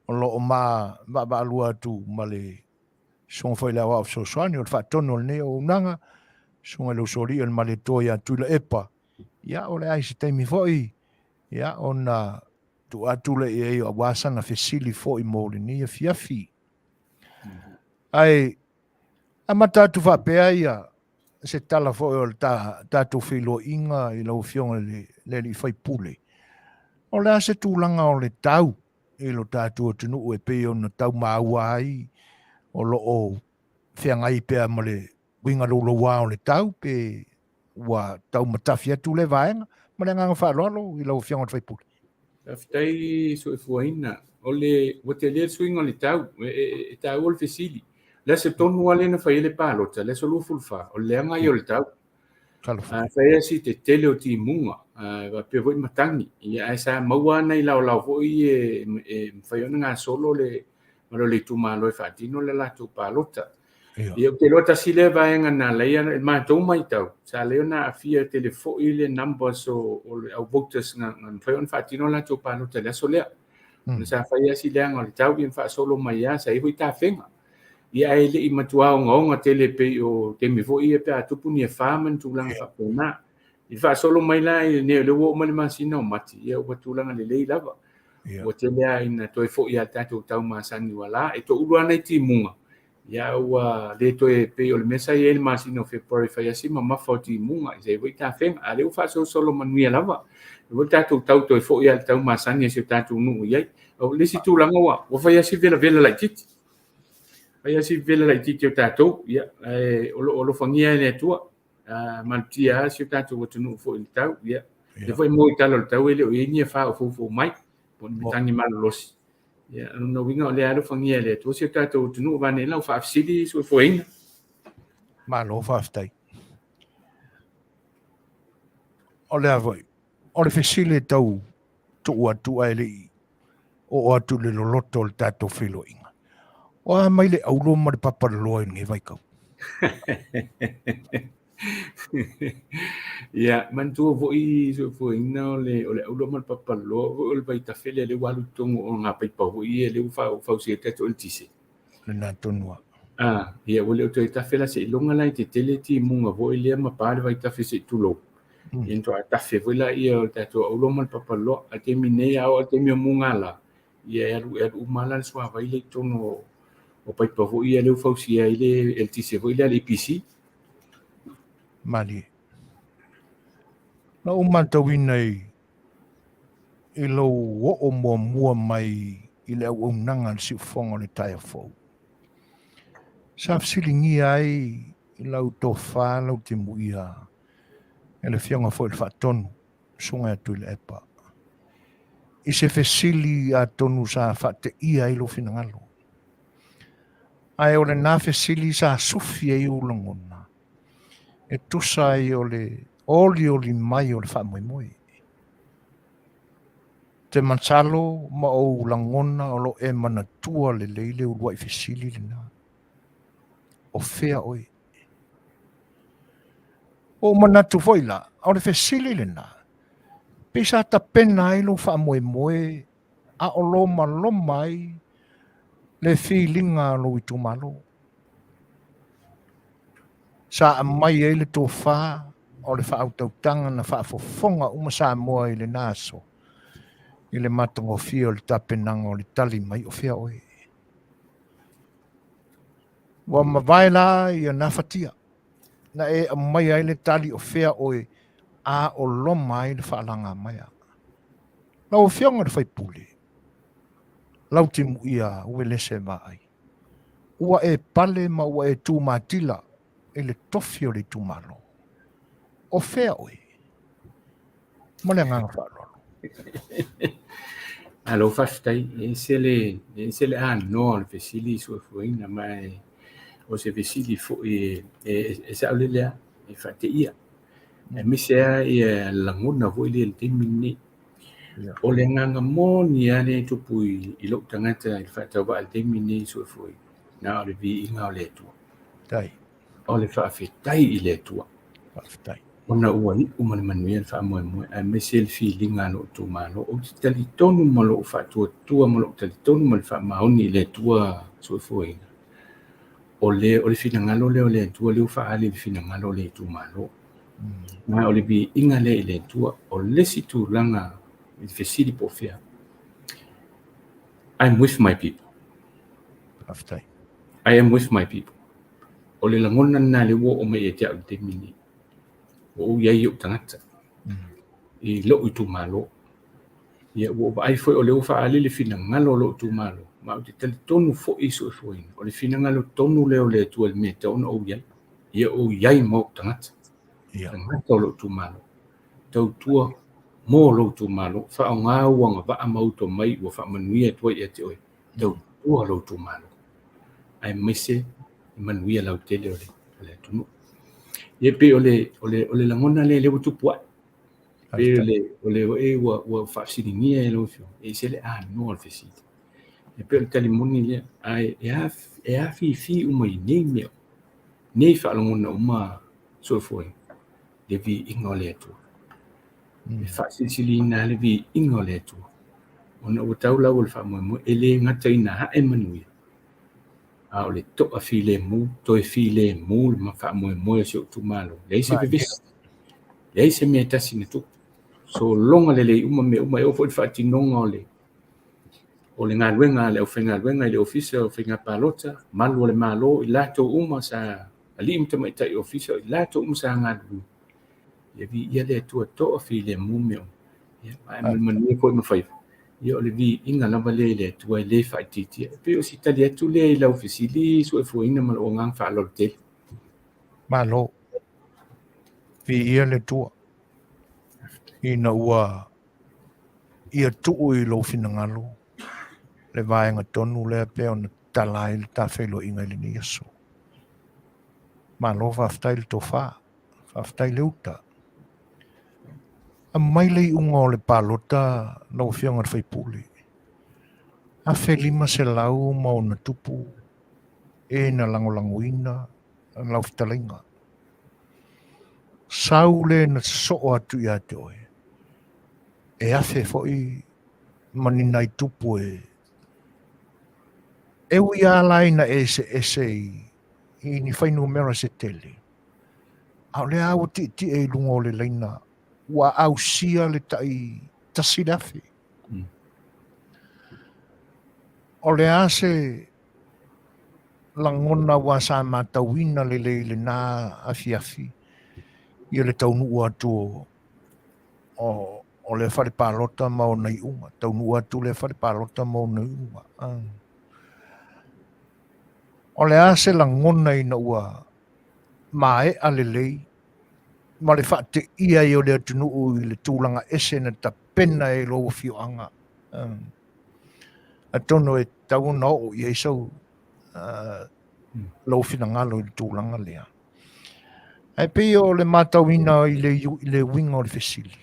S1: o lo o ma vaavaalua atu ma le susuga foi i le Aoao Fesoasoani o le faatonu o lenei auaunaga, susuga i le Usoalii o le Malietoa ia Tuilaepa. Ia, o le a i se taimi foi, ia, ona tuu atu lea i ai aua sana fesili foi mo lenei afiafi. Ae amata atu faapea ia se tala foi o le tatou feiloaiga i lau Afioga i le Alii Faipule. O le a se tulaga o le tau i lo tatou atunuu e pei ona tau maua ai o lo o feagai pea ma le uiga louloua o le tau pe ua tau matafi atu lea vaega? Ma le agaga faaaloalo i lau Afioga i le Faipule.
S5: Faafetai soifuaina. O le ua tele le suiga o le tau, e taua le fesili. Le aso tonu lava lea na fai ai le palota, le aso 24, o le leaga ia o le tau. Fai ai si tetele o timuga, faapea foi matagi. Ia, ae sa maua nai laolao foi e mafai ona gasolo le mamalu o le itumalo e faatino le latou palota. Ia, ou te iloa tasi lea vaega na ala ai i matou matau, sa ala ai ona aafia tele foi le numbers o le au voters na mafai ona faatino latou palota i le aso lea. Ona sa fai lava si leaga o le tau ia ma faasolo mai lava, sa i ai foi tafega. Ia ae le i matua ogaoga tele pei o taimi foi ia pe a tupu ni afa ma ni tulaga faapena. I faasolo mai la i lenei o lea ua oo mai le masina o Mati, ia ua tulaga lelei lava. Ua tele lava ina toe foi lava i le tatou tau masani ua la. E toaulu lava nai timuga, ia ua le toe pei o le mea sa i ai le masina o February fai lava si mamafa o timuga, sa i ai foi tafega, a o lea ua faasolosolo manuia lava. E foi le tatou tau toe foi lava i le tau masani a si o tatou nuu i ai. O le isi tulaga ua fai lava si velavela laitiiti. Fai lava si vevela laitiiti o tatou, ia, ae o lo o alofagia e le Atua. Malutia lava si o tatou atunuu foi i le tau, ia. Lea foi mo i tala o le tau e le o i ai ni afa o foufou mai, po o ni matagi malolosi. Ia, o lona uiga o lea alofagia e le Atua si o tatou atunuu, vaeane lau faafesili soifuaina.
S1: Malo faafetai. O le a foi, o le fesili e tau tuu atu ae le i oo atu i le loloto o le tatou feiloaiga. O a mai le auro ma le papaloloa i lenei vaitau?
S5: Ia, manatua foi soifuaina o le auro ma le papaloloa foi o le vaitafe lea ua alu i totonu o ngā paipa foi ia lea ua fausia ai le tatou eletise.
S1: Lena tonu lava.
S5: Ah, ia ua le o toe tafe la seiloga la i tetele timuga foi lea ma pa le vaitafe se i tulou. Ia na toa tafe foi la ia o le tatou auro ma le papaloloa. A taimi nei a oo i le taimi o mugala, ia e alu e alu uma la le suavai lea i totonu o paipa foi ia lea ua fausia ai le eletise foi lea a le EPC.
S1: Malie. Na ou matauina i lou oo muamua mai i le auaunaga a le siufofoga o le taeao fou. Sa fesiligia ai i lau tofa lau timuia e le Afioga foi i le Faatonu, Susuga ia Tuilaepa, i se fesili atonu sa faateia ai lou finagalo. Ae o lena fesili sa sufi ai ou lagona, e tusa ai o le olioli mai o le faamoemoe. Te masalo ma ou lagona o lo o e manatua lelei le uluai fesili lena. O fea oe? Ua ou manatu foi la, o le fesili lena, pei sa tapena ai lou faamoemoe a o lomaloma ai le filiga a lou itumalo. Sa aumai ai le tofa o le faautautaga na faafofoga uma Samoa i lena aso i le matagofie o le tapenaga o le tali mai o fea oe. Ua mavae la ia nafatia na e aumaia ai le tali o fea oe a o loma ai le faalagamaea. Lau Afioga i le sui usufono, lau timuia Uelese Vaai, ua e pale ma ua e tumatila i le tofi o le itumalo. O fea oe? Ma le agaga faaaloalo.
S5: Malo faafetai. E ese le, e ese le anoa o le fesili i suefuaina, ma e, o se fesili foi e, e, e saolele lava, e faateia. Aemaise lava ia lagona foi lea i le taimi lenei. O le agaga moni lava lea e tupu i, i lou tagata i le faatauvaa i le taimi lenei suefuaina, na o le viiga o le Atua.
S1: Tai.
S5: O le faafetai i le Atua.
S1: Faafetai.
S5: Ona ua iu ma le manuia le faamoemoe, aemaise le filiga a lou itumalo. Ou te talitonu ma lou faatuatua ma lou talitonu ma le faamaoni i le Atua soifuaina. O le, o le finagalo lea o le Atua lea ua faaali i le finagalo o le itumalo. Ma o le viiga lea i le Atua. O le isi tulaga i le fesili po o fea. I'm with my people.
S1: Faafetai.
S5: I am with my people. O le lagona lena lea ua oo mai ia te au i le taimi lenei. Ua ou i ai i ou tagata, i lou itumalo. Ia, ua ou vaai foi o lea ua faaali le finagalo o lou itumalo, ma ou te talitonu foi i soifuaina, o le finagalo tonu lea o le Atua i le mea e tatau ona ou i ai. Ia ou i ai ma ou tagata, tagata o lou itumalo. Tautua mo lou itumalo, faaaoga ou agavaa ma ou tomai ua faamanuia atu ai ia te oe. Tautua lou itumalo, aemaise le manuia lautele o le, o le atunuu. Ia pei o le, o le, o le lagona lea lea ua tupu ae. Pei o le, o le oe ua, ua faafesiligia e lau Afioga, e ese le anoa o le fesili. E pei o le tali moni lea, ae e, a, e afifi uma i nei mea, nei faalogona uma soifuaina, le viiga o le Atua. E faasilisiliina le viiga o le Atua, ona ua tau lau o le faamoemoe, e le gata ina ae manuia, a o le toafilemu, toe filemu le faamoemoe o si ou itumalo. Leai se vevesi, leai se mea e tasi na tupu. Sologa lelei uma mea uma, e oo foi i le faatinoga o le o le galuega a le aufaigaluega i le Ofisa o Faiga Palota, malu o le Malo, i latou uma sa alii ma tamaitai ofisa, i latou uma sa galulue. Ia viia le Atua toafilemu mea uma. Ia, ae manumanuia foi ma faiva. Ia, o le viiga lava lea i le Atua e le faaitiitia. E pei o si tali atu lea i lau fesili suefuaina ma lou agaga faaaloalo tele.
S1: Malo. Viia le Atua. Ina ua ia tuu i lou finagalo le vaega tonu lea pei ona tatala ai le ta feiloaiga i lenei aso. Malo faafetai le tofa. Faafetai le uta. Aumai le iuga o le palota lau Afioga i le sui usufono. 1500+ e na lagolagoina lau fetalaiga. Sau le na sosoo atu ia te oe, e afe foi ma ni nai tupu e e ui lava la ina eseese i ni fuainumera se tele, a o lea ua tietie i luga o le laina ua ausia le tai 1,000. O le a se lagona aua sa matauina lelei i lena afiafi ia le taunuu atu o, O le fale palota ma ona iuga, taunuu atu lea fale palota ma ona iuga. O le a se lagona ina ua maea lelei ma le faateia ai o le atunuu i le tulaga ese na tapena e lou afioaga? Atonu e tatau ona oo i ai sau lou finagalo i le tulaga lea. Ae pei o le matauina i le uiga o le fesili,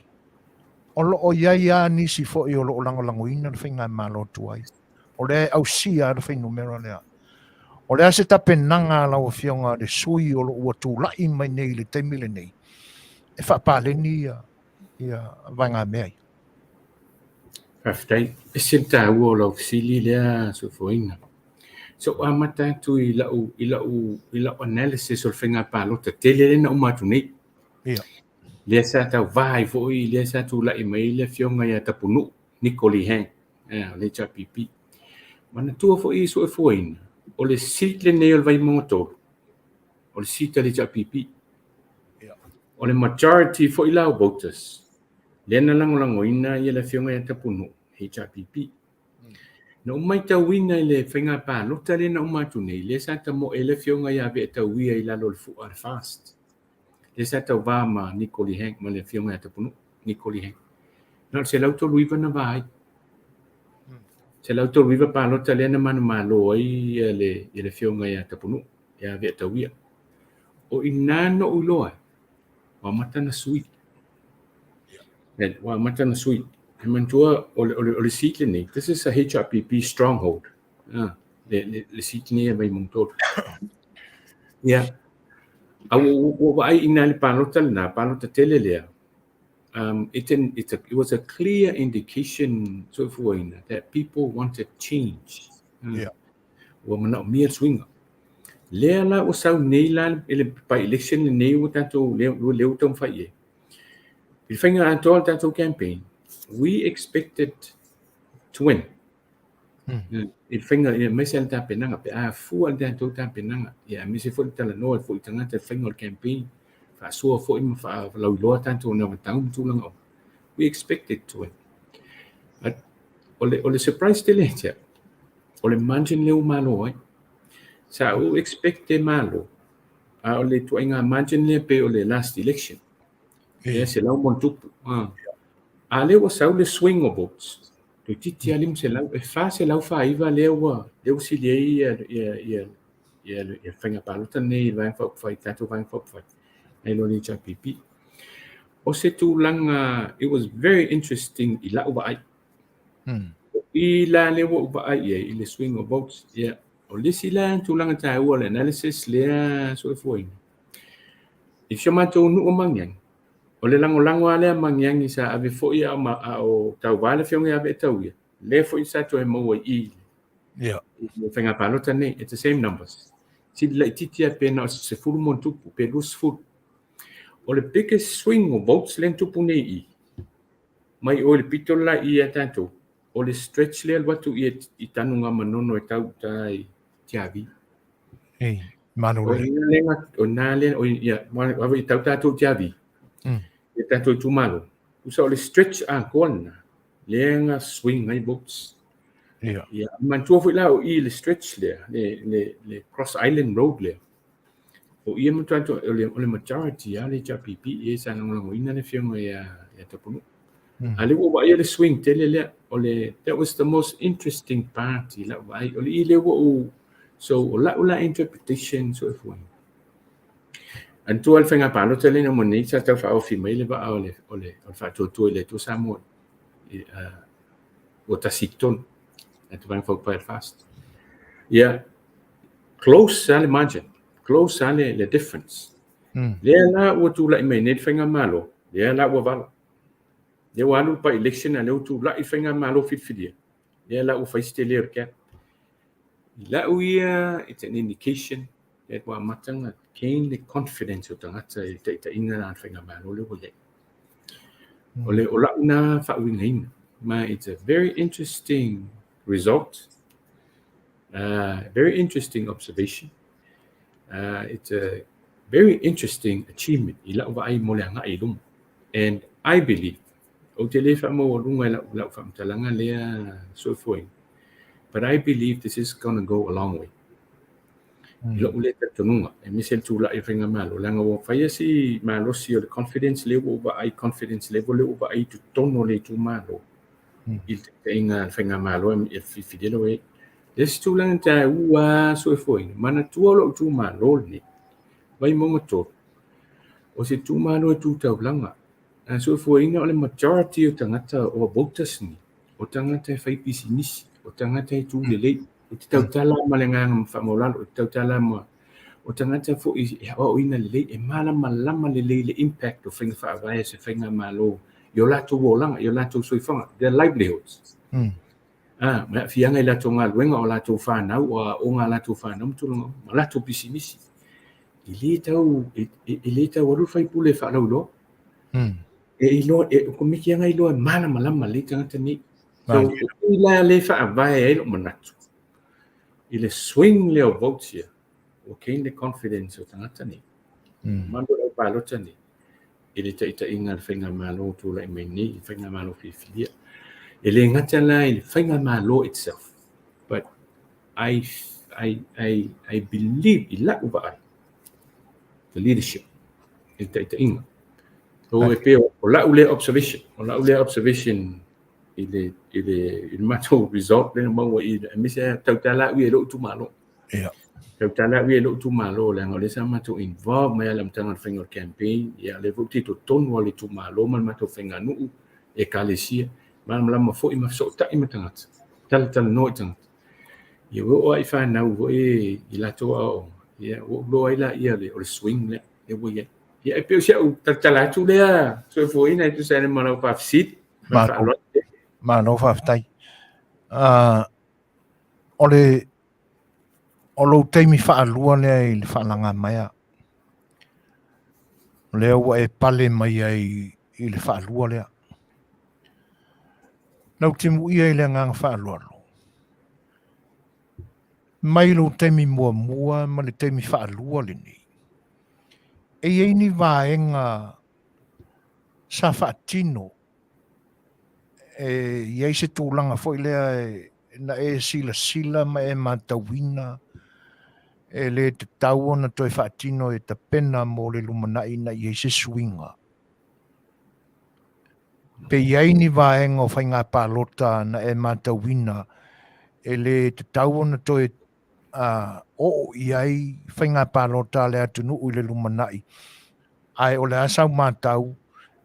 S1: o lo o i ai lava nisi foi o lo o lagolagoina le faigamalo tuai, o lea e ausia le fuainumera lea. O le a se tapenaga a lau Afioga le sui o lo o ua tulai mai nei i le taimi lenei e faapaleni ia vaegamea ia?
S5: Faafetai. E ese le taua o lau fesili lea, Soifuaina. Se i ou amata atu i lau analysis o le faiga palota tele lea na uma atu nei. Lea sa tauvā ai foi, lea sa tulai mai le afioga ia Tapunuu, Niko Lee Hang, o le HRPP. Manatua foi, Soifuaina, o le seat lenei o le Vaimauga 3, o le seat a le HRPP. O le majority foi la o voters, lea na lagolagoina ia le afioga ia Tapunuu, HRPP. Na ou matauina i le faiga palota lea na uma atu nei, lea sa tamoe le afioga ia Ve'atauia i lalo o le fua le FAST. Lea sa tauvā ma Niko Lee Hang, ma le afioga ia Tapunuu, Niko Lee Hang. Na o le 139 na va ai. 139 palota lea na manumalo ai ia le afioga ia Tapunuu, ia Ve'atauia. O i nā na ou iloa ai, ua amata na sui. Ua amata na sui. E manatua o le seat lenei, this is a HRPP stronghold. Ah, le seat nei e Vaimauga 3. Ia, a ua vaai ina le palota lena, palota tele lea, it, it's a, it was a clear indication, Soifuaina, that people wanted change. Ua manaomia le suiga. Lea la ua sau nei la i le by election lenei ua tatou lea ua taumafai i ai. I le faiga atoa o le tatou campaign, we expected to win. I le faiga ia aemaise le tapenaga pe a fua le tatou tapenaga ia aemaise foi le talanoa foi i tagata i le faiga o le campaign, faasoa foi ma faalauiloa tatou anavatau ma tulaga uma. We expected to win. But o le surprise tele ia te au, o le margin lea ua malo ai. Sa ou expect e malo, a o le ituaiga margin lea pei o le last election. Ia 100+. Ah. A lea ua sau le swing o votes. Toeitiiti lava 500, e 449 lea ua sili ai ia faiga palota nei i le Vaega Faaupufai, tatou Vaega Faaupufai, nai lo le HRPP. O se tulaga, it was very interesting i lau vaai. I la lea ua ou vaai i ai i le swing of votes, ia, o le isi la tulaga taua o le analysis lea, Soifuaina. I si o matou nuu o Magiagi, o le lagolago lava lea a Magiagi sa ave foi a o tauvā le afioga ia Ve'atauia, lea foi sa toe maua i i le faiga palota nei, it's the same numbers. Sili laitiiti lava pe na o se 10+, pe 20. O le biggest swing of votes lea na tupu nei i, mai o i le pito la i ia tatou, o le stretch lea alu atu i Tanugamanono e tau uta i Tiavi.
S1: Ei, malo
S5: O
S1: le.
S5: ina lea, o na lea, o ia, ua i tau tatou Tiavi, ia tatou itumalo. Usa o le stretch atoa lena, lea na swing ai votes. Ia, manatua foi la o i le stretch lea, le Cross Island Road lea. O ia matua o le majority a le HRPP e sa lagolagoina le afioga ia Tapunuu. A lea ua vaaia le swing tele lea, o le, that was the most interesting part i lau vaai. O le i lea ua ou, so o lau la interpretation, Soifuaina. Manatua le faiga palota lea na uma nei sa tau faaofi mai le vaa o le Faatuatua i le Atua Samoa. I, ua tasi i totonu. Atu Vaega Faaupufai FAST. Ia, close lava le margin, close lava le difference. Lea la ua tulai mai nei le faigamalo, lea la ua vala. Lea ua alu le by election a lea ua tulai le faigamalo filifilia. Lea la ua fai se tele o le gap. I lau ia, it's an indication that ua amata ona gain the confidence o tagata i le taitaiga la a le faigamalo lea ua i ai. O lau na faauigaina. Ma it's a very interesting result. Very interesting observation. It's a very interesting achievement i lau vaai mo le agai i luma. And I believe, Ou te le faamaualuga i lau faamatalaga lea soifuaina, but I believe this is gonna go a long way. I lou lea talitonuga, aemaise le tulai o Faigamalo, leaga ua faia si malosi o le confidence lea ua ou vaai, confidence level lea ua ou vaai i totonu o le itumalo i le taitaiga a le Faigamalo e filifilia lea ua i ai. Le isi tulaga taua lava soifuaina, manatua lou itumalo lenei, Vaimauga 3, o se itumalo e tu taulaga. A soifuaina o le majority o tagata o voters nei, o tagata e fai pisinisi, o tagata e tu lelei, e te tautala ma le agaga faamaualalo, e te tautala ma o tagata foi e aoaoina lelei, e malamalama lelei le impact o faiga faavae a se faigamalo i o latou olaga, i o latou soifuaga, their livelihoods. Ah, ma aafiaga i latou galuega, o latou fanau, o aoga a latou fanau ma tulaga uma, ma latou pisinisi. E le tau, e le tau alu le faipule e faalauiloa. E iloa, e, o komiti lava iloa e malamalama lelei tagata nei. So, o i la le faavae ai lou manatu i le swing lea o votes ia, ua gain le confidence o tagata nei. Mamalu o le aupalota nei i le taitaiga a le Faigamalo o tulai mai nei, le Faigamalo filifilia. E le gata la i le Faigamalo itself, but I believe i lau vaai, the leadership, i le taitaiga. So e pei o lau lea observation, o lau lea observation i le matou result lea na maua i, aemaise lava tautala au ia i lou itumalo. Tautala au ia i lou itumalo, leaga o lea sa matou involve mai lava i le amataga o le faiga o le campaign, ia o lea foi ou te i totonu lava o le itumalo ma le matou faiganuu, ekalesia, malamalama foi ma fesootai ma tagata, talatalanoa i tagata. Ia ua oo lava i fanau foi i latou aoaoga, ia ua ou iloa ai laia o le swing lea, lea ua i ai. Ia e pei o si au talatala atu lea soifuaina e tusa ai ma lau faafesili. Ma le faaaloalo.
S1: Malo faafetai. O le o lou taimi faalua lea i le faalagamaea. O lea ua e pale mai ai i le faalua lea. Lau timuia i le agaga faaaloalo, mai lou taimi muamua ma le taimi faalua lenei, e i ai ni vaega sa faatino e i ai se tulaga foi lea na e silasila ma e matauina e le tatau ona toe faatino e tapena mo le lumanai ina i ai se suiga. Pe i ai ni vaega o faiga palota na e matauina e le tatau ona toe oo i ai faiga palota a le atunuu i le lumanai, ae o le a sau matau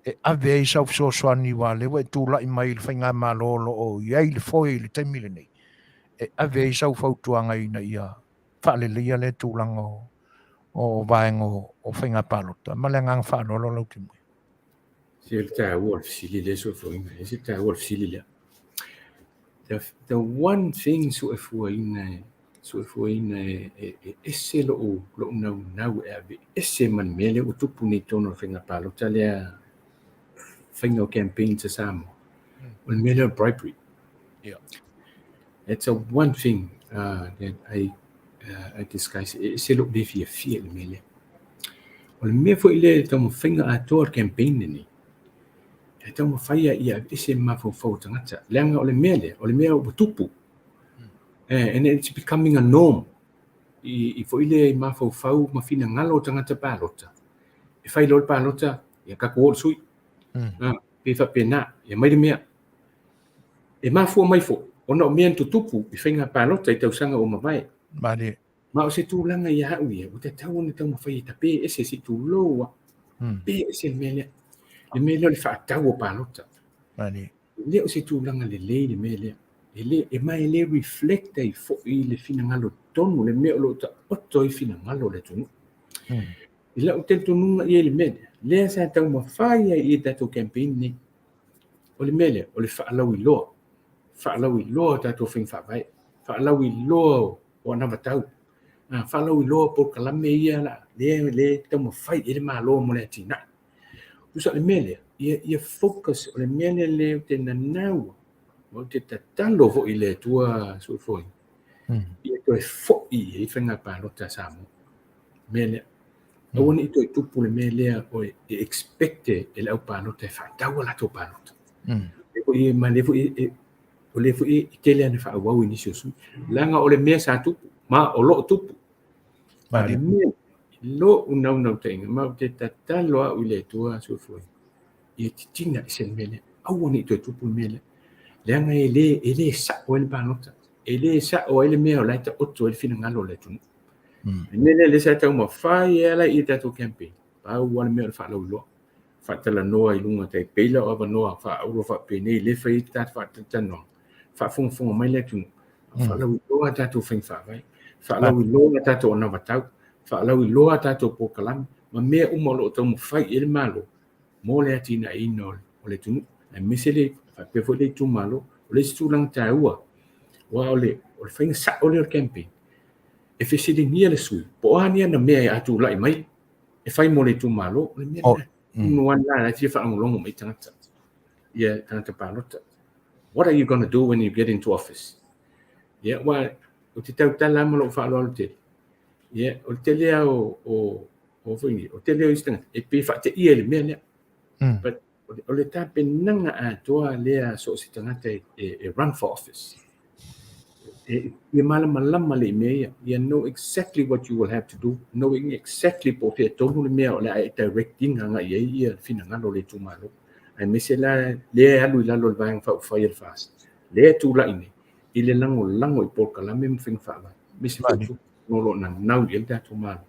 S1: e ave ai sau fesoasoani aua o lea ua e tulai mai i le faigamalo o lo o i ai le foe i le taimi lenei, e ave ai sau fautuaga ina ia faaleleia lea tulaga o vaega o faiga palota. Ma le agaga faaaloalo lau Timuia.
S5: Se o le taua o le fesili lea soifuaina, e ese le taua o le fesili lea. The one thing soifuaina soifuaina e ese lou naunau e ave ese ma le mea lea ua tupu nei i totonu o le faiga palota lea, faiga o campaigns a Samoa, o le mea lea o le bribery. It's a one thing that I disguise. E ese lou le fiafia i le mea lea. O le mea foi lea i le taumafaiga atoa o le campaign lenei, e taumafai lava ia aveese le mafaufau o tagata, leaga o le mea lea, o le mea ua tupu. And it's becoming a norm i foi lea i mafaufau ma finagalo o tagata palota. E fai loa le palota, ia tatou o i le sui. Pe faapena, ia mai le mea. E mafua mai foi, ona o mea na tutupu i faiga palota i tausaga ua mavae.
S1: Malie.
S5: Ma o se tulaga ia au ia, ua tatau ona taumafai e tape ese se i tulou lava. Tape ese le mea lea. Le mea lea o le faatau o palota.
S1: Malie.
S5: E le o se tulaga lelei le mea lea. E le, e ma e le reflect ai foi le finagalo tonu, le mea o lo o taoto ai finagalo o le atunuu. I lau talitonuga i ai i le mea lea, lea sa taumafai ai i le tatou campaign nei. O le mea lea, o le faalauiloa. Faalauiloa o tatou faiga faavae. Faalauiloa o anavatau. Faalauiloa polokalame ia la, lea, lea taumafai i ai le Malo mo le atinae. Tusa o le mea lea, ia focus, o le mea lea lea ou te nanau, ma ou te tatalo foi i le Atua soifua, ia toe foi i ai faiga palota a Samoa. Mea lea. Aua ne i toe tupu le mea lea o e expect e le aupalota e faatau a latou palota. E foi e ma le foi e o le foi e tele ana faaauau i nisi o sui. Leaga o le mea sa tupu ma o loo tupu. A o le mea lo'u naunautaiga ma ou te tatalo au i le Atua soifua ia titina ese le mea lea. Aua ne i toe tupu le mea lea. Leaga e le, e le sa'o ai le palota. E le sa'o ai le mea o la e taoto ai le finagalo o le atunuu. Le mea lea lea sa taumafai e ala i tatou campaign. Pau lava le mea o le faalauiloa. Faatalanoa i luga tai pei la o avanoa faaauuro faapenei le fai ai tatou faatalatalanoaga. Faafogafoga mai le atunuu. Faalauiloa tatou faiga faavae. Faalauiloa tatou anavatau. Faalauiloa tatou polokalame ma mea uma o lo o taumafai i ai le Malo mo le atinaeina o le atunuu, aemaise le faapea foi le itumalo. O le isi tulaga taua, aua o le faiga sao lea o le campaign, e fesiligia le sui po o a ni ana mea e a tulai mai e fai mo le itumalo. O le mea lena, tonu lava lena e fia faalogologo mai tagata, ia tagata palota. What are you going to do when you get into office? Ia, aua ou te tautala lava ma lou faaaloalo tele. Ia, o le tele lava o o foi nei, o tele o isi tagata, e pei e faateia i le mea lea. But o le tapenaga atoa lea so o se tagata e, e run for office. E, ia malamalama le i mea ia. Ia know exactly what you will have to do, knowing exactly po o fea tonu le mea o le a e direct ina agai i ai ia le finagalo o le itumalo. Aemaise la lea e alu i lalo o le Vaega Faaupufai a le FAST, lea e tulai nei i le lagolago i polokalame ma faiga faavae. Aemaise foi o lo o naunau i ai le tatou Malo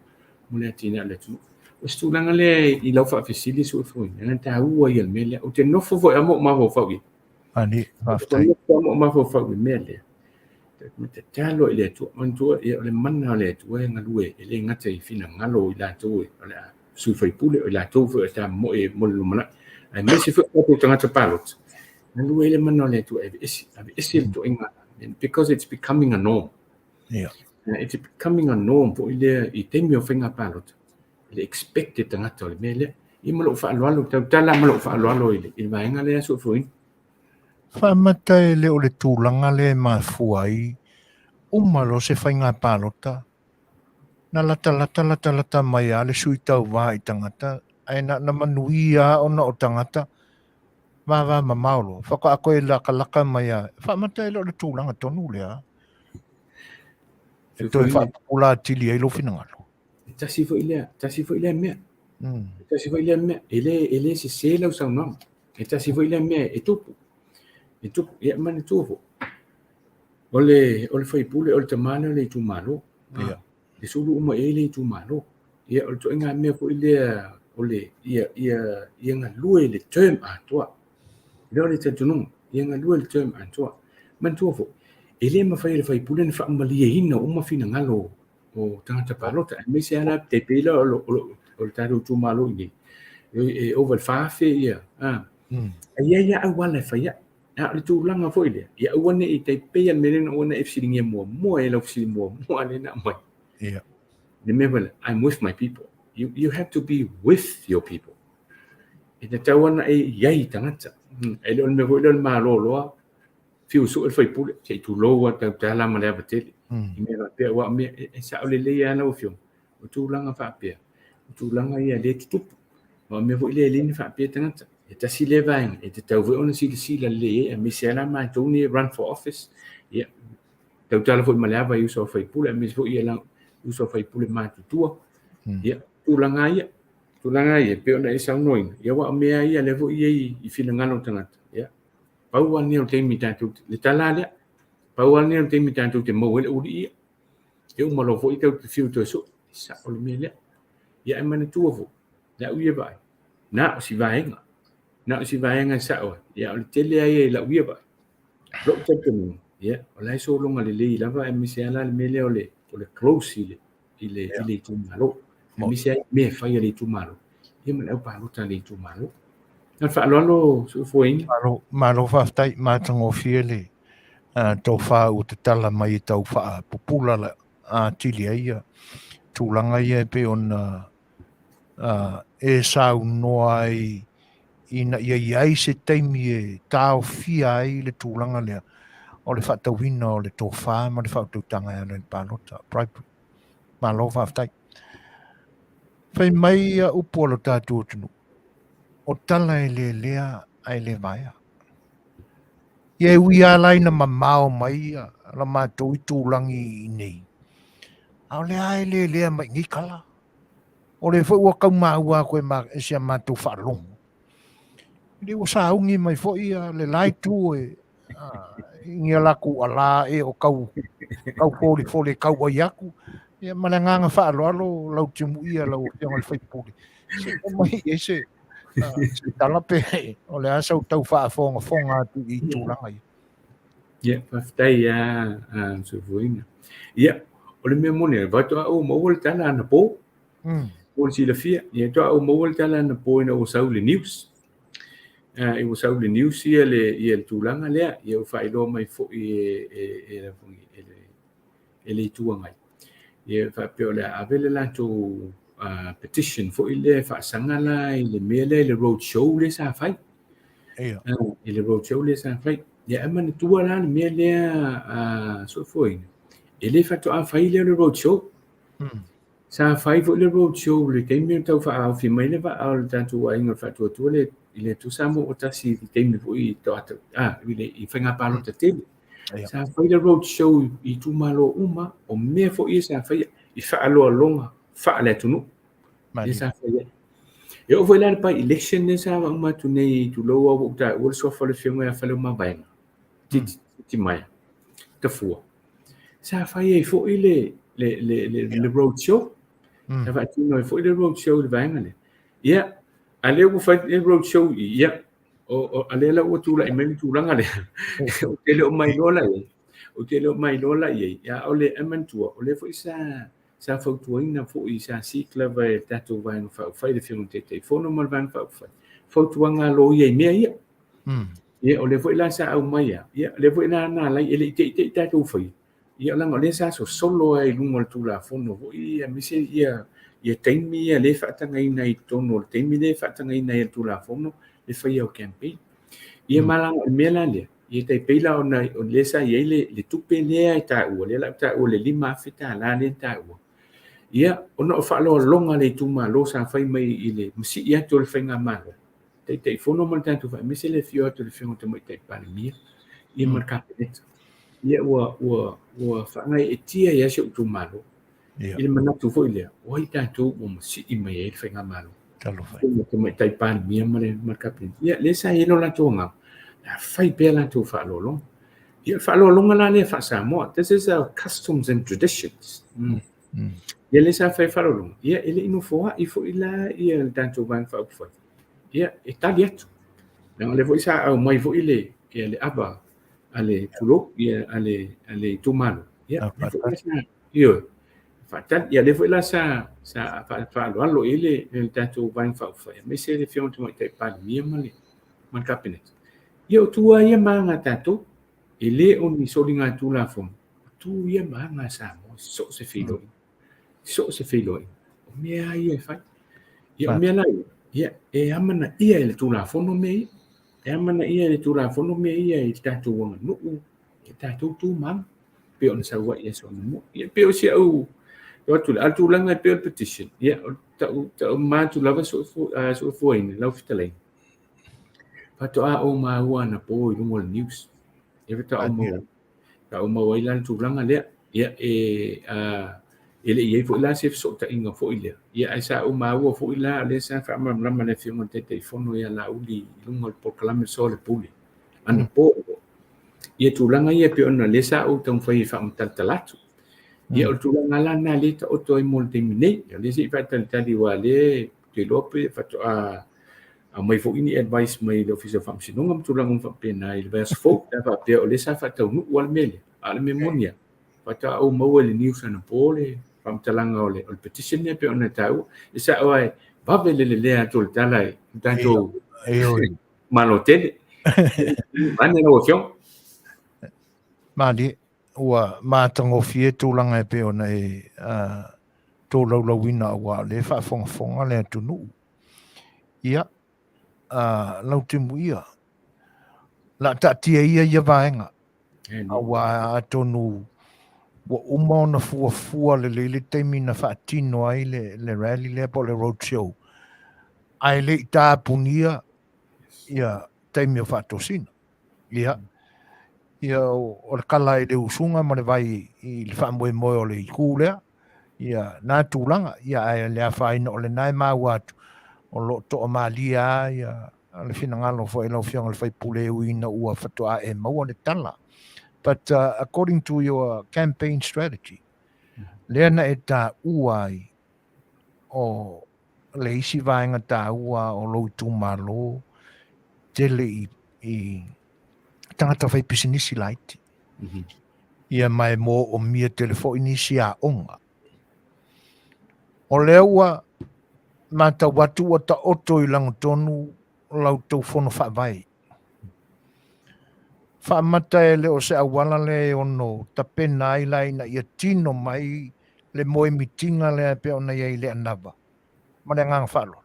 S5: mo le atinae o le atunuu. O se tulaga lea i lau faafesili Suefuaina, e taua ia le mea lea. Ou te nofo foi lava ma ou mafaufau i ai.
S1: Ani, faafetai.
S5: Ou te nofo lava ma ou mafaufau i le mea lea. Ma tatalo i le Atua. Manatua, ia, o le mana o le Atua e galue, e le gata i finagalo o i latou o le a sui faipule, o i latou foi o le a moe mo le lumanai, aemaise foi o tatou tagata palota, galue ai le mana o le Atua e aveese, aveese le toaiga, because it's becoming a norm.
S1: Yeah.
S5: It's becoming a norm foi lea i taimi o faiga palota, le expected tagata o le mea lea. Ia ma lou faaaloalo, tautala ma lou faaaloalo i le vaega lea Suefuaina.
S1: Faamata e le o le tulaga lea e mafua ai uma loa se faiga palota, na latalata latalata mai lava le sui tauva i tagata, ae na ona manuia lava ona o tagata vavamamao loa, faatoa toe latalata mai lava. Faamata e le o le tulaga tonu lea e toe faapupula atili ai lou finagalo.
S5: E tasi foi lea, tasi foi lea mea. E tasi foi lea mea, e le sese lau saunoaga. E tasi foi lea mea e tupu. E tupu, ia manatua foi. O le faipule, o le tama lea o le itumalo.
S1: Ia.
S5: E sulu uma i ai le itumalo. Ia, o le ituaiga mea foi lea o le ia ia ia galue le term atoa. Lea o le talitonuga, ia galue le term atoa. Manatua foi, e le mafai e le faipule ona faamalieina uma finagalo o tagata palota, aemaise lava la te pei la o le tatou itumalo i inei, e ova i le 4,000 ia. Ae i ai lava auala e fai ai. A o le tulaga foi lea, ia aua ne i tai pei lava le mea lea na aua ne i e fesiligia muamua e lau fesili muamua lea na aumai.
S1: Ia.
S5: Le mea foi lea, I'm with my people. You have to be with your people. E tatau ona e i ai i tagata. E le o le mea foi lea o le malo loa, fiu sue le faipule, se i tulou lava tautala ma le ava tele. I mea faapea, aua o mea e sao lelei lava lau Afioga, o tulaga faapea, o tulaga ia lea e tutupu. Aua o mea foi lea e le na faapea tagata. E tasi lea vaega e tatau foi ona silasila lelei ai, aemaise lava la matou nei e run for office, ia, tautala foi ma le ava i uso a faipule, aemaise foi ia uso a faipule matutua. Ia, tulaga ia, tulaga ia, pei ona e saunoaina, ia aua o mea ia lea foi e i ai i finagalo o tagata. Ia, pau lava lenei o le taimi tatou, le tala lea, pau lava lenei o le taimi tatou te maua ai le uli'i ia. E uma loa foi tatou te fiu toe sue, e sao le mea lea. Ia ae manatua foi, le au ia vaai, na o si vaega, na o si vaega e sao ai, ia o le tele lava ia i lau ia vaai. Lou talitonuga, ia, o la e sologa lelei lava aemaise lava la le mea lea o le close i le, i le, i le itumalo. Aemaise lava i mea e fai a le itumalo, ia ma le au palota a le itumalo. Ma le faaaloalo Suefuaina.
S1: Malo, malo faafetai, matagofie le tofa ua tatala mai e tau faapupula la atili ai ia tulaga ia e pei ona e saunoa ai ina ia i ai se taimi e taofia ai le tulaga lea o le faatauina o le tofa ma le faautautaga e ala i le palota, bribery. Malo faafetai. Fai mai ia upu a lo tatou atunuu, o tala e lelea ae le vaea. Ia e ui lava la ina mamao mai la matou itulagi i inei, a o lea lava e lelea mai nei tala. O lea foi ua tau maua atu e si a matou faalogo, e le ua sauni mai foi le la itu e i ni a latou alā e o tau tau folifoli e tau ai atu. Ia ma le agaga faaaloalo lau timuia lau Afioga i le sui usufono, se i aumai i ai se se tala pe o le a sau tau faafogafoga atu i tulaga ia.
S5: Ia, faafetai lava Soifuaina. Ia, o le mea moni, faatoa ou maua le tala anapo. Mo le silafia, ia faatoa ou maua le tala anapo ina ua sau i le news. Ua sau i le news ia le tulaga lea, ia ua faailoa mai foi e le Itu Agai. Ia faapea o le a ave le latou petition foi lea e faasaga la i le mea lea i le road show lea sa fai. I le road show lea sa fai. Ia ae manatua la le mea lea Soifuaina, e le faatoa fai lea o le road show. Sa fai foi le road show i le taimi o tau faaofi mai le vaa o le tatou aiga o le Faatuatua le i le Atua Samoa ua tasi i le taimi foi i toata i le i faiga palota tele. Sa fai le road show i itumalo uma, o mea foi ia sa faia i faaaloaloga faale-atunuu. Lea sa fai ai. E oo foi la i le by election lea sa uma atu nei, tulou lava ua ou taua le suafa o le Afioga ia Faleomavaega, Titimaea, Tafua. Sa fai ai foi le road show. Sa faatino ai foi le road show i le vaega lea. Ia, a lea ua fai le road show i, ia, o lea la ua tulai mai le tulaga lea. Ou te le o mailoa la i ai. Ou te le o mailoa la i ai. Ia, o le, ae manatua, o lea foi sa fautuaina foi, sa seek lava e le tatou Vaega Faaupufai, le Afioga i le Taitaifono ma le Vaega Faaupufai, fautuaga a loia i mea ia. Ia, o lea foi la sa aumai lava, ia, o lea foi la na ala ai, e le i teitei tatou faia, ia, leaga o lea sa sosolo lava i luga o le Tulafono foi, aemaise ia taimi ia lea e faatagaina ai i totonu o le taimi lea e faatagaina ai e le Tulafono le faia o campaign. Ia ma leaga o le mea la lea, ia tai pei la ona o lea sa i ai le tupe lea e taua, lea la ua taua le $5,000 lea na taua. Ia, ona o faaaloaloga a le itumalo sa fai mai i le masii atu o le faigamalo, Taitaifono ma le tatou aemaise le afio atu o le Afioga i le Tamaitai Palemia, ia ma le Kapeneta. Ia ua faagaeetia ai lava si ou itumalo i le manatu foi lea, o ai tatou ua masii mai ai le faigamalo. Le Tamaitai Palemia ma le Kapeneta. Ia, lea sa i ai lo latou agaga, a fai pea latou faaaloaloga. Ia, faaaloaloga la lea faa-Samoa. This is our customs and traditions. Ia lea sa fai faaaloaloga, ia e le i nofoai foi la ia le tatou Vaega Faaupufai. Ia, e tali atu. Leaga o lea foi sa aumai foi le ia le ava a le tulou, ia a le itumalo. Ia, lea foi la sa, ioe, faatali. Ia lea foi la sa faaaloalo i ai le tatou Vaega Faaupufai, aemaise le Afioga i le Tamaitai Palemia ma le Kapeneta. Ia o tu lava ia ma aga a tatou, e le o ni soligatulafono, o tu ia ma aga a Samoa, so o se feiloaiga. So o se feiloaiga. O mea lava ia e fai. Ia o mea la ia, ia e amanaia e le Tulafono mea ia. E amanaia e le Tulafono mea ia i le tatou aganuu, i tatou tu ma aga, pei ona sau ai i aso anamua. Ia pei o si au atu le tulaga e pei o le petition, ia o tau ma atu lava soifuaina lau fetalaiga. Faatoa ou maua anapo i luga o le news. Ia faatoa ou maua. Faatoa ou maua ai la le tulaga lea. Ia e le i i ai foi la se fesootaiga foi lea. Ia ae sa ou maua foi la lea sa faamalamalama le Afioga i le Taitaifono ia Laauli i luga o le polokalame soalepule anapo. Ia tulaga ia pei ona lea sa ou taumafai e faamatalatala atu. Ia o le tulaga la lena lea e taoto ai mo le taimi nei. O lea se i faatalitali aua o lea ou te iloa pe faatoa aumai foi ni advice mai le Ofisa o Faamasinoga ma tulaga uma faapena i le vaiaso fou. Pe a faapea o lea sa faataunuu lava le mea lea, a o le mea moni lava, faatoa ou maua i le news anapo le faamatalaga o le petition lea pei ona taua. E sao lava e vave le lelea atu o le tala i le tatou Malo tele. Vaeane lau Afioga.
S1: Malie, ua matagofie tulaga e pei ona e tolaulauina aua o lea e faafogafoga le atunuu. Ia, lau timuia, la taatia ia ia vaega, aua atonu ua uma ona fuafua lelei le taimi na faatino ai le rally lea po o le road show, ae le i tapunia ia taimi o faatosina. Ia, Ia, o le kala i le usuga ma le vai i le faamoemoe o le itu lea, ia, na tulaga, ia, ae le afaina o lena e maua atu, o lo o toamalie lava ia le finagalo foi lau Afioga i le sui usufono e ui ina ua faatoa e maua le tala. But according to your campaign strategy, lea na e taua ai o le isi vaega taua o lou itumalo tele i tagata faipisinisi laiti. Ia ma e moomia tele foi nisi aoga. O lea ua matau atu ua taoto i lagotonu la outou fono faavae. Faamata e le o se auala lea e ono tapena ai la ina ia tino mai le moemitiga lea e pei ona i ai i le anava. Ma le agaga faaaloalo.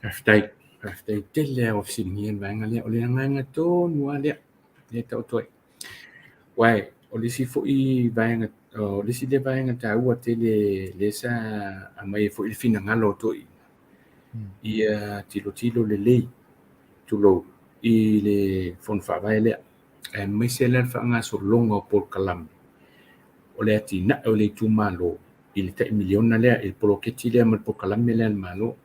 S5: Faafetai, faafetai tele lava ua fesiligia le vaega lea. O le agaga tonu lava lea, lea e taoto ai. Aua o le isi foi vaega, o le isi lea vaega taua tele lea sa aumai ai foi le finagalo o toeaiina, ia tilotilo lelei, tulou, i le Fono Faavae lea, aemaise la le faagasologa o polokalame o le atinae o le itumalo i le tai miliona lea, i le poloketi lea ma le polokalame lea a le Malo.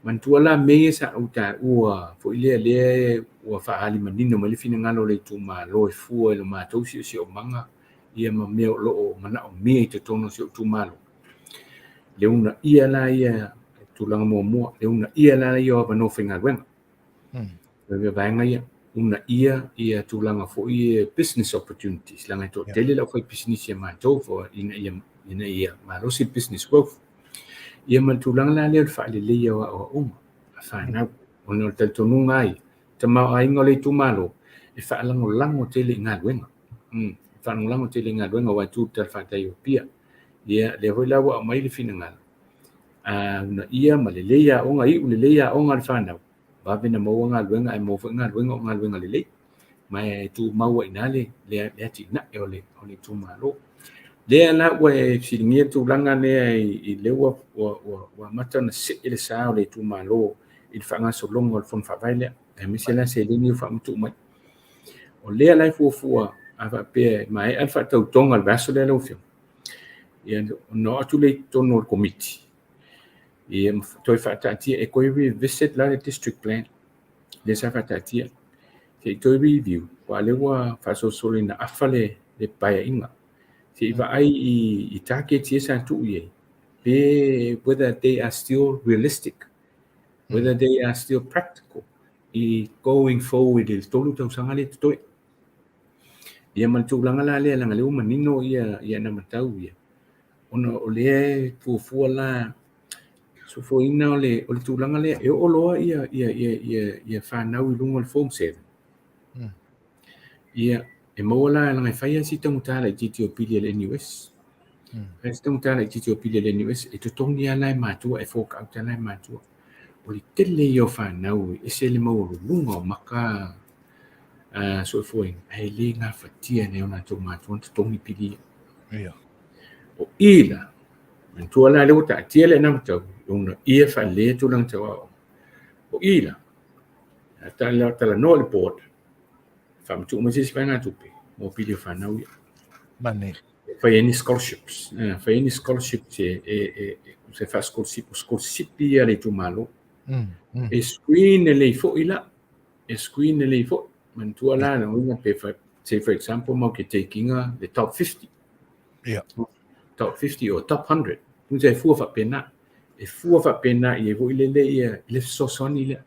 S5: Manatua la mea ia sa ou taua foi lea lea ua faaali manino mai le finagalo o le itumalo e fua i lo matou siosiomaga ia ma mea o lo o manaomia i totonu o si ou itumalo. Le uunaia la ia tulaga muamua, le uunaia la ia o avanoa faigaluega. Le vaega ia, uunaia ia tulaga foi business opportunities, leaga e toatele le aufaipisinisi a matou for ina ia malosi le business growth. Ia ma le tulaga la lea o le faaleleia o aoaoga a fanau, ona o le talitonuga ai, tamaoaiga o le itumalo, e faalagolago tele i galuega. Faalagolago tele i galuega aua e tu i le talafatai o Apia. Ia, lea foi la ua aumai le finagalo, a uunaia ma lelei aoga, iu lelei aoga a le fanau, vave na maua galuega ae maua foi galuega o galuega lelei. Ma e tumau ai i ina le atinae o le itumalo. Lea la ua e fesiligia le tulaga lea i lea ua amata ona see le sa o le itumalo i le faagasologa o le Fono Faavae lea, aemaise la seleni ua faamatuu mai. O lea la e fuafua a faapea e maea le faatautoga o le vaiaso lea lau Afioga, ia ona oo atu lea i totonu o le Komiti, ia toe faataatia e toe revisit la le district plan lea sa faataatia, se i toe review, aua o lea ua faasolosolo ina afa le paeaiga, se i vaai i targets ia sa tuu i ai, pe whether they are still realistic, whether they are still practical i going forward i le 3 tausaga lea totoe. Ia ma le tulaga la lea, leaga lea ua manino ia anavatau ia, ona o lea e fuafua la fuafuaina o le tulaga lea, e oo loa ia fanau i luga o le Form 7. Ia, e maua la, leaga e fai lava si taugata laitiiti o pili a le NUS. Fai si taugata laitiiti o pili a le NUS, e totogi lava la e matua, e fork out lava la e matua. O le tele ia o fanau e ese le maualuluga o maka soifuaina, ae le gafatia e o latou matua ona totogi pili ia. O i la, manatua la lea ua taatia le anavatau, e uunaia faaleleia tulaga tau aoaoga. O i la, talanoa i le board, faamatuu mai se isi vaegatupe mo pili o fanau ia.
S1: Mane.
S5: Fai ai ni scholarships, fai ai ni scholarships e se faa-scholarship, scholarship ia le itumalo. E screen lelei foi la, e screen lelei foi. Manatua la, le uiga pe say for example, mau ke take ina the top 50. Top 50 or top 100. Tunse e fua faapena. E fua faapena i e foi lele ia i le fesoasoani lea.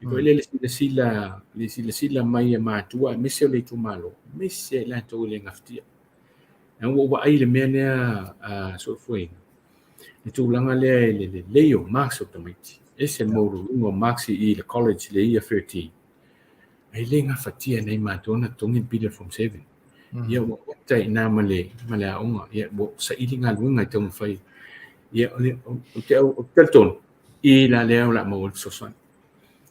S5: I foi lele silasila, le silasila mai e matua aemaise o le itumalo, aemaise i latou e le gafatia. Ua ou vaai i le mea lea soifuaina, le tulaga lea i le lelei o marks o tamaiti. Ese le maualuluga o marks i le college le year 13. Ai le gafatia nei matua na totogi le pili o le Form 7. Ia ua ota i ina ma le aoga, ia ua saili galuega i taumafai. Ia o le o te au talitonu i la lea o le a maua le fesoasoani.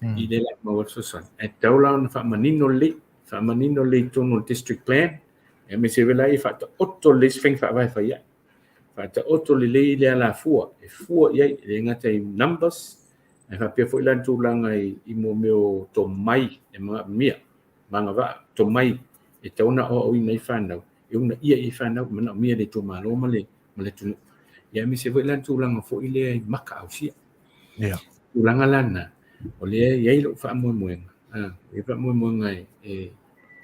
S5: I lea o le a maua le fesoasoani. Ae tatau la ona faamanino lelei, faamanino lelei i totonu o le district plan, aemaise foi la ia faataoto lelei se faiga faavae e fai ai. Faataoto lelei le alafua e fua i ai, e le gata i numbers, ae faapea foi la le tulaga i mea o tomai e manaomia. ma agavaa tomai e tatau ona aoaoina ai fanau, e uunaia i ai fanau, e manaomia e le itumalo ma le ma le atunuu. Ia aemaise foi la le tulaga foi lea i maka ausia.
S1: Ia.
S5: Tulaga la na, o lea e i ai lou faamoemoega, e faamoemoega e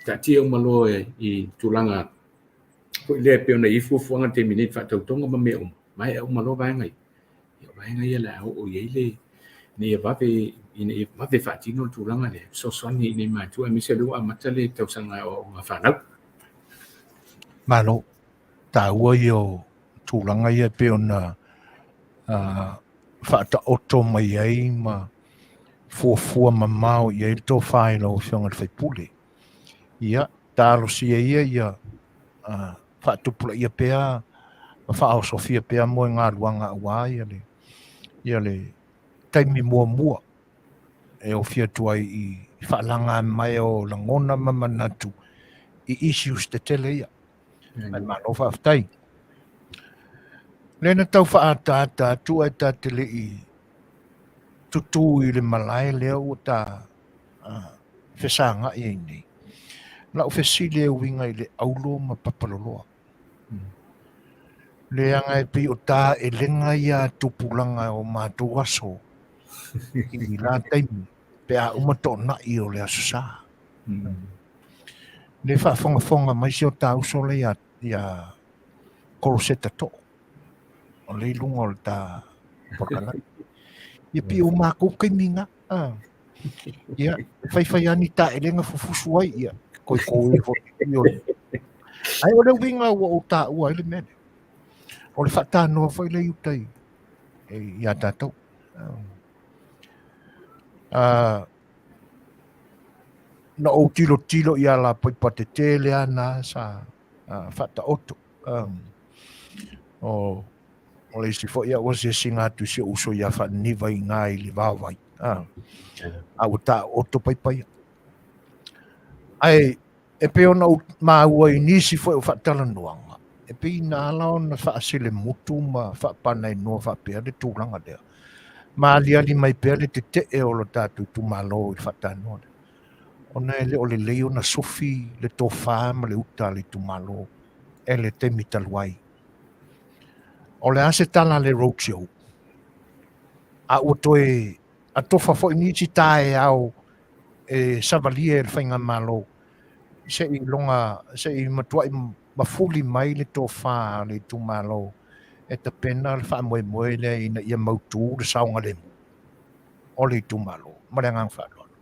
S5: taatia uma loa i tulaga foi lea e pei ona i ai fuafuaga i le taimi nei i faatautoga ma mea uma, maea uma loa vaega ia. Ia o vaega ia o le a oo i ai le ina ia vave ina ia vave faatino le tulaga lea, fesoasoani i nei matua aemaise o lea ua amata le tausaga aoaoga a fanau.
S1: Malo. Taua ia o tulaga ia e pei ona faataoto mai ai ma fuafua mamao i ai le tofa i lau Afioga i le sui usufono. Ia, talosia ia ia faatupulaia pea ma faaosofia pea moegaluaga aua ia le, ia le taimi muamua e ofi atu ai i faalaga mai o lagona ma manatu i issues tetele ia. Ae malo faafetai. Lea na tau faaataata atu ae ta te le i tutū i le malae lea ua ta fesagai ai nei. Lau fesili e uiga i le auro ma papaloloa. Leaga e pei o taelega ia a tupulaga o matou aso i la taimi pe a uma toonai o le Aso Sa. Le faafogafoga mai si o ta uso lea ia Koloseta Too, o lea i luga o le ta polokalame. Ia pei o makou taimi na. Ia, e faifai lava ni taelega fufusu ai, ia, koikoi foi. Ae o le uiga ua ou taua ai le mea lea, o le faatanoa foi lea i uta ia tatou. Na ou tilotilo i alapaipa tetele lava na sa faataoto. O le isi foi au asiasiga atu i si ou uso ia Faaniniva i ina i le vaovai, a ua taoto paipa ia. Ae e pei ona ou maua i nisi foi o faatalanoaga, e pei na ala ona faaselemutu ma faapanainoa faapea le tulaga lea, ma aliali mai pea le tetee o lo tatou itumalo i le faatanoa lea, ona e le o lelei ona sufi le tofa ma le uta a le itumalo e le taimi talu ai. O le a se tala a le roadshow? A ua toe atofa foi nisi taeao e savalia e le faigamalo se i loga se i matuai mafuli mai le tofa a le itumalo e tapena le faamoemoe lea ina ia mautu le saogalemu o le itumalo. Ma le agaga faaaloalo.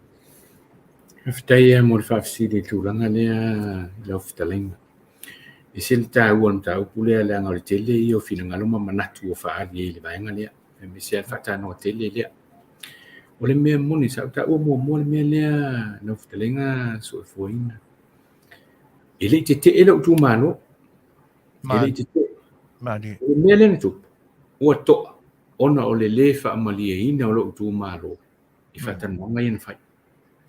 S5: Faafetai lava mo le faafesili i le tulaga lea i lau fetalaiga. E ese le taua o le mataupu lea leaga o le tele ia o finagalo ma manatu ua faaali ai i le vaega lea, aemaise lava le faatanoa tele lea. O le mea moni, sa ou taua muamua le mea lea lau fetalaiga Soifuaina. E le i tetee lou itumalo. E le i tetee.
S1: Malie.
S5: O le mea lea na tupu, ua toa ona o le lē faamalieina o lou itumalo i faatalanoaga ia na fai.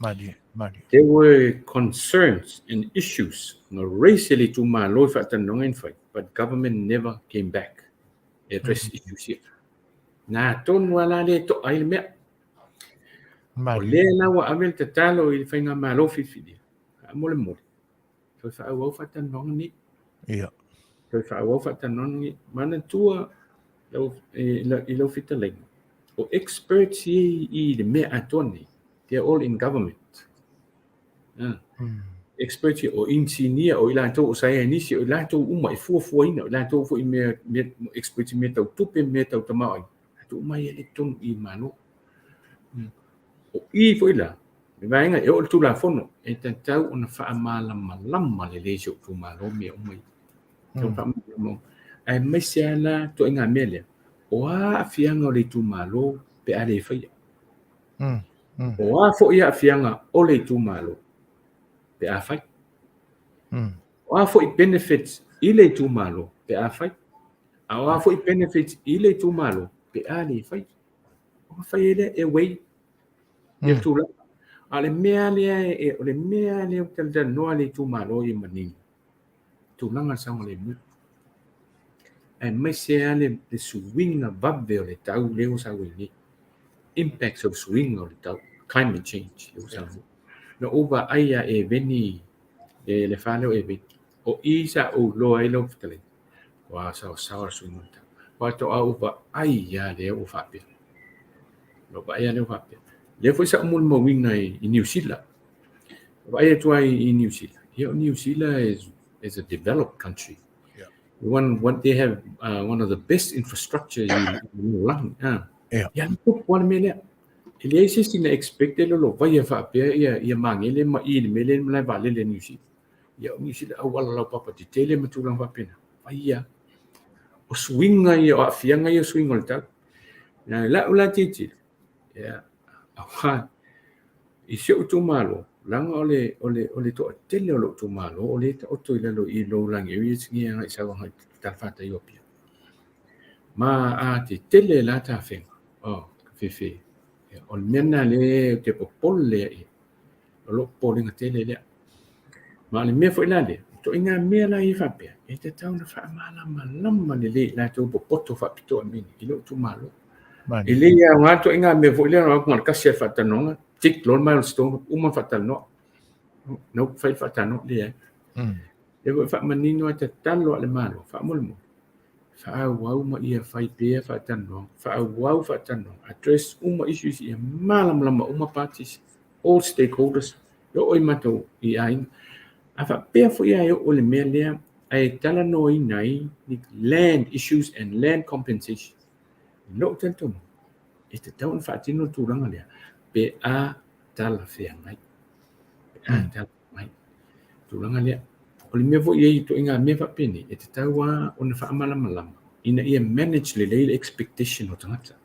S1: Malie, malie.
S5: There were concerns and issues na raise e le itumalo i faatalanoaga ia na fai, but government never came back e address issues ia. Na tonu lava la lea e toa ai le mea. O lea la ua ave le tatalo i le faigamalo filifilia, faamolemole, toe faaauau faatalanoaga nei.
S1: Ia.
S5: Toe faaauau faatalanoaga nei. Manatua i lau fetalaiga, o experts ia i le mea atoa nei, they are all in government. Experts ia, o inisinia, o i latou o saienisi, o i latou uma e fuafuaina, o i latou foi mea, mea, experts i mea tau tupe, mea tau tamaoaiga, latou uma ia lea i totonu i Malo. O i foi la, le vaega e oo i le Tulafono, e tatau ona faamalamalama lelei e si ou itumalo mea uma ia. Tatau ona faamalamalama uma. Aemaise lava la ituaiga mea lea, o a aafiaga o le itumalo pe a le faia? O a foi aafiaga o le itumalo pe a fai? O a foi benefits i le itumalo pe a fai? A o a foi benefits i le itumalo pe a le fai? Ona fai ai lea e weigh ia tulaga. A o le mea lea e, o le mea lea ou te talanoa le itumalo ia manino, tulaga o le saogalemu. Aemaise lava le suiga vave o le tau lea ua sau ai nei. Impacts o le suiga o le tau, climate change lea ua sau nei. Na ou vaai ia Eveni le le fa lea o Eveni. O i sa ou iloa ai lau fetalaiga, ua saosaoa le suiga o le tau. Faatoa ou vaai lava lea ua faapea. Na ou vaai lava lea ua faapea. Lea foi sa ou molimauina i Niu Sila. Vaai atu lava i Niu Sila. Ia o Niu Sila is a developed country.
S1: Yeah.
S5: One they have one of the best infrastructure i le lalolagi. Ah.
S1: Yeah.
S5: Ia, tupu lava le mea lea. E leai se isi na expect e lolovaia faapea ia magele ma i le mea lea i le malae vaalele a Niu Sila. Ia o Niu Sila auala laupapa tetele ma tulaga faapena. Faia. O suiga ia, o aafiaga ia o suiga o le tau. Na lau la tilotilo, ia, aua i si ou itumalo, leaga o le, o le, o le toatele o lou itumalo o lea e taoto i lalo i low-lying areas ni agai sau agai i talafatai o Apia. Ma a tetele la tafega, oh, fefe. Ia, o le mea lena lea ou te popole ai, o lou popolega tele lea. Ma o le mea foi la lea, o ituaiga mea la ia faapea, e tatau ona faamalamalama lelei i latou popoto faapitoa i mea nei, i lou itumalo. E le aoga ituaiga mea foi lea, na o le tasi lava o le faatalanoaga, tick loa le milestone, uma faatalanoa. Nope, fai le faatalanoa, leai. E foi faamanino a tatalo a le Malo, faamolemole, faaauau ma ia fai pea faatalanoaga, faaauau faatalanoaga, address uma issues ia malamalama uma parties, all stakeholders, e oo i matou i aiga. A faapea foi lava e oo i le mea lea, ae talanoaina ai ni land issues and land compensation. I lou talitonuga, e tatau ona faatino le tulaga lea pe a talafeagai. Pe a talafeagai. Tulaga lea. O le mea foi e i ai ituaiga mea faapenei, e tatau lava ona faamalamalama ina ia manage lelei le expectation o tagata.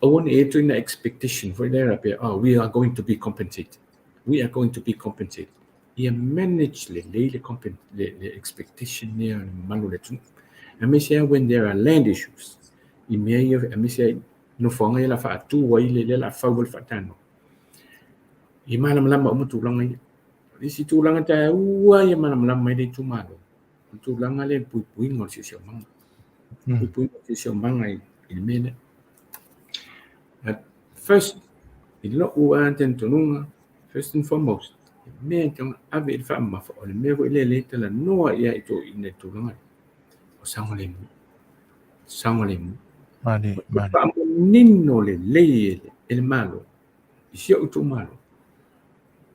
S5: Aua ne i i ai ituaiga expectation foi lea faapea, oh, we are going to be compensated. We are going to be compensated. Ia manage lelei le, le, le expectation lea o le mamalu o le atunuu. Aemaise lava when there are land issues. I mea ia, aemaise lava nofoaga ia o le a faatu ai le, lea o le a fau ai le faatanoa. Ia malamalama uma tulaga ia. O le isi tulaga taua ia malamalama ai le itumalo, o le tulaga lea i le puipuiga o le siosiomaga. Puipuiga o le siosiomaga i le mea lea. But first, i lou lava talitonuga, first and foremost, le mea e tatau ona ave i le faamamafa, o le mea foi lea lea e talanoa i ai toeaiina i le tulaga lea, o saogalemu. Saogalemu.
S1: Mani, mani.
S5: Faamanino lelei e le Malo, i si ou itumalo,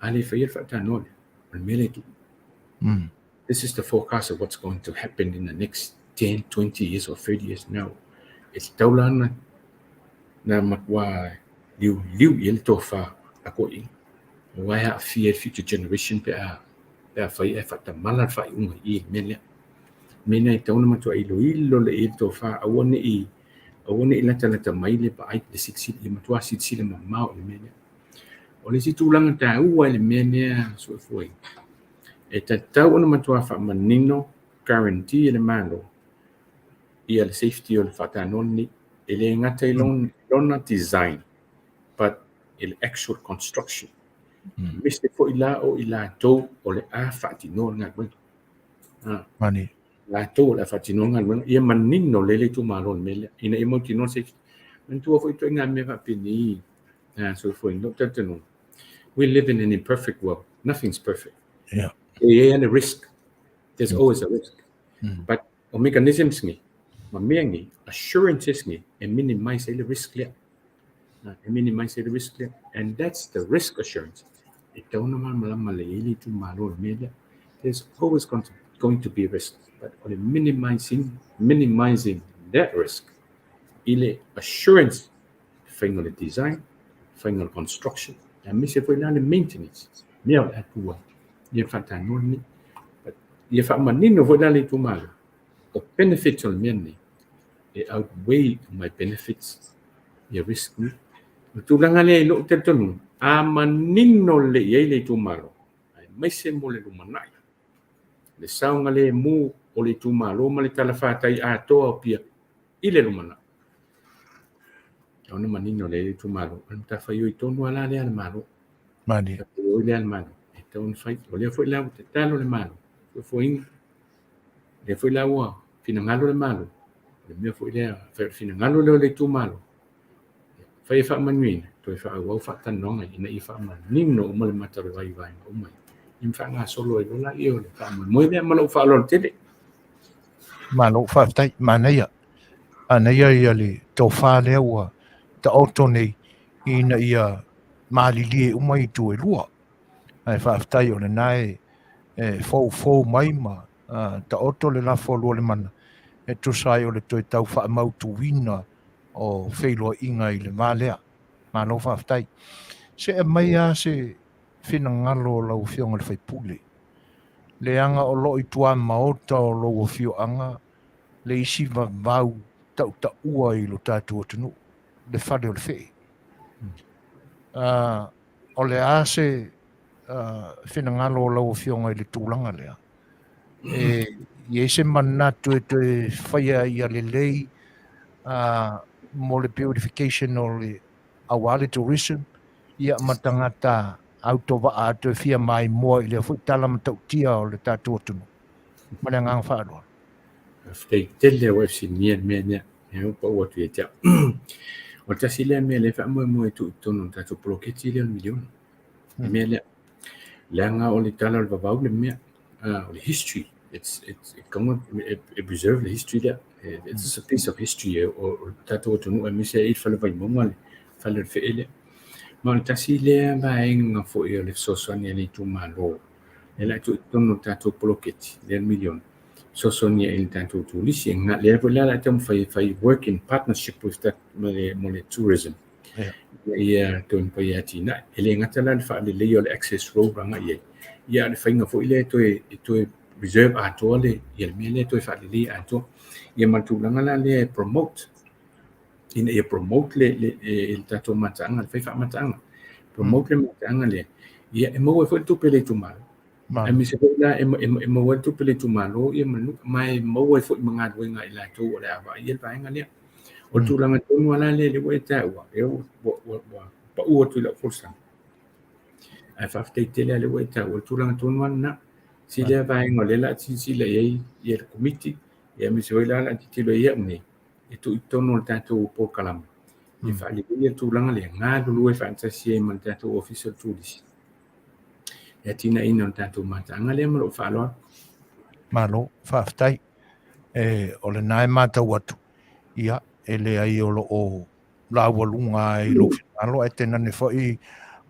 S5: a le faia le faatanoa lea, o le mea lea e tupu. This is the forecast of what's going to happen in the next 10, 20 years or 30 years now. E tatau la ona na matua liuliu i ai le tofa a toeaiina. Aua e aafia ai le future generation pe a pe a fai ae faatamala le faaiuga i i le mea lea. Mea lena e tatau ona matua iloilo lelei i ai le tofa, aua ne i aua ne i latalata mai le vaai le silasila, ia matua silasila mamao i le mea lea. O le isi tulaga taua i le mea lea soifuaina, e tatau ona matua faamanino guarantee e le Malo ia le safety o le faatanoa lenei. E le gata i lona design, but i le actual construction. Aemaise foi la o i latou o le a faatinoa le galuega. Ah.
S1: Mani.
S5: Latou o le a faatinoa le galuega, ia manino lelei le itumalo i le mea lea, ina ia mautinoa le safety. Manatua foi ituaiga mea faapenei, soifuaina, lou talitonuga, we live in an imperfect world. Nothing's perfect. E i ai le risk. There's always a risk. But o mechanisms nei, ma mea nei, assurances nei, e minimize ai le risk lea. E minimize ai le risk lea. And that's the risk assurance. E tatau ona malamalama lelei le itumalo i le mea lea. There's always going to be risk. But o le minimizing that risk i le assurance, faiga o le design, faiga o le construction, aemaise foi la le maintenance, mea o le a tu ai ia faatanoa lenei. But ia faamanino foi la le itumalo, o benefits o le mea lenei, e outweigh my benefits ia risk ni. O le tulaga lea i lou talitonuga, a manino lelei i ai le itumalo, aemaise mo le lumanai, le saogalemu o le itumalo ma le talafatai atoa o Apia i le lumanai. Ona manino lea i le itumalo, o le matafaioi tonu lava la lea a le Malo.
S1: Mani.
S5: Matafaioi lea a le Malo, e tatau ona fai. O lea foi la ua tatalo le Malo, fuafuaina. O lea foi la ua finagalo le Malo, o le mea foi lea, fai o le finagalo lea o le itumalo. Fai e faamanuiaina, toe faaauau faatalanoaga ina ia faamanino uma le mata o le vai i vaega uma ia. Ia ma faagasolo ai loa laia o le faamoemoe lea ma lou faaaloalo tele.
S1: Malo, faafetai, manaia. Manaia ia le tofa lea ua taoto nei ina ia malilie uma itu e lua. Ae faafetai o lena e foufou mai ma taoto le lafo a Lualemana e tusa ai o le toe tau faamautuina o feiloaiga i le va lea. Malo faafetai. See mai lava se finagalo o lau Afioga i le sui usufono, leaga o lo o i tuamaota o lou afioaga le isi vavau tautaua i lo tatou atunuu, le fale o le fee. O le a se finagalo o lau Afioga i le tulaga lea? E i ai se manatu e toe faia ia lelei mo le beautification o le aua le tourism, ia ma tagata autovaa atu e fia maimoa i lea foi tala matautia o le tatou atunuu. Ma le agaga faaaloalo.
S5: Faafetai tele ua e fesiligia le mea lea. E ua pau atu ia te au. O le tasi lea mea lea e faamoemoe e tuu i totonu o le tatou poloketi lea o le miliona. Le mea lea. Leaga o le tala o le vavau le mea. O le history. It's, it, it, it preserve le history lea. It's just a piece of history o le tatou atunuu aemaise ai le fale Vaimauga le fale o le fee lea. Ma o le tasi lea vaega foi o le fesoasoani a le itumalo e le a tuu i totonu o le tatou poloketi lea le miliona fesoasoani ai i le tatou turisi. Lea foi la o le a taumafai e fai work in partnership with that mo le tourism. Ia toe mafai e atinae. E le gata la le faaleleia o le access road agai i ai, ia a o le faiga foi lea e toe reserve atoa le ia le mea lea e toe faaleleia atoa. Ia ma le tulaga la lea e promote, ina ia promote le tatou mataaga, le fai faamataaga. Promote le mataaga lea, ia e maua ai foi le tupe a le itumalo. Aemaise foi la e maua ai le tupe a le itumalo ia ma le nuu, ma e maua ai foi ma galuega a i latou o le a vaaia le vaega lea. O le tulaga tonu lava la lea lea ua e taua, lea ua pau atu i lau folasaga. Ae faafetai tele lea ua e taua le tulaga tonu lava lena. Si lea vaega o lea o le a silasila i ai ia le Komiti, ia aemaise foi la o le a tilotilo i ai au nei, e tuu i totonu o le tatou polokalame, e faaleleia le tulaga lea, galulue faatasi ai ma le tatou Ofisa o le Turisi e atinaeina o le tatou mataaga lea ma lou faaaloalo.
S1: Malo, faafetai. E, o lena e matau atu, ia, e leai o lo o laualuga ai lou finagalo, ae tainane foi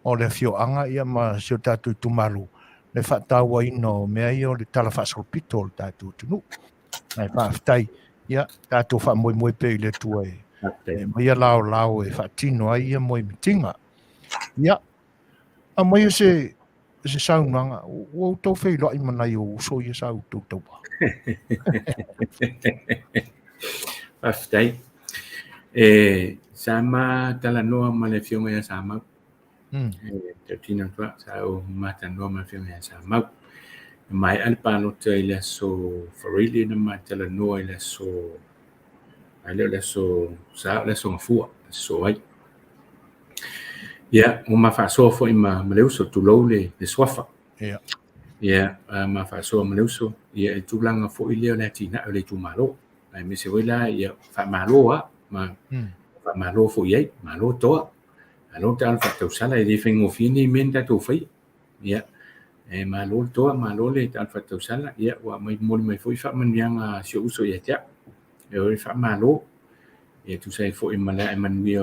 S1: o le afioaga ia ma si o tatou itumalo, le faatauaina o mea ia o le tala faasolopito o le tatou atunuu. Ae faafetai, ia, tatou faamoemoe pea i le Atua e aumaia laolao e faatino ai ia moemitiga. Ia, aumaia se saunoaga, ua outou feiloai ma nai ou uso ia sa outou tauva.
S5: Faafetai. E, sa ma talanoa ma le afioga ia Samau. E, tautino atu lava, sa ou ma talanoa ma le afioga ia Samau. Na maea le palota i le aso Faraile na ma talanoa i le aso, a le o le aso Sa, o le aso Gafua, na sosoo ai. Ia, ua ma faasoa foi ma le uso, tulou le suafa. Ia, ma faasoa ma le uso, ia i tulaga foi lea o le atinae o le itumalo. Aemaise foi la, ia, faamalo lava, ma faamalo foi i ai, malo toa. Malo tala faatausala, e le faigofie nei mea na tatou faia. Ia, e malo le toa, malo le tala faatausala, ia, ua aumai momoli mai foi faamanuiaga a si ou uso ia te au. E o le faamalo, ia tusa ai foi ma le ae manuia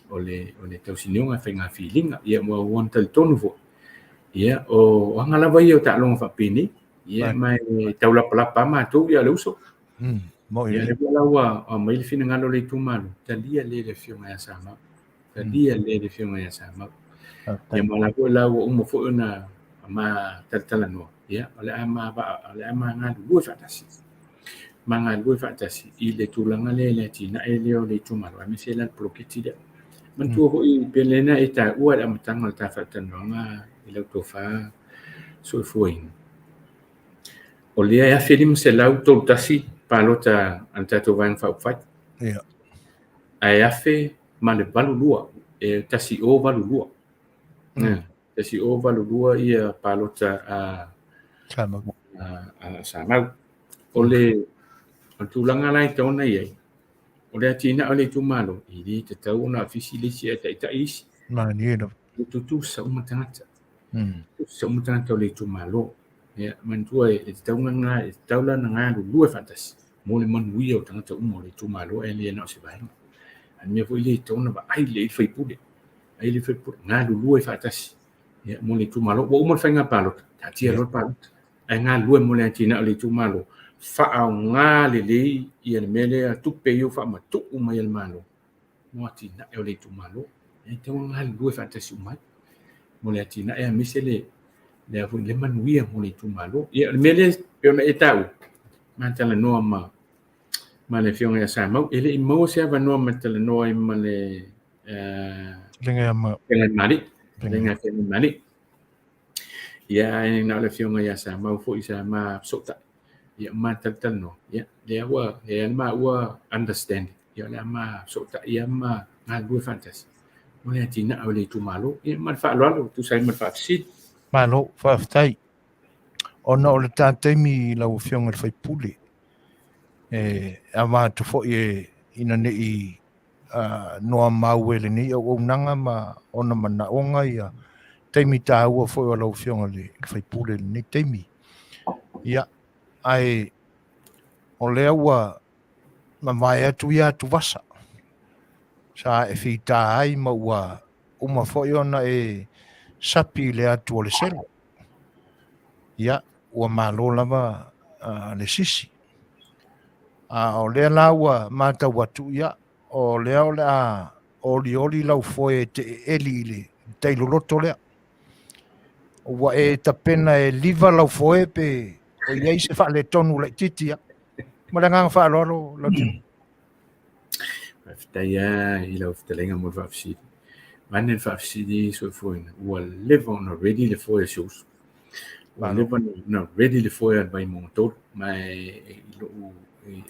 S5: o le tausinioga e faiga filiga. Ia, ua talitonu foi, ia, o aga lava ia o taaloga faapenei, ia, ma e taulapalapa lava matou ia le uso. Ia, lea foi la ua aumai le finagalo o le itumalo, talia lea le afioga ia Samau. Talia lea le afioga ia Samau. Ia, ma la foi la ua uma foi ona ma talatalanoa, ia, o le a ma galulue faatasi. Ma galulue faatasi i le tulaga lea i le atinae lea o le itumalo, aemaise la le poloketi lea. Manatua foi pe lena e taua i le amataga o le ta faatalanoaga i lau tofa soifuaina. O lea e 1531 palota a le tatou Vaega Faaupufai. Ae 1082, e 1082. 1082 ia palota a Samau. O le tulaga la e tatau ona i ai, O le atinae o le itumalo, e le tatau ona afisi le isi ae taitai isi.
S1: Malie lava.
S5: E tutusa uma tagata. Tutusa uma tagata o le itumalo. Ia, manatua e tatau ona e tatau la ona galulue faatasi mo le manuia o tagata uma o le itumalo ae le na o se vaega. A o le mea foi lea e tatau ona vaai lelei le sui usufono. Vaai le sui usufono, galulue faatasi ia, mo le itumalo. Ua uma le faiga palota, taatia loa le palota. Ae galulue mo le atinae o le itumalo, faaaoga lelei ia le mea lea, tupe ia ua faamatuu mai e le Malo mo atinae o le itumalo. E tatau ona galulue faatasi uma ai mo le atinae aemaise le le foi le manuia mo le itumalo. Ia o le mea lea pei ona e taua, ma talanoa ma le afioga ia Samau, e le i maua se avanoa ma talanoa ai ma le Feagaimali, Feagaimali. Ia ae na o le afioga ia Samau foi sa ma fesootai. Ia ma talatalanoa, ia lea ua lea ma ua understand. Ia o le a ma fesootai ia ma galulue faatasi mo le atinae o le itumalo. Ia ma le faaaloalo e tusa ai ma le faafesili.
S1: Malo, faafetai. Ona o le ta taimi i lau afioga i le sui usufono, e ava atu foi e ina ne i noa mau e lenei auaunaga ma ona manaoga ia taimi taua foi o lau afioga i le sui usufono i lenei taimi. Ia, ae o lea ua mavae atu ia atuvasa sa e fita ai ma ua uma foi ona e sapi i le atu o le selo. Ia, ua malo lava le sisi. A o lea la ua matau atu, ia, o lea o le a olioli lau foe e te eeli i le tai loloto lea. Ua e tapena e liva lau foe pe o i ai se faaletonu laitiiti ia. Ma le agaga faaaloalo lau Afioga.
S5: Faafetai lava i lau fetalaiga mo le faafesili. Vaeane le faafesili soifuaina, ua leva ona ready le foe a si ou uso. Ua leva ona ready le foe a le Vaimauga 3, ma e i lou,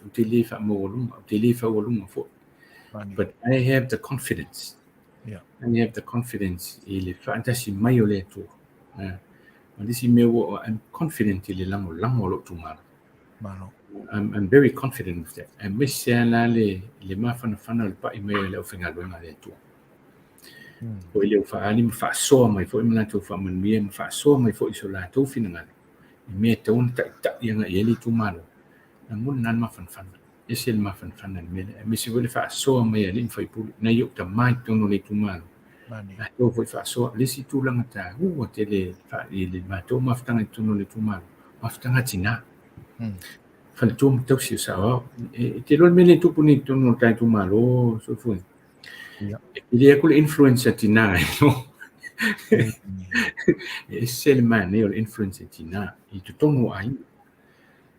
S5: ou te le faamaualuga, ou te le faualuga foi. But I have the confidence.
S1: Yeah.
S5: I have the confidence i le faatasi mai o le Atua. Ma le isi mea ua, I'm confident i le lagolago a lou itumalo.
S1: Malo.
S5: I'm very confident with that. Aemaise lava la le mafanafana o le pai mai o le aufaigaluega a le Atua. Foi le faaali ma faasoa mai foi ma latou faamanuia ma faasoa mai foi i so latou finagalo i mea e tatau ona taitai agai i ai le itumalo. Lagona lava le mafanafana. Ese le mafanafana i le mea lea. Aemaise foi le faasoa mai a alii ma faipule, nai ou tama i totonu o le itumalo. Latou foi faasoa. Le isi tulaga taua tele i le matou mafutaga i totonu o le itumalo, mafutaga tina. Faletua ma tausi o saoao. E te iloa le mea lea e tupu nei i totonu o le ta itumalo, Soifua? E pili atu le influence a tina e no. E ese le manaia o le influence a tina i totonu o aiga.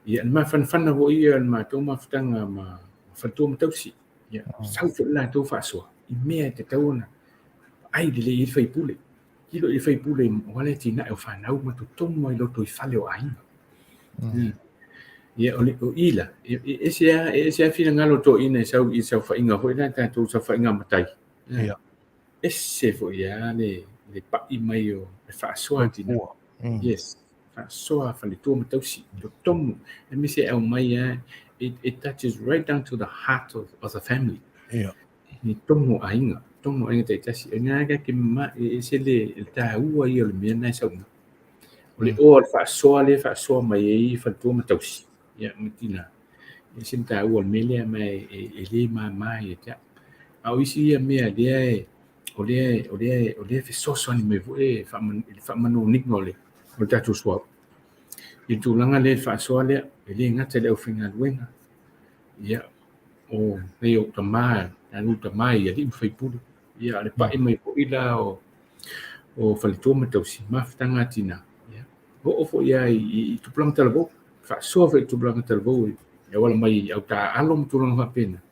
S5: Ia, le mafanafana foi ia o le matou mafutaga ma faletua ma tausi. Ia, sau foi le latou faasoa i mea e tatau ona vaai lelei i ai le sui usufono. Tilo i le sui usufono aua le atinae o fanau ma totonu ai loto i fale o aiga. Ia, o i la, e ese lava, e ese lava finagalo o toeaiina i sau i saofaiga foi la tatou saofaiga matai.
S1: Ia.
S5: Ese foi lava le pai mai o le faasoa tina. Yes. Faasoa faletua ma tausi, totonu, aemaise e aumai lava, it touches right down to the heart of the family.
S1: Ia.
S5: I totonu o aiga, totonu o aiga taitasi. E ngā ke ma, e ese le taua ia o le mea na e sau mai. O le oa o le faasoa lea e faasoa mai ai faletua ma tausi, ia ma tina. E ese le taua o le mea lea, ma e le mama ia te au. A o isi ia mea lea e, o lea, o lea, o lea e fesoasoani mai foi le faamanūniga o le tatou suauu. I le tulaga lea i le faasoa lea, e le gata i le aufaigaluega, ia, o nei ou tama, talu tama i alii ma faipule, ia, a o le pai mai foi la o faletua ma tausi, mafutaga a tina, ia, oo foi lava i tupulaga talavou, faasoa foi i tupulaga talavou e auala mai i autaalo ma tulaga faapena.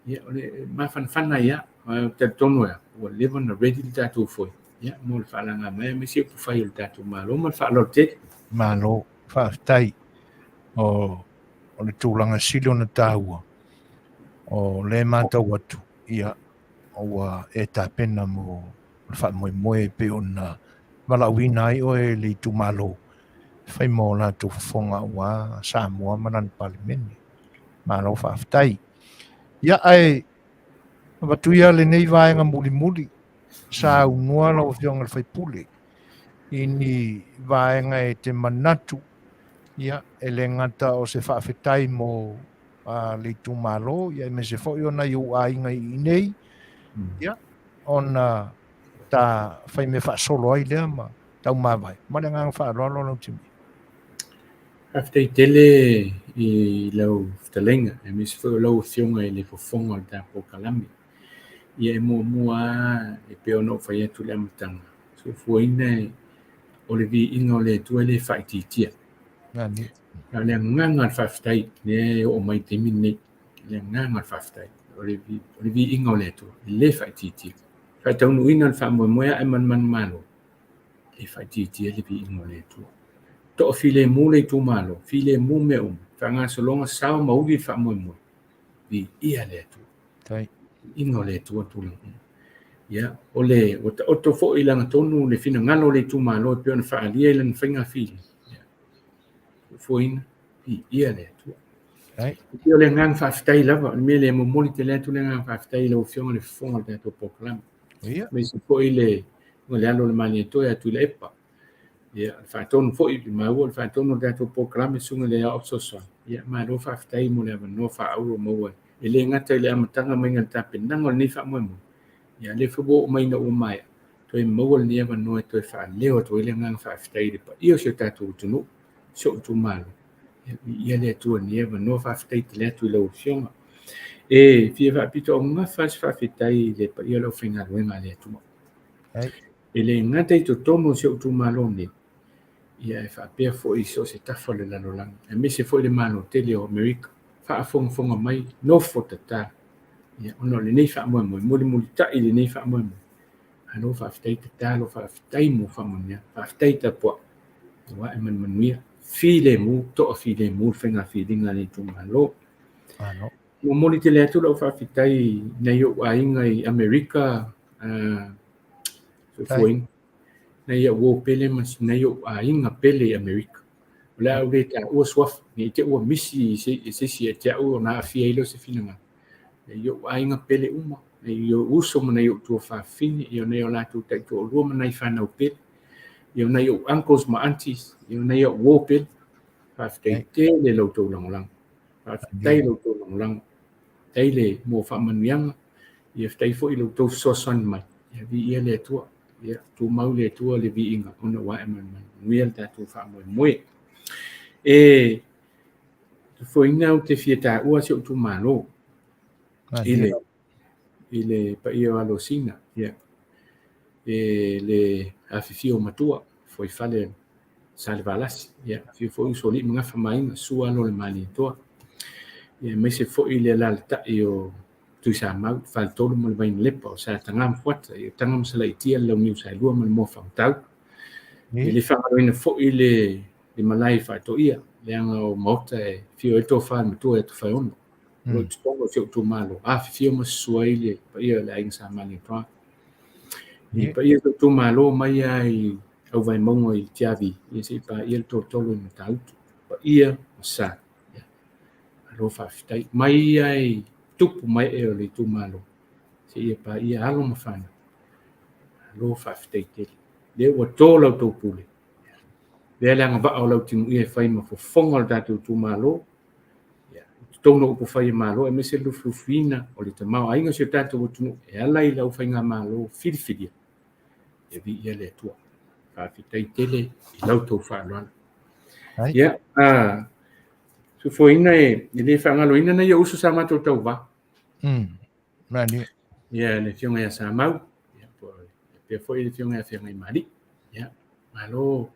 S5: Ia, o le mafanafana ai lava, ae ou te talitonu lava, ua leva ona ready le tatou foe, ia, mo le faalaga mai aemaise upufai o le tatou Malo ma le faaaloalo tele.
S1: Malo, faafetai. O le tulaga sili ona taua, o lea e matau atu, ia, ua e tapena mo le faamoemoe e pei ona valaauina ai oe e le itumalo e fai mo latou fofoga aua Samoa ma lana Palemene. Malo faafetai. Ia, ae avatu ia lenei vaega mulimuli, saunoa lau Afioga i le sui usufono i ni vaega e te manatu, ia, e le gata o se faafetai mo le itumalo, ia aemaise foi o nai ou aiga i inei, ia, ona ta fai mea faasolo ai lea ma taumavae. Ma le agaga faaaloalo lau Timi.
S5: Faafetai tele i lau fetalaiga, aemaise foi o lau Afioga i le fofoga o le tatou polokalame. Ia e muamua lava e pei ona ou fai atu i le amataga, soifuaina o le viiga o le Atua e le faaitiitia. A o le agaga o le faafetai lea e oo mai i le taimi lenei, le agaga o le faafetai, o le viiga o le Atua e le faaitiitia. Faataunuuina le faamoemoe ae ma le manumalo, e le faaitiitia le viiga o le Atua. Toafilemu le itumalo, filemu mea uma, faagasologa sao ma uli le faamoemoe, viia le Atua. Viiga o le Atua tulaga uma. Ia, o le ua taoto foi i lagatonu le finagalo o le itumalo e pei ona faaalia i lana faiga fili. Ia, fofoina, viia le Atua. E pei o le agaga faafetai lava, o le mea lea e momoli tele atu le agaga faafetai i lau Afioga i le fofoga o le tatou polokalame. Aemaise foi le le alo o le Malietoa ia Tuilaepa. Ia, le faatonu foi, le maua le faatonu o le tatou polokalame, susuga i le Aoao Fesoasoani. Ia, malo faafetai mo le avanoa faaauro maua e le gata i le amataga mai le tapenaga o lenei faamoemoe. Ia, lea foi ua oo mai ina ua maea, toe maua lenei avanoa e toe faaleo atu ai le agaga faafetai i le paia o si o tatou atunuu, si ou itumalo. Ia le Atua i lenei avanoa, faafetai tele atu i lau Afioga. E fia faapitoaugafa se faafetai i le paia o le aufaigaluega a le Atua. E le gata i totonu o si ou itumalo nei, ia e faapea foi i so o se tafa o le lalolagi, aemaise foi le Malo tele o Amerika, faafogafoga mai, nofo tatalo. Ia, ona o lenei faamoemoe, mulimulitai i lenei faamoemoe. Malo faafetai tatalo, faafetai mo faamanuiaga, faafetai tapuai. Aua e manumanuia, filemu, toafilemu le faiga filiga a le itumalo.
S1: Malo.
S5: Momoli tele atu lau faafetai i nai ou aiga i Amerika, soifuaina, nai au uo pele ma nai ou aiga pele i Amerika. O le a ou le taua suafa, ne i te i ua misi i se isi ia te au ona aafia ai lea o se finagalo. Nai ou aiga pele uma, nai ou uso ma nai ou tuafafine, ia nai o latou taitoalua ma nai fanau pele, ia nai ou uncles ma aunties, ia nai ou uo pele. Faafetai tele lo outou lagolago. Faafetai lo outou lagolago. Faafetai le mo faamanuiaga. Ia faafetai foi lo outou fesoasoani mai. Ia viia le Atua. Ia tumau le Atua le viiga ona ua ae manuia le tatou faamoemoe. E foina ou te fia taua si ou itumalo i le paia o Alosina. Ia e le afifio matua foi fale Salevalasi. Ia afio foi usoalii ma gafa ma aiga, susu alo o le Malietoa. Ia aemaise foi le alaalatai o Tuisamau, Faletolu ma le Vainalepa, o Sataga ma Fuata, ia Taga ma Salaitia, le Launiu Saelua ma le Moafagatau. E le faagaloina foi le malae faatoia, leaga o maota e fio ai le tofa i le matua ia Tofaeono. O lo o i totonu o si ou itumalo, afifio ma susu ai le paia o le aiga Sa Malietoa. I paia o si ou itumalo mai lava i Auvaimauga i Tiavi, ia seia paia le toatolu i Matautu, paia ma sa. Malo faafetai. Mai lava i tupu ma ee o le itumalo, seia paia alo ma fanau. Malo faafetai tele. Lea ua to la outou pule. Lea le agavaa o lau timuia e fai ma fofoga o le tatou itumalo. Ia, i totonu o upufai a Malo, aemaise le lufilufiina o le tamaoaiga o si o tatou atunuu e ala i lau faigamalo filifilia. Ia viia le Atua. Faafetai tele i la outou faaaloalo. Ia, soifuaina e le faagaloina nai ou uso sa matou tauva.
S1: Mani.
S5: Ia, le Afioga ia Samau, ia, faapea foi le Afioga ia Feagaimali. Ia, malo,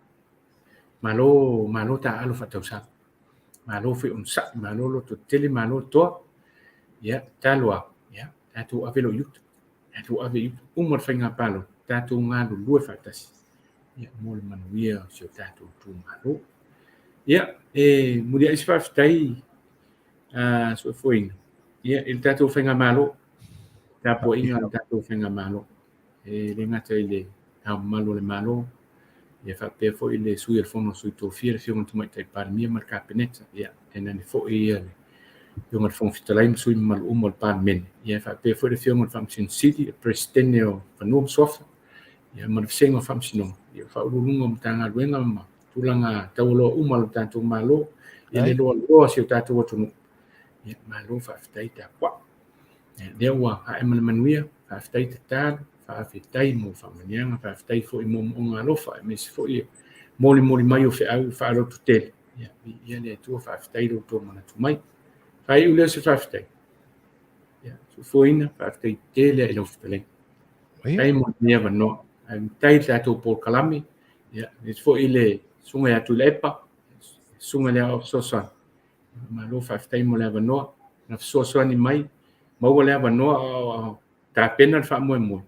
S5: malo, malo taaalo faatausala. Malo foi onosai, malo lototetele, malo toa. Ia, tatalo lava, ia, tatou ave loa i uta. Tatou ave i uta. Uma le faiga palota, tatou galulue faatasi. Ia, mo le manuia o si o tatou itumalo. Ia, e muliai se faafetai soifuaina, ia, i le tatou faigamalo, tapuaiga a le tatou faigamalo. E le gata i le Ao Mamalu o le Malo, ia faapea foi le Sui o le Fono a Sui Tofia, le Afioga i le Tamaitai Palemia ma le Kapeneta, ia, tainane foi ia le Afioga i le Fofoga Fetalai ma sui mamalu uma o le Palemene, ia e faapea foi le Afioga i le Faamasino Sili, le Peresetene o Fanua ma Suafa, ia ma le Vasega o Faamasinoga, ia Faauluuluga o Matagaluega ma tulaga taualoa uma o le tatou Malo, ia le loaloa o si o tatou atunuu, ia malo faafetai tapuai. Ia, lea ua ae ma le manuia, faafetai tatalo, faafetai mo faamanuiaga, faafetai foi mo moonga alofa, aemaise foi molimoli mai o feau faalototele. Ia, viia le Atua, faafetai lo outou manatu mai. Faaiu lea o se faafetai. Ia, soifuaina, faafetai tele i lau fetalaiga. Faafetai mo lenei avanoa. Ae faafetai i le tatou polokalame. Ia, aemaise foi le susuga ia Tuilaepa, susuga i le Aoao Fesoasoani. Malo faafetai mo le avanoa. Na fesoasoani mai, maua le avanoa a o tapena le faamoemoe.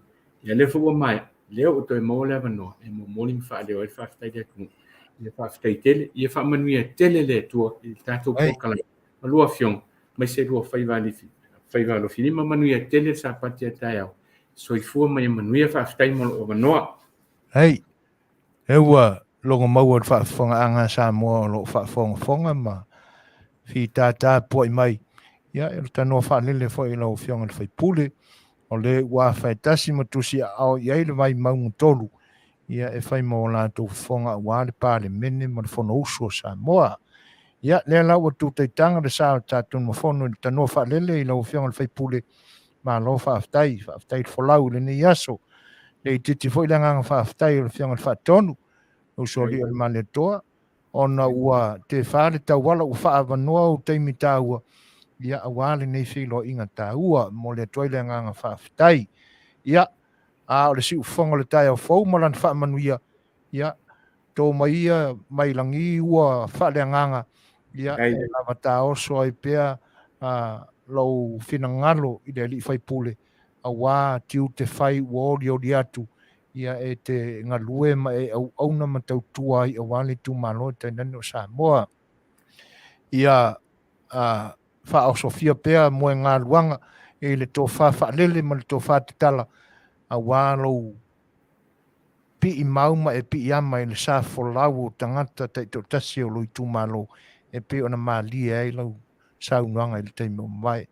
S5: Ia lea foi ua maea, lea ua toe maua le avanoa e momoli ma faaleo ai le faafetai i le atunuu. Ia faafetai tele, ia faamanuia tele le Atua i le tatou polokalame. Ma lua afioga, aemaise lua faiva alofilima, manuia tele le Sapati a taeao. Soifua ma ia manuia, faafetai mo lou avanoa.
S1: Hei, e ua logo maua le faafofogaaga a Samoa o lo o faafogafoga ma fitātā pua'i mai. Ia, e tanoa faalele foi i lau Afioga i le sui usufono, o le ua afa e tasi ma tusi aao i ai le Vaimauga 3, ia e fai ma o latou fofoga aua le Palemene ma le Fonousu o Samoa. Ia, lea la ua tu taitaga le sa o le tatou Fono i le tanoa faalele i lau Afioga i le sui usufono, malo faafetai, faafetai le folau i lenei aso. Le itiiti foi le agaga faafetai o le Afioga i le Faatonu, usoalii o le Malietoa, ona ua tefa le tauala ua faaavanoa ou taimi taua, ia aua lenei feiloaiga taua, momoli atu ai le agaga faafetai. Ia, a o le siufofoga o le taeao fou ma lana faamanuia, ia, tō mai ia mai lagi ua faaleagaga, ia, e lava taoso ai pea lou finagalo i le alii faipule, aua tiute fai ua olioli atu, ia e te galue ma e auauna ma tautua ai aua le itumalo e tainane o Samoa. Ia faaosofia pea moegaluaga i le tofa faalele ma le tofa tatala, aua lou pii mau ma e pii ama i le sa folau o tagata taitoatasi o lou itumalo, e pei ona malie ai lau saunoaga i le taimi o mavae.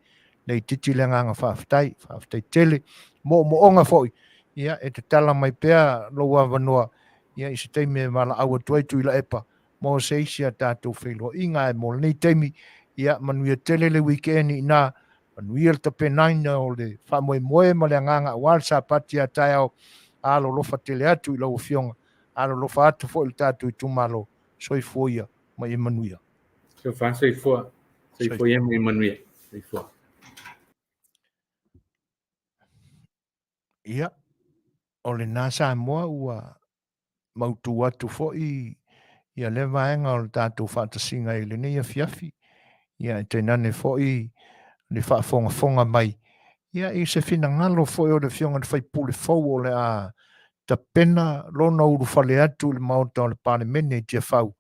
S1: Le itiiti le agaga faafetai, faafetai tele, moomooga foi, ia e tatala mai pea lou avanoa, ia i se taimi e valaau atu ai Tuilaepa mo se isi a tatou feiloaiga. Ae mo lenei taimi, ia manuia tele le weekend ina, manuia le tapenaina o le faamoemoe ma le agaga aua le Sapati a taeao, alolofa tele atu i lau Afioga, alolofa atu foi i le tatou itumalo. Soifua ia ma ia manuia.
S5: Soifua, soifua ia ma ia manuia. Soifua.
S1: Ia, o lena Samoa ua mautu atu foi ia lea vaega o le tatou faatasiga i lenei afiafi. Ia, e tainane foi le faafogafoga mai, ia, i se finagalo foi o le Afioga i le sui usufono fou o le a tapena lona ulufale atu i le Maota o le Palemene i Tiafau,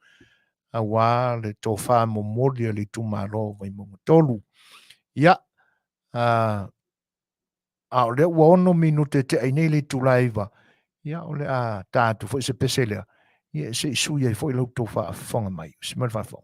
S1: aua le tofa momoli a le itumalo o Vaimauga 3. Ia, a o lea ua 6 minute te ai nei le itula e 9, ia o le a ta atu foi se pese lea, ia se i sui ai foi lau tou faafofoga mai. Se mai le faafofoga.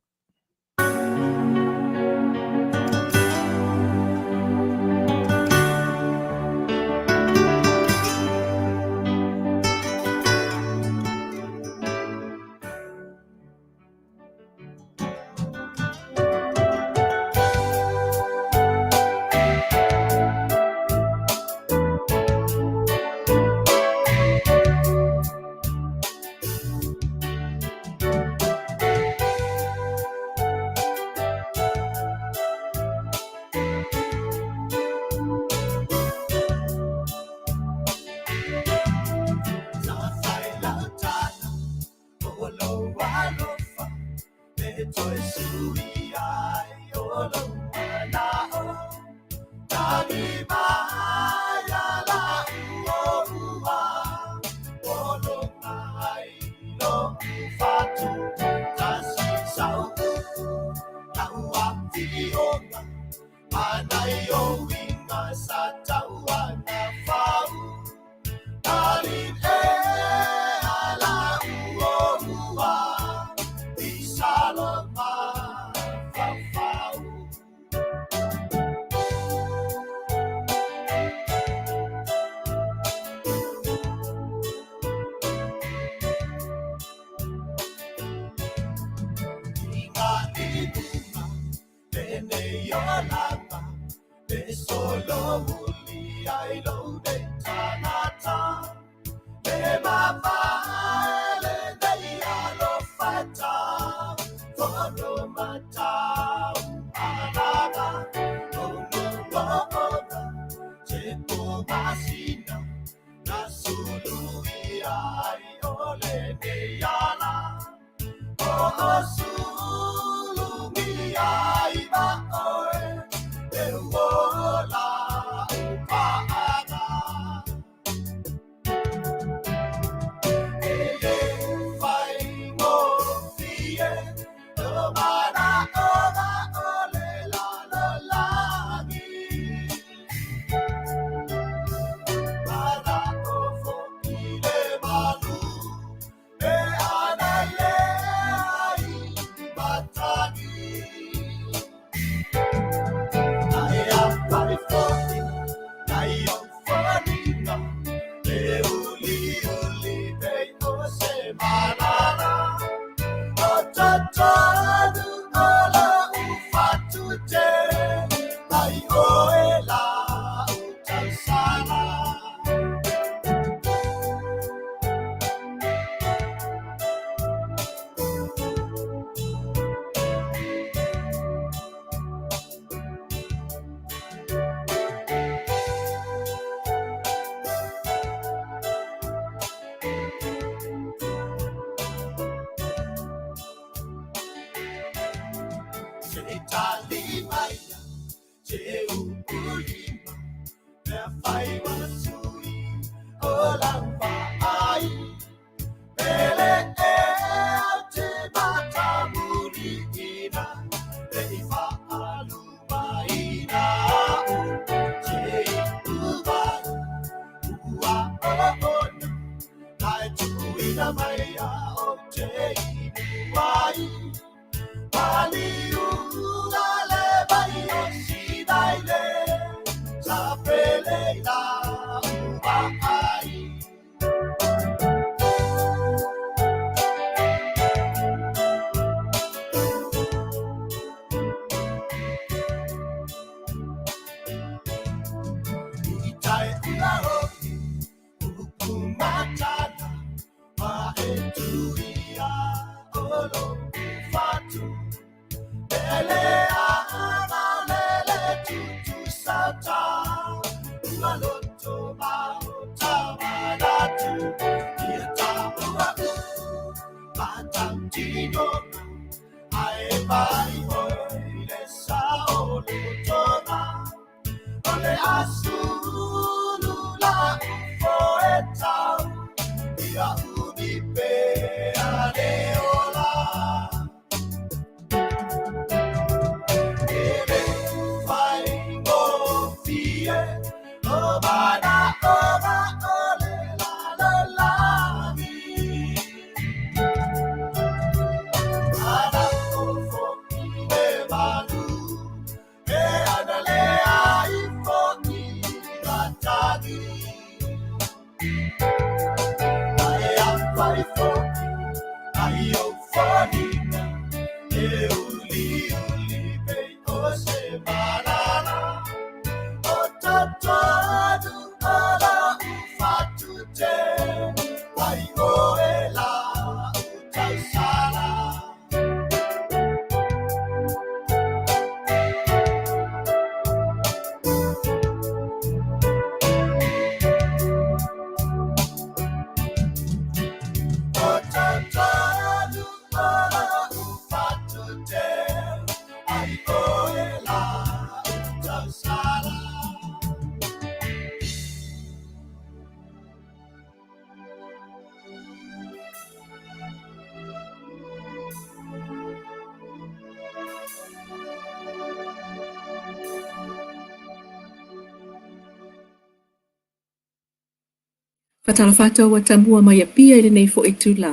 S6: Faatalofa atu ua tamua mai Apia i lenei foi itulā.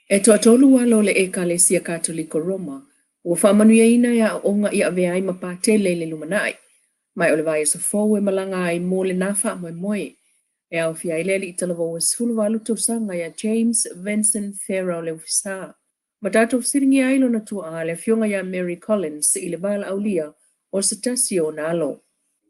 S6: E toatolu alo o le Ekalesia Katoliko Roma ua faamanuiaina e aoaoga i avea ai ma Patele i le lumanai, ma o le vaiaso fou e malaga ai mo lena faamoemoe. E aofia ai le alii talavou e 18 tausaga ia James Vincent Farrell o Leufisa. Ma tatou fesiligia ai lona tuaa, le Afioga ia Mary Collins, i le valaaulia o se tasi o ona alo.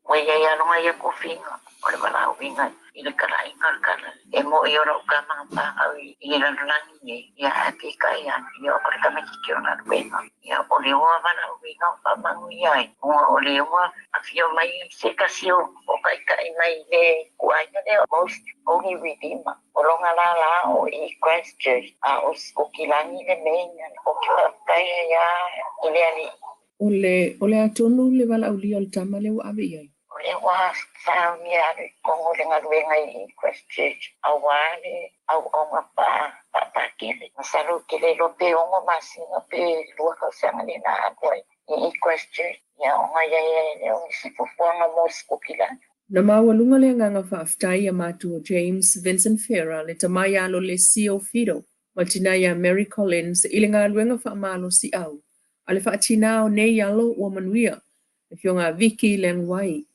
S7: Ua i ai aloga ia kofiga o le valaauina i le talaiga o le tala e mo'i o la'u tama na fanau i le lalolagi nei, ia ae peitai ane, ia o le tamaititi o galuega, ia o le ua valaauina o faamanuia ai, ona o le ua afio mai se tasi o taitai mai le ituaiga lea o Most Holy Redeemer, o lona lala o i Christchurch, a o Sikokilani le main, ou te faafetai ai lava i le Alii.
S6: O le, o le a tonu le valaaulia o le tama lea ua ave i ai?
S7: O lea ua saunia alu i totonu o le galuega i Christchurch aua le auauna faapakele. Masalo ou te le iloa pe 6 masina pe 2 tausaga lea na alu ai i Christchurch, ia ona i ai ai lea o nisi fuafuaga mo Sikokilani.
S6: Na maualuga le agaga faafetai ia matua James Vincent Ferrer, le tama ia Lolesio Fido ma le tina ia Mary Collins i le galuega faamalosiau a le faatinā o nei alo ua manuia, le Afioga a Vicky Leung Wai.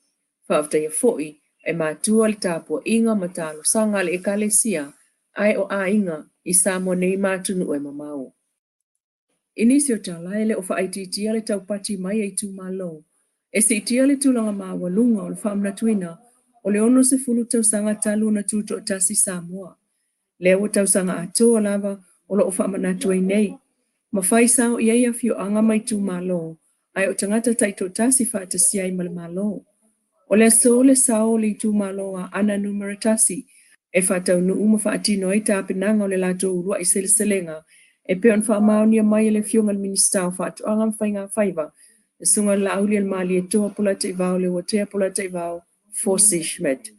S6: Faafetaia foi e matua le tapuaiga ma talosaga a le Ekalesia ae o aiga i Samoa nei ma atunuu e mamao. I nisi o tala, e le o faaitiitia le taupati mai a itumalo e siitia le tulaga maualuga o le faamanatuina o le 60 tausaga talu ona tutoatasi Samoa. Lea ua tausaga atoa lava o lo o faamanatu ai nei, ma fai sao i ai afioaga ma itumalo, ae o tagata taitoatasi faatasi ai ma le Malo. O le aso le sao o le itumalo Aana Numera 1 e faataunuu ma faatino ai tapenaga o le latou uluai seleselega e pei ona faamaonia mai e le Afioga i le Minisita o Faatoaga ma Faiga Faiva, le Susuga i le Laaulialemalietoa Polataivao Leuatea Polataivao Fosi Schmidt.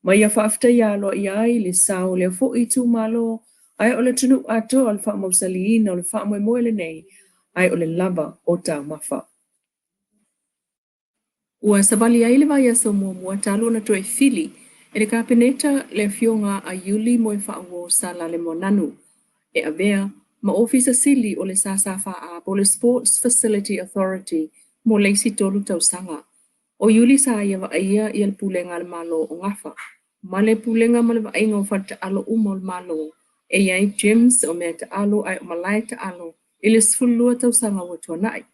S6: Ma ia faafetaia aloaia ai le sao o lea foi itumalo ae o le atunuu atoa o le faamausaliina o le faamoemoe lenei ae o le lava o taumafa. Ua savali ai le vaiaso muamua talu ona toe fili e le Kapeneta le Afioga a Iuli Moefaauo Salalemoananu e avea ma Ofisa Sili o le SSFA po o le Sports Facility Authority mo le isi 3 tausaga. O Iuli sa ia vaaia ia le pulega a le Malo o Gafa, ma le pulega ma le vaaiga o faletaalo uma o le Malo, e i ai gyms o mea taalo ae o malae taalo i le 12 tausaga ua tuanai.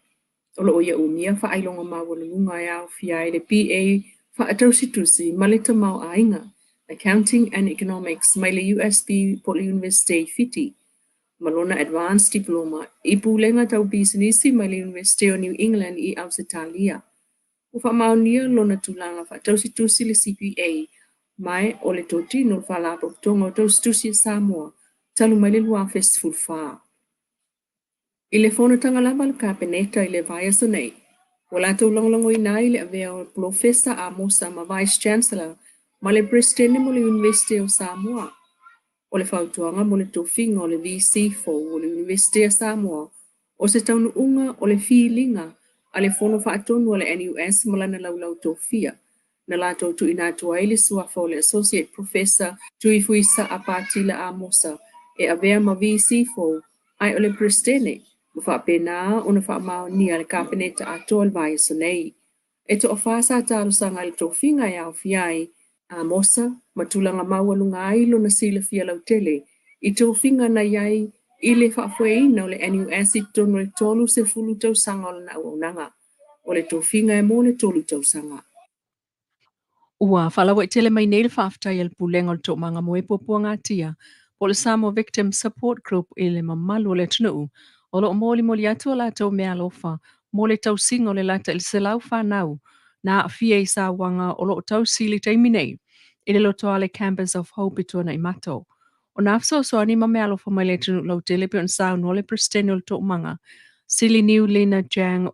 S6: O lo o ia umia faailoga maualuluga e aofia ai le BA Faatausitusi ma le Tamaoaiga, Accounting and Economics, mai le USB po o le Iunivesite i Fiti, ma lona Advanced Diploma i Pulega Tau Pisinisi mai le Iunivesite o New England i Ausetalia. Ua faamaonia lona tulaga faatausitusi le CPA ma o le totino o le Faalapotopotoga o Tausitusi a Samoa talu mai le 2014. I le fonotaga lava a le Kapeneta i le vaiaso nei, ua latou lagolagoina ai le avea o Polofesa Amosa ma Vice Chancellor ma le Peresetene mo le Iunivesite o Samoa. O le fautuaga mo le tofiga o le VC fou o le Iunivesite a Samoa o se taunuuga o le filiga a le Fono Faatonu a le NUS ma lana laulau tofia, na latou tuuina atu ai le suafa o le Associate Professor Tuifuisaa Patila Amosa e avea ma VC fou ae o le Peresetene, ma faapena ona faamaonia le Kapeneta atoa i le vaiaso nei. E toafa sa talosaga i le tofiga e aofia ai Amosa ma tulaga maualuga ai lona silafia lautele i tofiga na i ai i le faafoeina o le NUS i totonu o le 30 tausaga o lana auaunaga. O le tofiga e mo le 3 tausaga. Ua faalauaitele mai nei le faafetai a le Pulega o le Toomaga mo e Puapuagatia po o le Samoa Victim Support Group i le mamalu o le atunuu o lo o molimoli atu a latou meaalofa mo le tausiga o le lata i le 100 fanau na aafia i sauaga o lo o tausi i le taimi nei i le Lotoale Campus of Hope i Tuanaimato. O nā fesoasoani ma meaalofa mai le atunuu lautele pei ona saunoa le Peresetene o le Toomaga, Siliniu Lina Jang,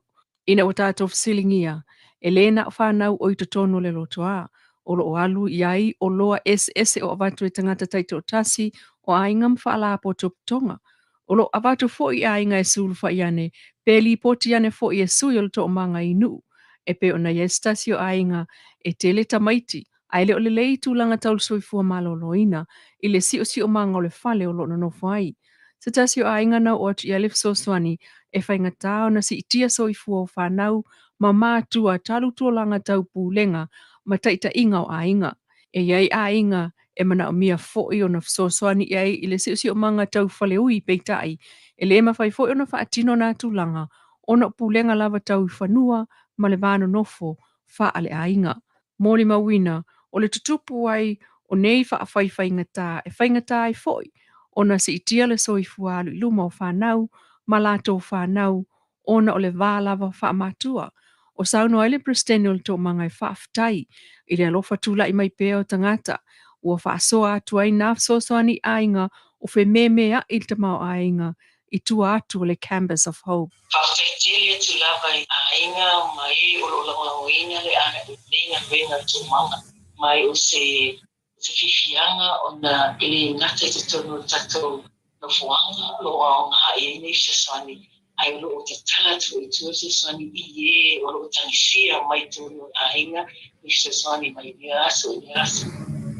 S6: ina ua tatou fesiligia, e lē na o fanau o i totonu o le lotoa, o lo o alu i ai oloa eseese o avatu e tagata taitoatasi o aiga ma faalapotopotoga. O lo o avatu foi i aiga e sulufai ane, pe lipoti ane foi e sui o le toomaga i nuu, e pei ona i ai se tasi o aiga e tele tamaiti, ae le o lelei tulaga tau le soifua maloloina i le siosiomaga o le fale o lo o nonofo ai. Se tasi o aiga na oo atu i ai le fesoasoani e faigata ona siitia soifua o fanau ma matua talu tulaga tau pulega ma taitaiga o aiga. E i ai aiga E manaomia foi ona fesoasoani i ai i le siosiomaga tau faleui, peitai, e le mafai foi ona faatino na tulaga ona o pulega lava tau i fanua ma le va nonofo faaleaiga. Molimauina, o le tutupu ai o nei faafaifaigata e faigata ai foi ona siitia le soifua alu i luma o fanau ma latou fanau ona o le va lava faamatua. O saunoa ai le Peresetene o le Toomaga e faafetai i le alofa tulai mai pea o tagata ua faasoa atu ai nā fesoasoani i aiga o fememeai le tamaoaiga i tua atu o le Campus of Hope.
S8: Faafetai tele atu lava i aiga ma e o lo o lagolagoina lenei galuega a le Toomaga, ma o se fiafiaga ona e le gata i totonu o le tatou nofoaga o lo o aoga i ai nei fesoasoani, ae o lo o tatala atu foi i tua fesoasoani i e o lo o tagisia mai totonu o aiga i fesoasoani mai lea aso i lea aso.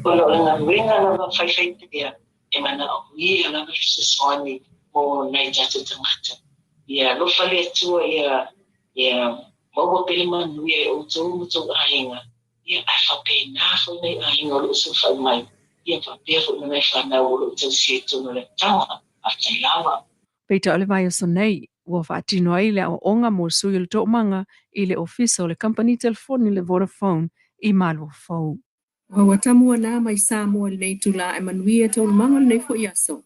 S8: Ona o le galuega lava faifaipea e manaomia lava le fesoasoani mo nai tatou tagata. Ia alofa le Atua ia maua pea le manuia e outou ma tou aiga, ia ae faapena foi nai aiga o lo o sulufai mai, ia faapea foi ma nai fanau o lo o tausia i totonu o le amataga. Faafetai lava.
S6: Peitai o le vaiaso nei, ua faatino ai le aoaoga mo sui o le Toomaga i le Ofisa o le Kamupani Telefoni le Vodafone i Maluafou. Ua tamua nā mai Samoa i lenei itulā e manuia taualumaga o lenei foi aso.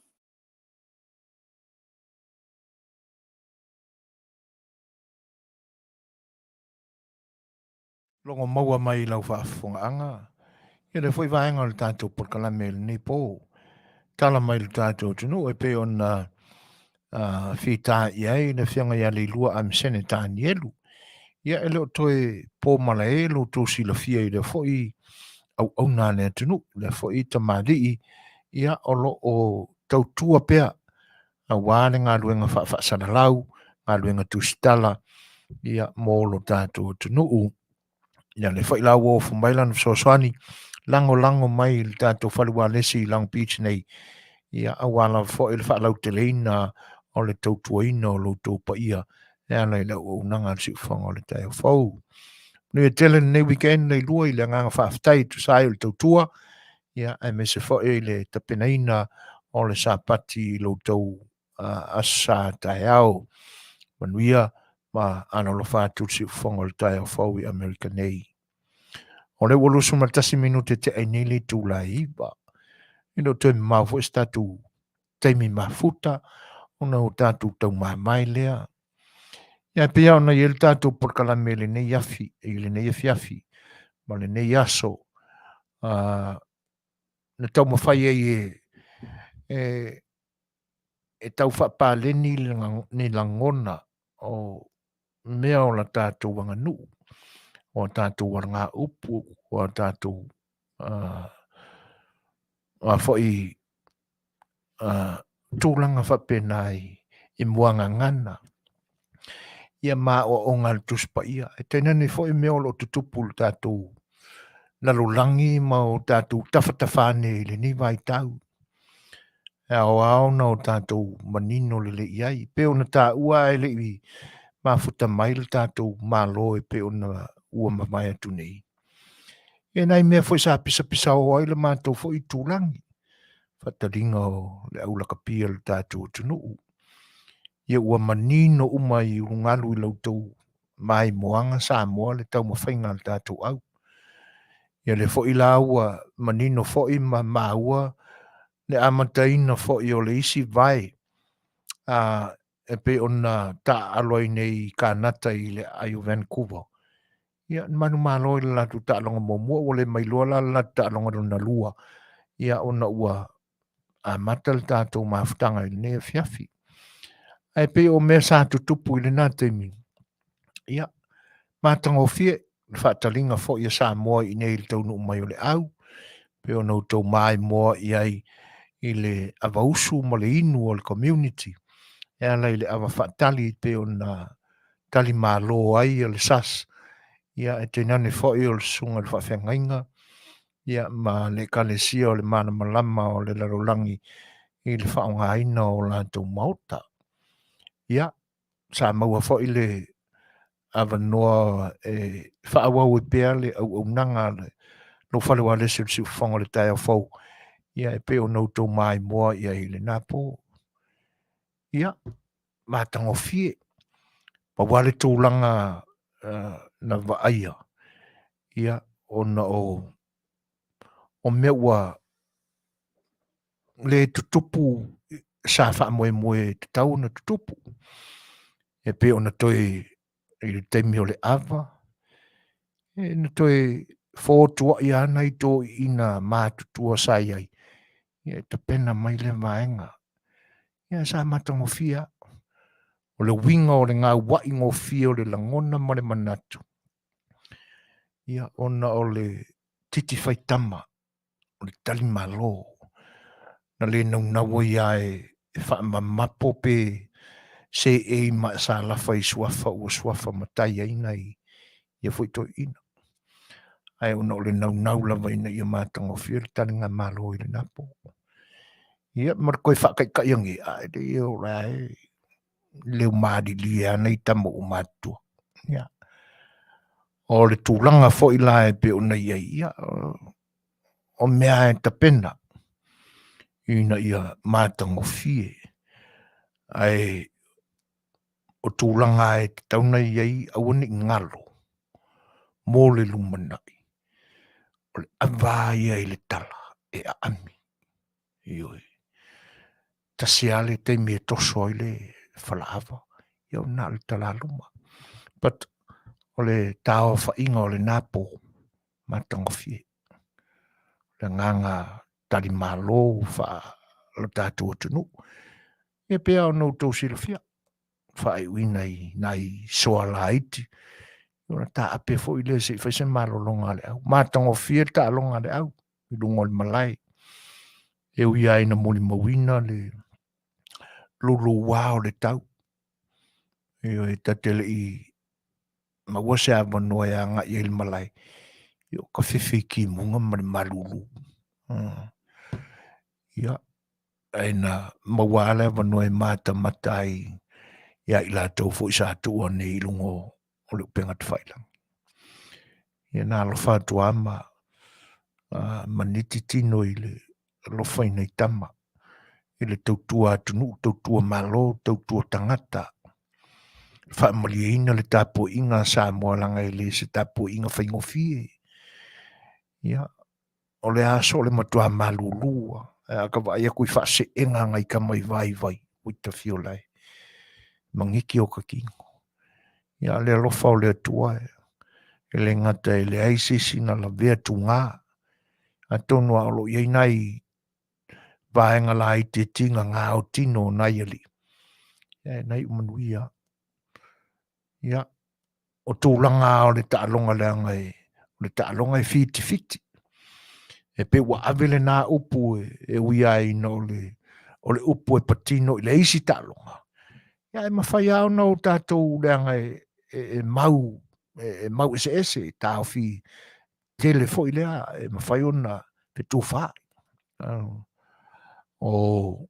S1: Logo maua mai i lau faafofogaaga, ia lea foi vaega o le tatou polokalame i lenei po. Tala mai le tatou atunuu e pei ona fita i ai le afioga ia Leilua Amisene Tanielu. Ia e le o toe po malae lo outou silafia i lea foi auauna a le atunuu, lea foi tamalii, ia o lo o tautua pea aua le galuega faafaasalalau, galuega tusitala, ia, mo lo tatou atunuu. Ia, lea foi la ua ofo mai lana fesoasoani, lagolago mai i le tatou fale ualesi i Long Beach nei, ia, aua lava foi le faalauteleina o le tautuaina o lo outou paia e ala i le auaunaga a le Siufofoga o le Taeao Fou. Manuia tele lenei weekend Leilua i le agaga faafetai e tusa ai o le tautua, ia, aemaise foi le tapenaina o le Sapati i lo outou Aso Sa taeao. Manuia ma alolofa atu le siufofoga o le taeao fou i Amerika nei. O lea ua 21 minute tea ai nei le itula e 9. E le o toe mamao foi se tatou taimi mafuta ona o tatou taumamae lea. Ia, e pei lava ona i ai le tatou polokalame i lenei afi, i lenei afiafi ma lenei aso, na taumafai ai e, e tau faapaleni ni lagona o mea o la tatou aganuu, o a tatou alagaupu, o a tatou a foi tulaga faapena i muagagana, ia ma aoaoga a le Tusi Paia. E tainane foi mea o lo o tutupu i le tatou lalolagi ma o tatou tafatafa ane i lenei vaitau. E aoao ona o tatou manino lelei i ai. Pei ona taua ae le i mafuta mai le tatou Malo e pei ona ua mavae atu nei. E nai mea foi sa pisapisao ai le matou foi itulagi, faataliga o le aulakapia o le tatou atunuu. Ia ua manino uma i ulugalu i la outou maimoaga Samoa le taumafaiga a le tatou au. Ia lea foi la ua manino foi ma maua le amataina foi o le isi vae a e pei ona taaalo ai nei i Kanata i le aai o Vancouver. Ia, na manumalo i le latou taaloga muamua, ua le mailoa la le latou taaloga lona lua, ia ona ua amata le tatou mafutaga i lenei afiafi. Ae pei o mea sa tutupu i lena taimi, ia, matagofie le faataliga foi a Samoa i inei i le taunuu mai o le au, pei ona outou maimoa i ai i le avausu ma le inu o le community, e ala i le ava faatali pei ona tali malo ai le SAS, ia e tainane foi o le susuga i le faafeagaiga, ia ma le Ekalesia o le Malamalama o le Lalolagi i le faaaogaina o latou maota. Ia, sa maua foi le avanoa e faaauau ai pea le auaunaga a le lou fale ualesi o le Siufofoga o le Taeao Fou. Ia, e pei ona outou maimoa i ai i lena po. Ia, matagofie. Pau lava le tulaga na vaaia, ia, ona o o mea ua le tutupu sa faamoemoe e tatau ona tutupu. E pei ona toe i le taimi o le ava, e na toe fotuai lava nai toeaiina matutua sa i ai, ia e tapena mai lea vaega. Ia sa matagofie lava. O le uiga o le gauai gofie o le lagona ma le manatu, ia ona o le titi faitama o le talimalo na le naunau ai lava e faamamapo pe seei ma sa lafa i suafa ua suafa matai ai nai ia foi toeaiina. Ae ona o le naunau lava ina ia matagofie le taligamalo i lena po. Ia ma le toe faataitai ane, ae le o la e leu malilie lava nai tama ua matutua. Ia, o le tulaga foi la e pei ona i ai, ia, o mea e tapena ina ia matagofie. Ae o tulaga e tatau ona i ai, aua ne i galo mo le lumanai, o le ava ia i le tala e aami. Ioe. Tasi lava le taimi e toso ai le falaava, ia na o le talaluma. But o le taaofaiga o lena po, matagofie. O le agaga talimalo faa-lo tatou atunuu. Ia pei lava ona outou silafia, faaiuina i nai soa laiti, ona taape foi lea se i fai se malologa a le au. Matagofie le taaloga a le au i luga o le malae. E ui lava ina molimauina le luluā o le tau. Ioe, ta te le i maua se avanoa e agai ai i le malae, ia o ka fefe i timuga ma le malulu. Ia, ae na maua lava le avanoa e matamata ai ia i latou foi sa tuua nei i luga o le upega tafailagi. Ia na alofa atu lava ma maniti tino i le alofa i nai tama, i le tautua atunuu, tautua Malo, tautua tagata, faamalieina le tapuaiga a Samoa leaga e le se tapuaiga faigofie. Ia, o le aso o le matua malulu lava. Ae a ka vaai atu i faaseega a nai tama i vaivai, ui tafiola e magiki o ta tino. Ia, le alofa o le Atua e le gata e leai se isi na lavea tugā, atonu lava o lo o i ai nai vaega laiti e tigagā o tino o nai alii, ia e nai o manuia. Ia, o tulaga lava o le taaloga leaga e, o le taaloga e fitifiti. E pei ua ave lena upu e ui lava ina o le, o le upu e patino i le isi taaloga. Ia e mafai lava ona o tatou leaga e, e, e mau e, e mau eseese, e taofi tele foi lea e mafai ona fetufaai. O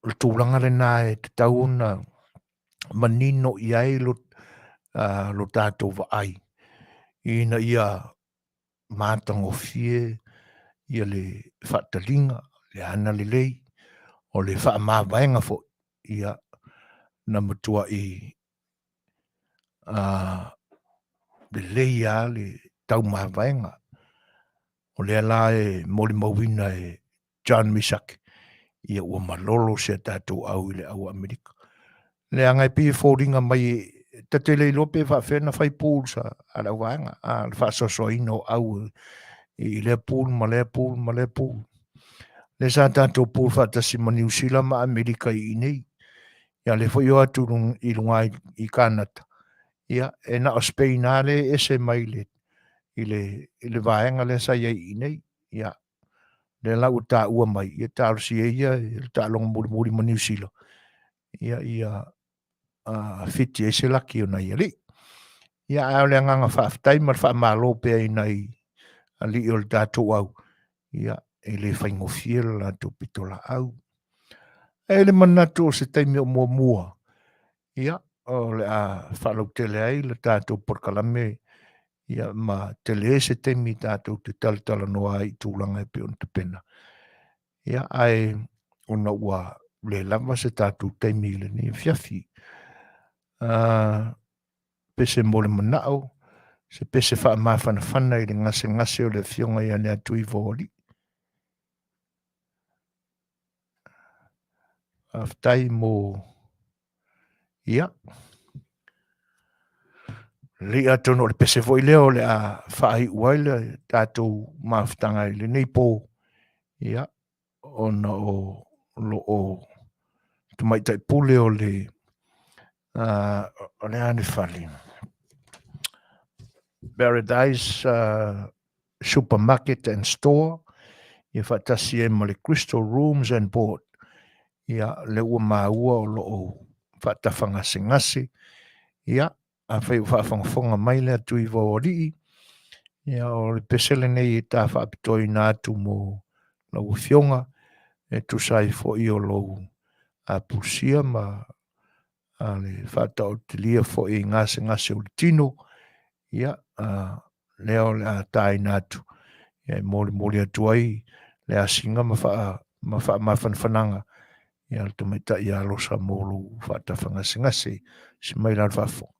S1: le tulaga lena e tatau ona manino i ai lo, lo tatou vaai ina ia matagofie ia le faataliga, le ana lelei, o le faamavaega foi, ia na matuai lelei lava le taumavaega. O lea la e molimauina e John Misake, ia ua malolo si a tatou au i le au Amerika. Leaga e pei e foliga mai ta te le iloa pe faafefea ona fai pools a le auvaega, a le faasoasoaina o au i lea pool ma lea pool ma lea pool. Lea sa tatou pool faatasi ma Niu Sila ma Amerika i inei. Ia lea foi o atu i luga i Kanata, ia e na o Spain lava lea e ese mai i le, i le vaega lea sa i ai i inei. Ia, lea la ua taua mai, ia talosia ia le taaloga mulimuli ma Niu Sila, ia, ia fiti ai se laki o nai alii. Ia, ae o le agaga faafetai ma le faamalo pea i nai alii o le tatou au, ia, e le faigofie le latou pitolaau. E le manatu o se taimi o muamua, ia, o le a faalautele ai le tatou polokalame. Ia ma tele se taimi tatou te talatalanoa ai i tulaga e pei ona tapena. Ia ae ona ua le lava se tatou taimi i lenei afiafi. Pese mo le manao, se pese faamafanafana i le gasegase o le afioga ia Leatuivaoalii. Faafetai mo ia lelei, atonu o le pese foi lea o le a faaiu ai le tatou mafutaga i lenei po, ia ona o lo o tamaitai pule o le o le a le fale Paradise Supermarket and Store, ia faatasi ai ma le Crystal Rooms and Board. Ia, lea ua maua o lo o faatafagasegase. Ia, afai o faafogafoga mai le Atuivaoalii, ia o le pese lenei e ta faapitoaina atu mo lau afioga, e tusa ai foi o lou apulusia ma le faataotilia foi i gasegase o le tino, ia, lea o le a taina atu, ia e molimoli atu ai le asiga ma faa ma faamafanafanaga ia le tamaitai ia Losa mo lou faatafagasegase. Si mai la le faafofoga.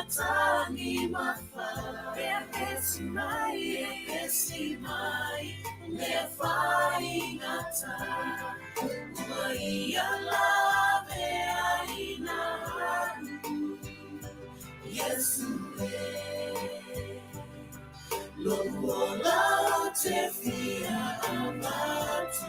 S3: matagi mafa Pepesi mai, pepesi mai Le faigata Ua ia lave aina a'u Iesu e Lou ola ou te fia avatu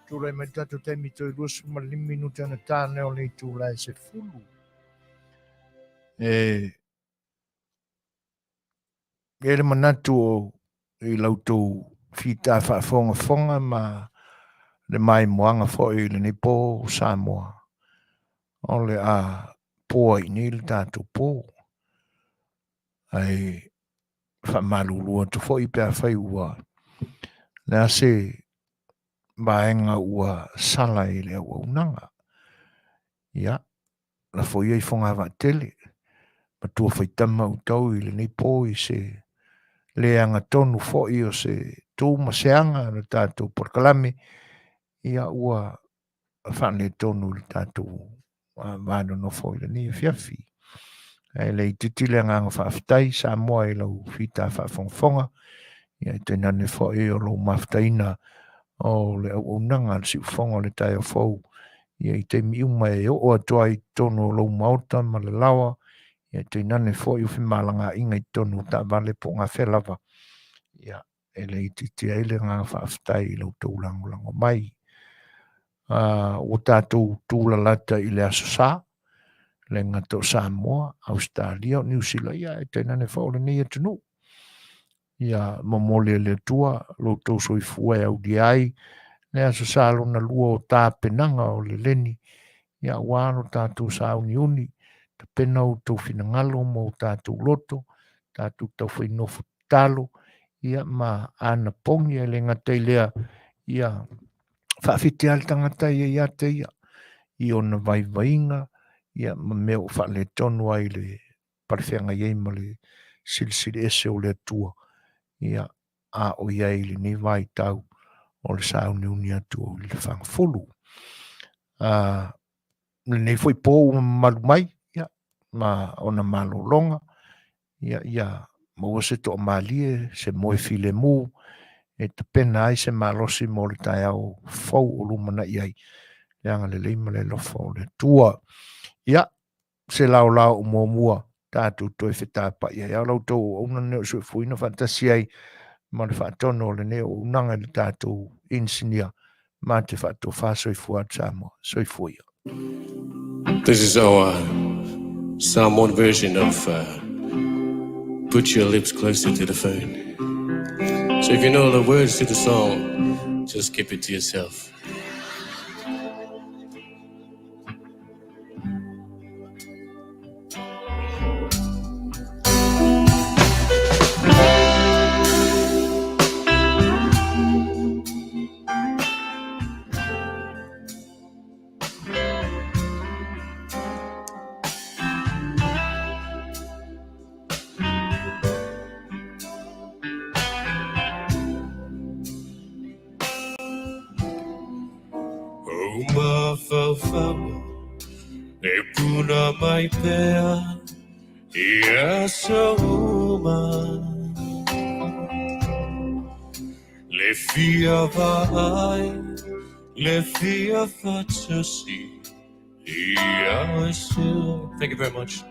S1: Tulai mai tatou taimi toe 25 minute ana tāne o le itula e 10. E e le manatu o i la outou fita faafogafoga ma le maimoaga foi i lenei po o Samoa. O le a poa i nei le tatou po. Ae faamalulu atu foi pe afai ua le a se vaega ua sala i le auaunaga. Ia, lafo ia i fogavaatele, matua faitama outou i lenei po i se le agatonu foi o se tu ma se aga o le tatou polokalame, ia ua faaletonu i le tatou va nonofo i lenei afiafi. Ae le itiiti le agaga faafetai Samoa i lau fita faafogafoga, ia e tainane foi o lou mafutaina o le auaunaga a le siufofoga o le taeao fou, ia i taimi uma e oo atu ai i totonu o lou maota ma le laoa, ia e tainane foi o femalagaaiga i totonu o taavale po o gafea lava, ia e le itiiti ai le agaga faafetai i la outou lagolago mai. Ua tatou tulalata i le Aso Sa, le gata o Samoa, Ausetalia, o Niu Sila, ia e tainane foi o lenei atunuu. Ia momoli e le Atua lo outou soifua e aulia ai le Aso Sa lona lua o tapenaga o le leni, ia aua lo tatou sauniuni, tapena outou finagalo ma o tatou loto, tatou taufai nofo tatalo, ia ma anapogi e le gata i lea, ia faafitia le tagata ia ia te ia, i ona vaivaiga, ia ma mea o faaletonu ai le palefeagai ai ma le silisili ese o le Atua, ia a o i ai i lenei vaitau o le sauniuni atu o le fagafulu. Lenei foi po ua mamalu mai, ia, ma ona malologa, ia, ia maua se toamalie, se moe filemu, e tapena ai se malosi mo le taeao fou o lumanai ai, le agalelei ma le alofa o le Atua. Ia, se laolao o muamua tatou toe fetapai ai. A o la outou auauna lenei o soifuaina faatasi ai ma le faatonu o lenei auaunaga i le tatou inisinia ma te faatofa soifua atu Samoa. Soifua ia.
S9: This is our Samoan version of Put Your Lips Closer to the Phone. So if you know the words to the song, just keep it to yourself. E puna mai pea i aso uma. Le fia vaai, le fia faatasi ia oe Thank you very much.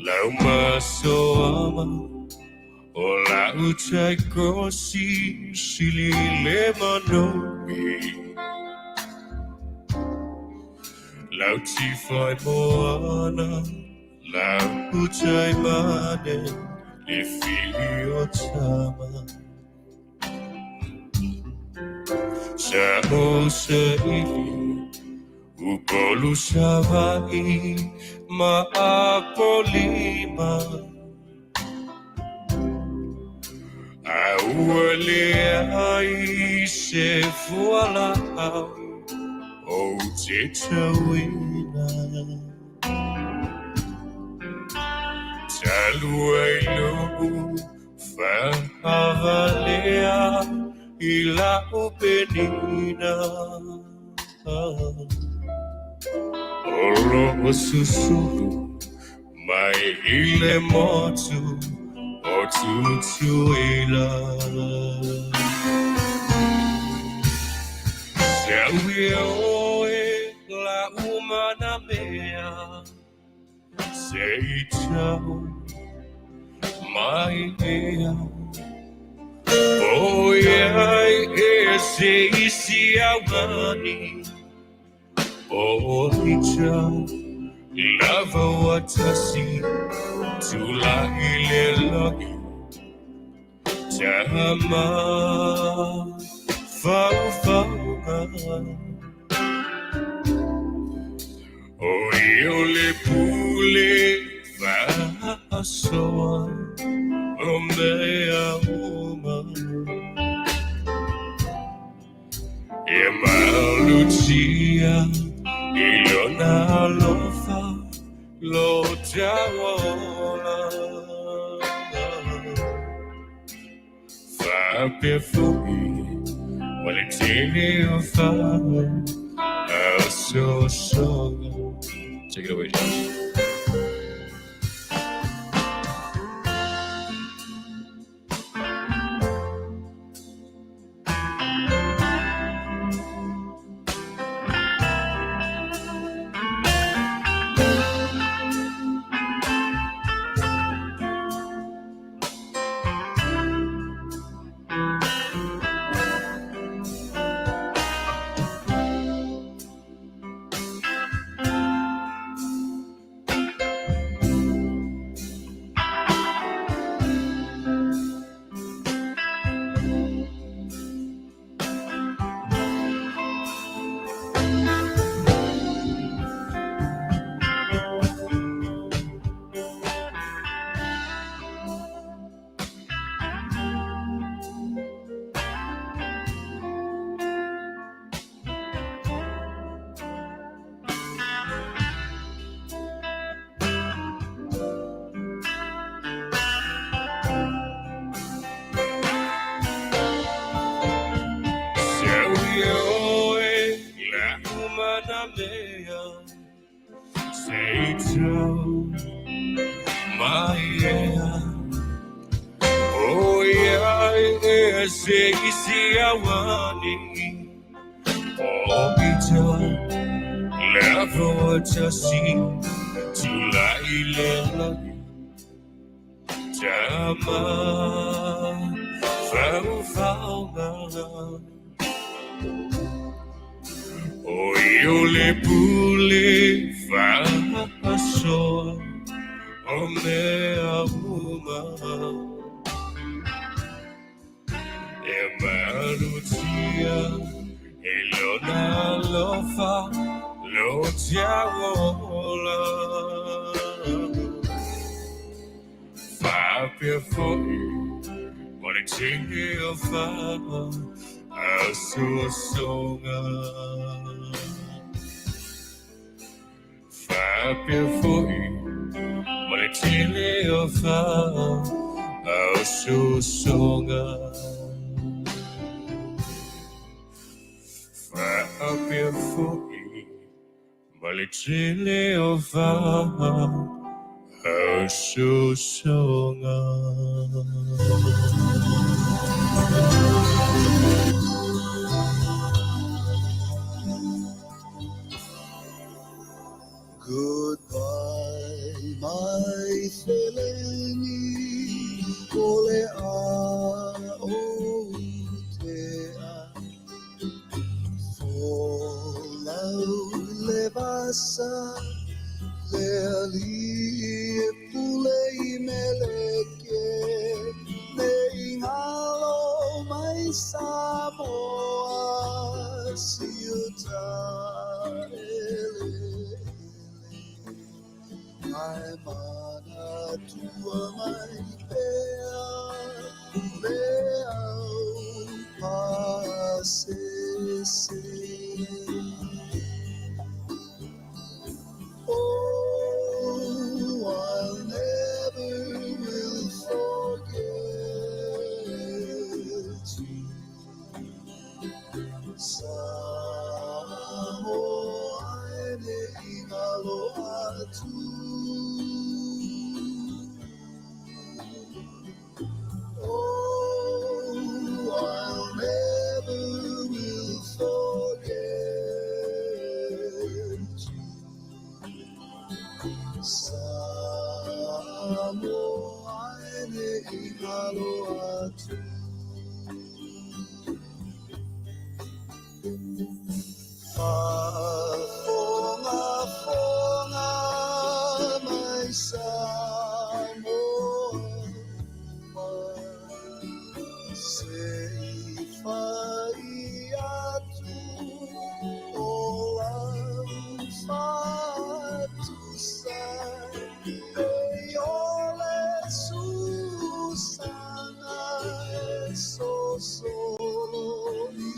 S9: Lau masoama o lau tai kosi sili le manogi. Lau tiwhai moana, lau tai mane, le fili o tama. Sa o sa ili, Upolu Sava'i ma Apolima. A ua leai se fualaau ou te tauina. Talu ai lo'u fa'avalea i la'u penina. O lo'o susulu mai i le motu o Tutuila. Sau ia oe la'u manamea, se i tau mai ea. O iai e se isi augani, o ita lava ua tasi, tula'i le lagi, tama faufauga. O ia o le pule faasoa o mea uma. E malutia i lona alofa lo taola. Faapea foi ma le tele o faaosoosoga. Take it away, James. Sau ia oe la'u manamea, se i tau mai ea. O iai ea se isi auani, o ita lava ua tasi, tula'i le lagi, tama faufauga. O ia o le pule faasoa o mea uma. E malutia i lona alofa lo taola. Faapea foi ma le tele o faaosoosoga. Faapea foi ma le tele o faaosoosoga. Faapea foi Ma le tele o faaosoosoga.
S10: Goodbye, my feleni, o le a o te a. Folau le vasa, le alii e pule i meleke, ne i ngalo mai Samoa, siuta ele. Ai manatua mai pea, le au pasese. Oh, I'll never will forget you. Samoa e ne i ngalo atu. Oh, I'll never will forget you. Samoa e ne i ngalo atu. Faafogafoga mai Samoa, se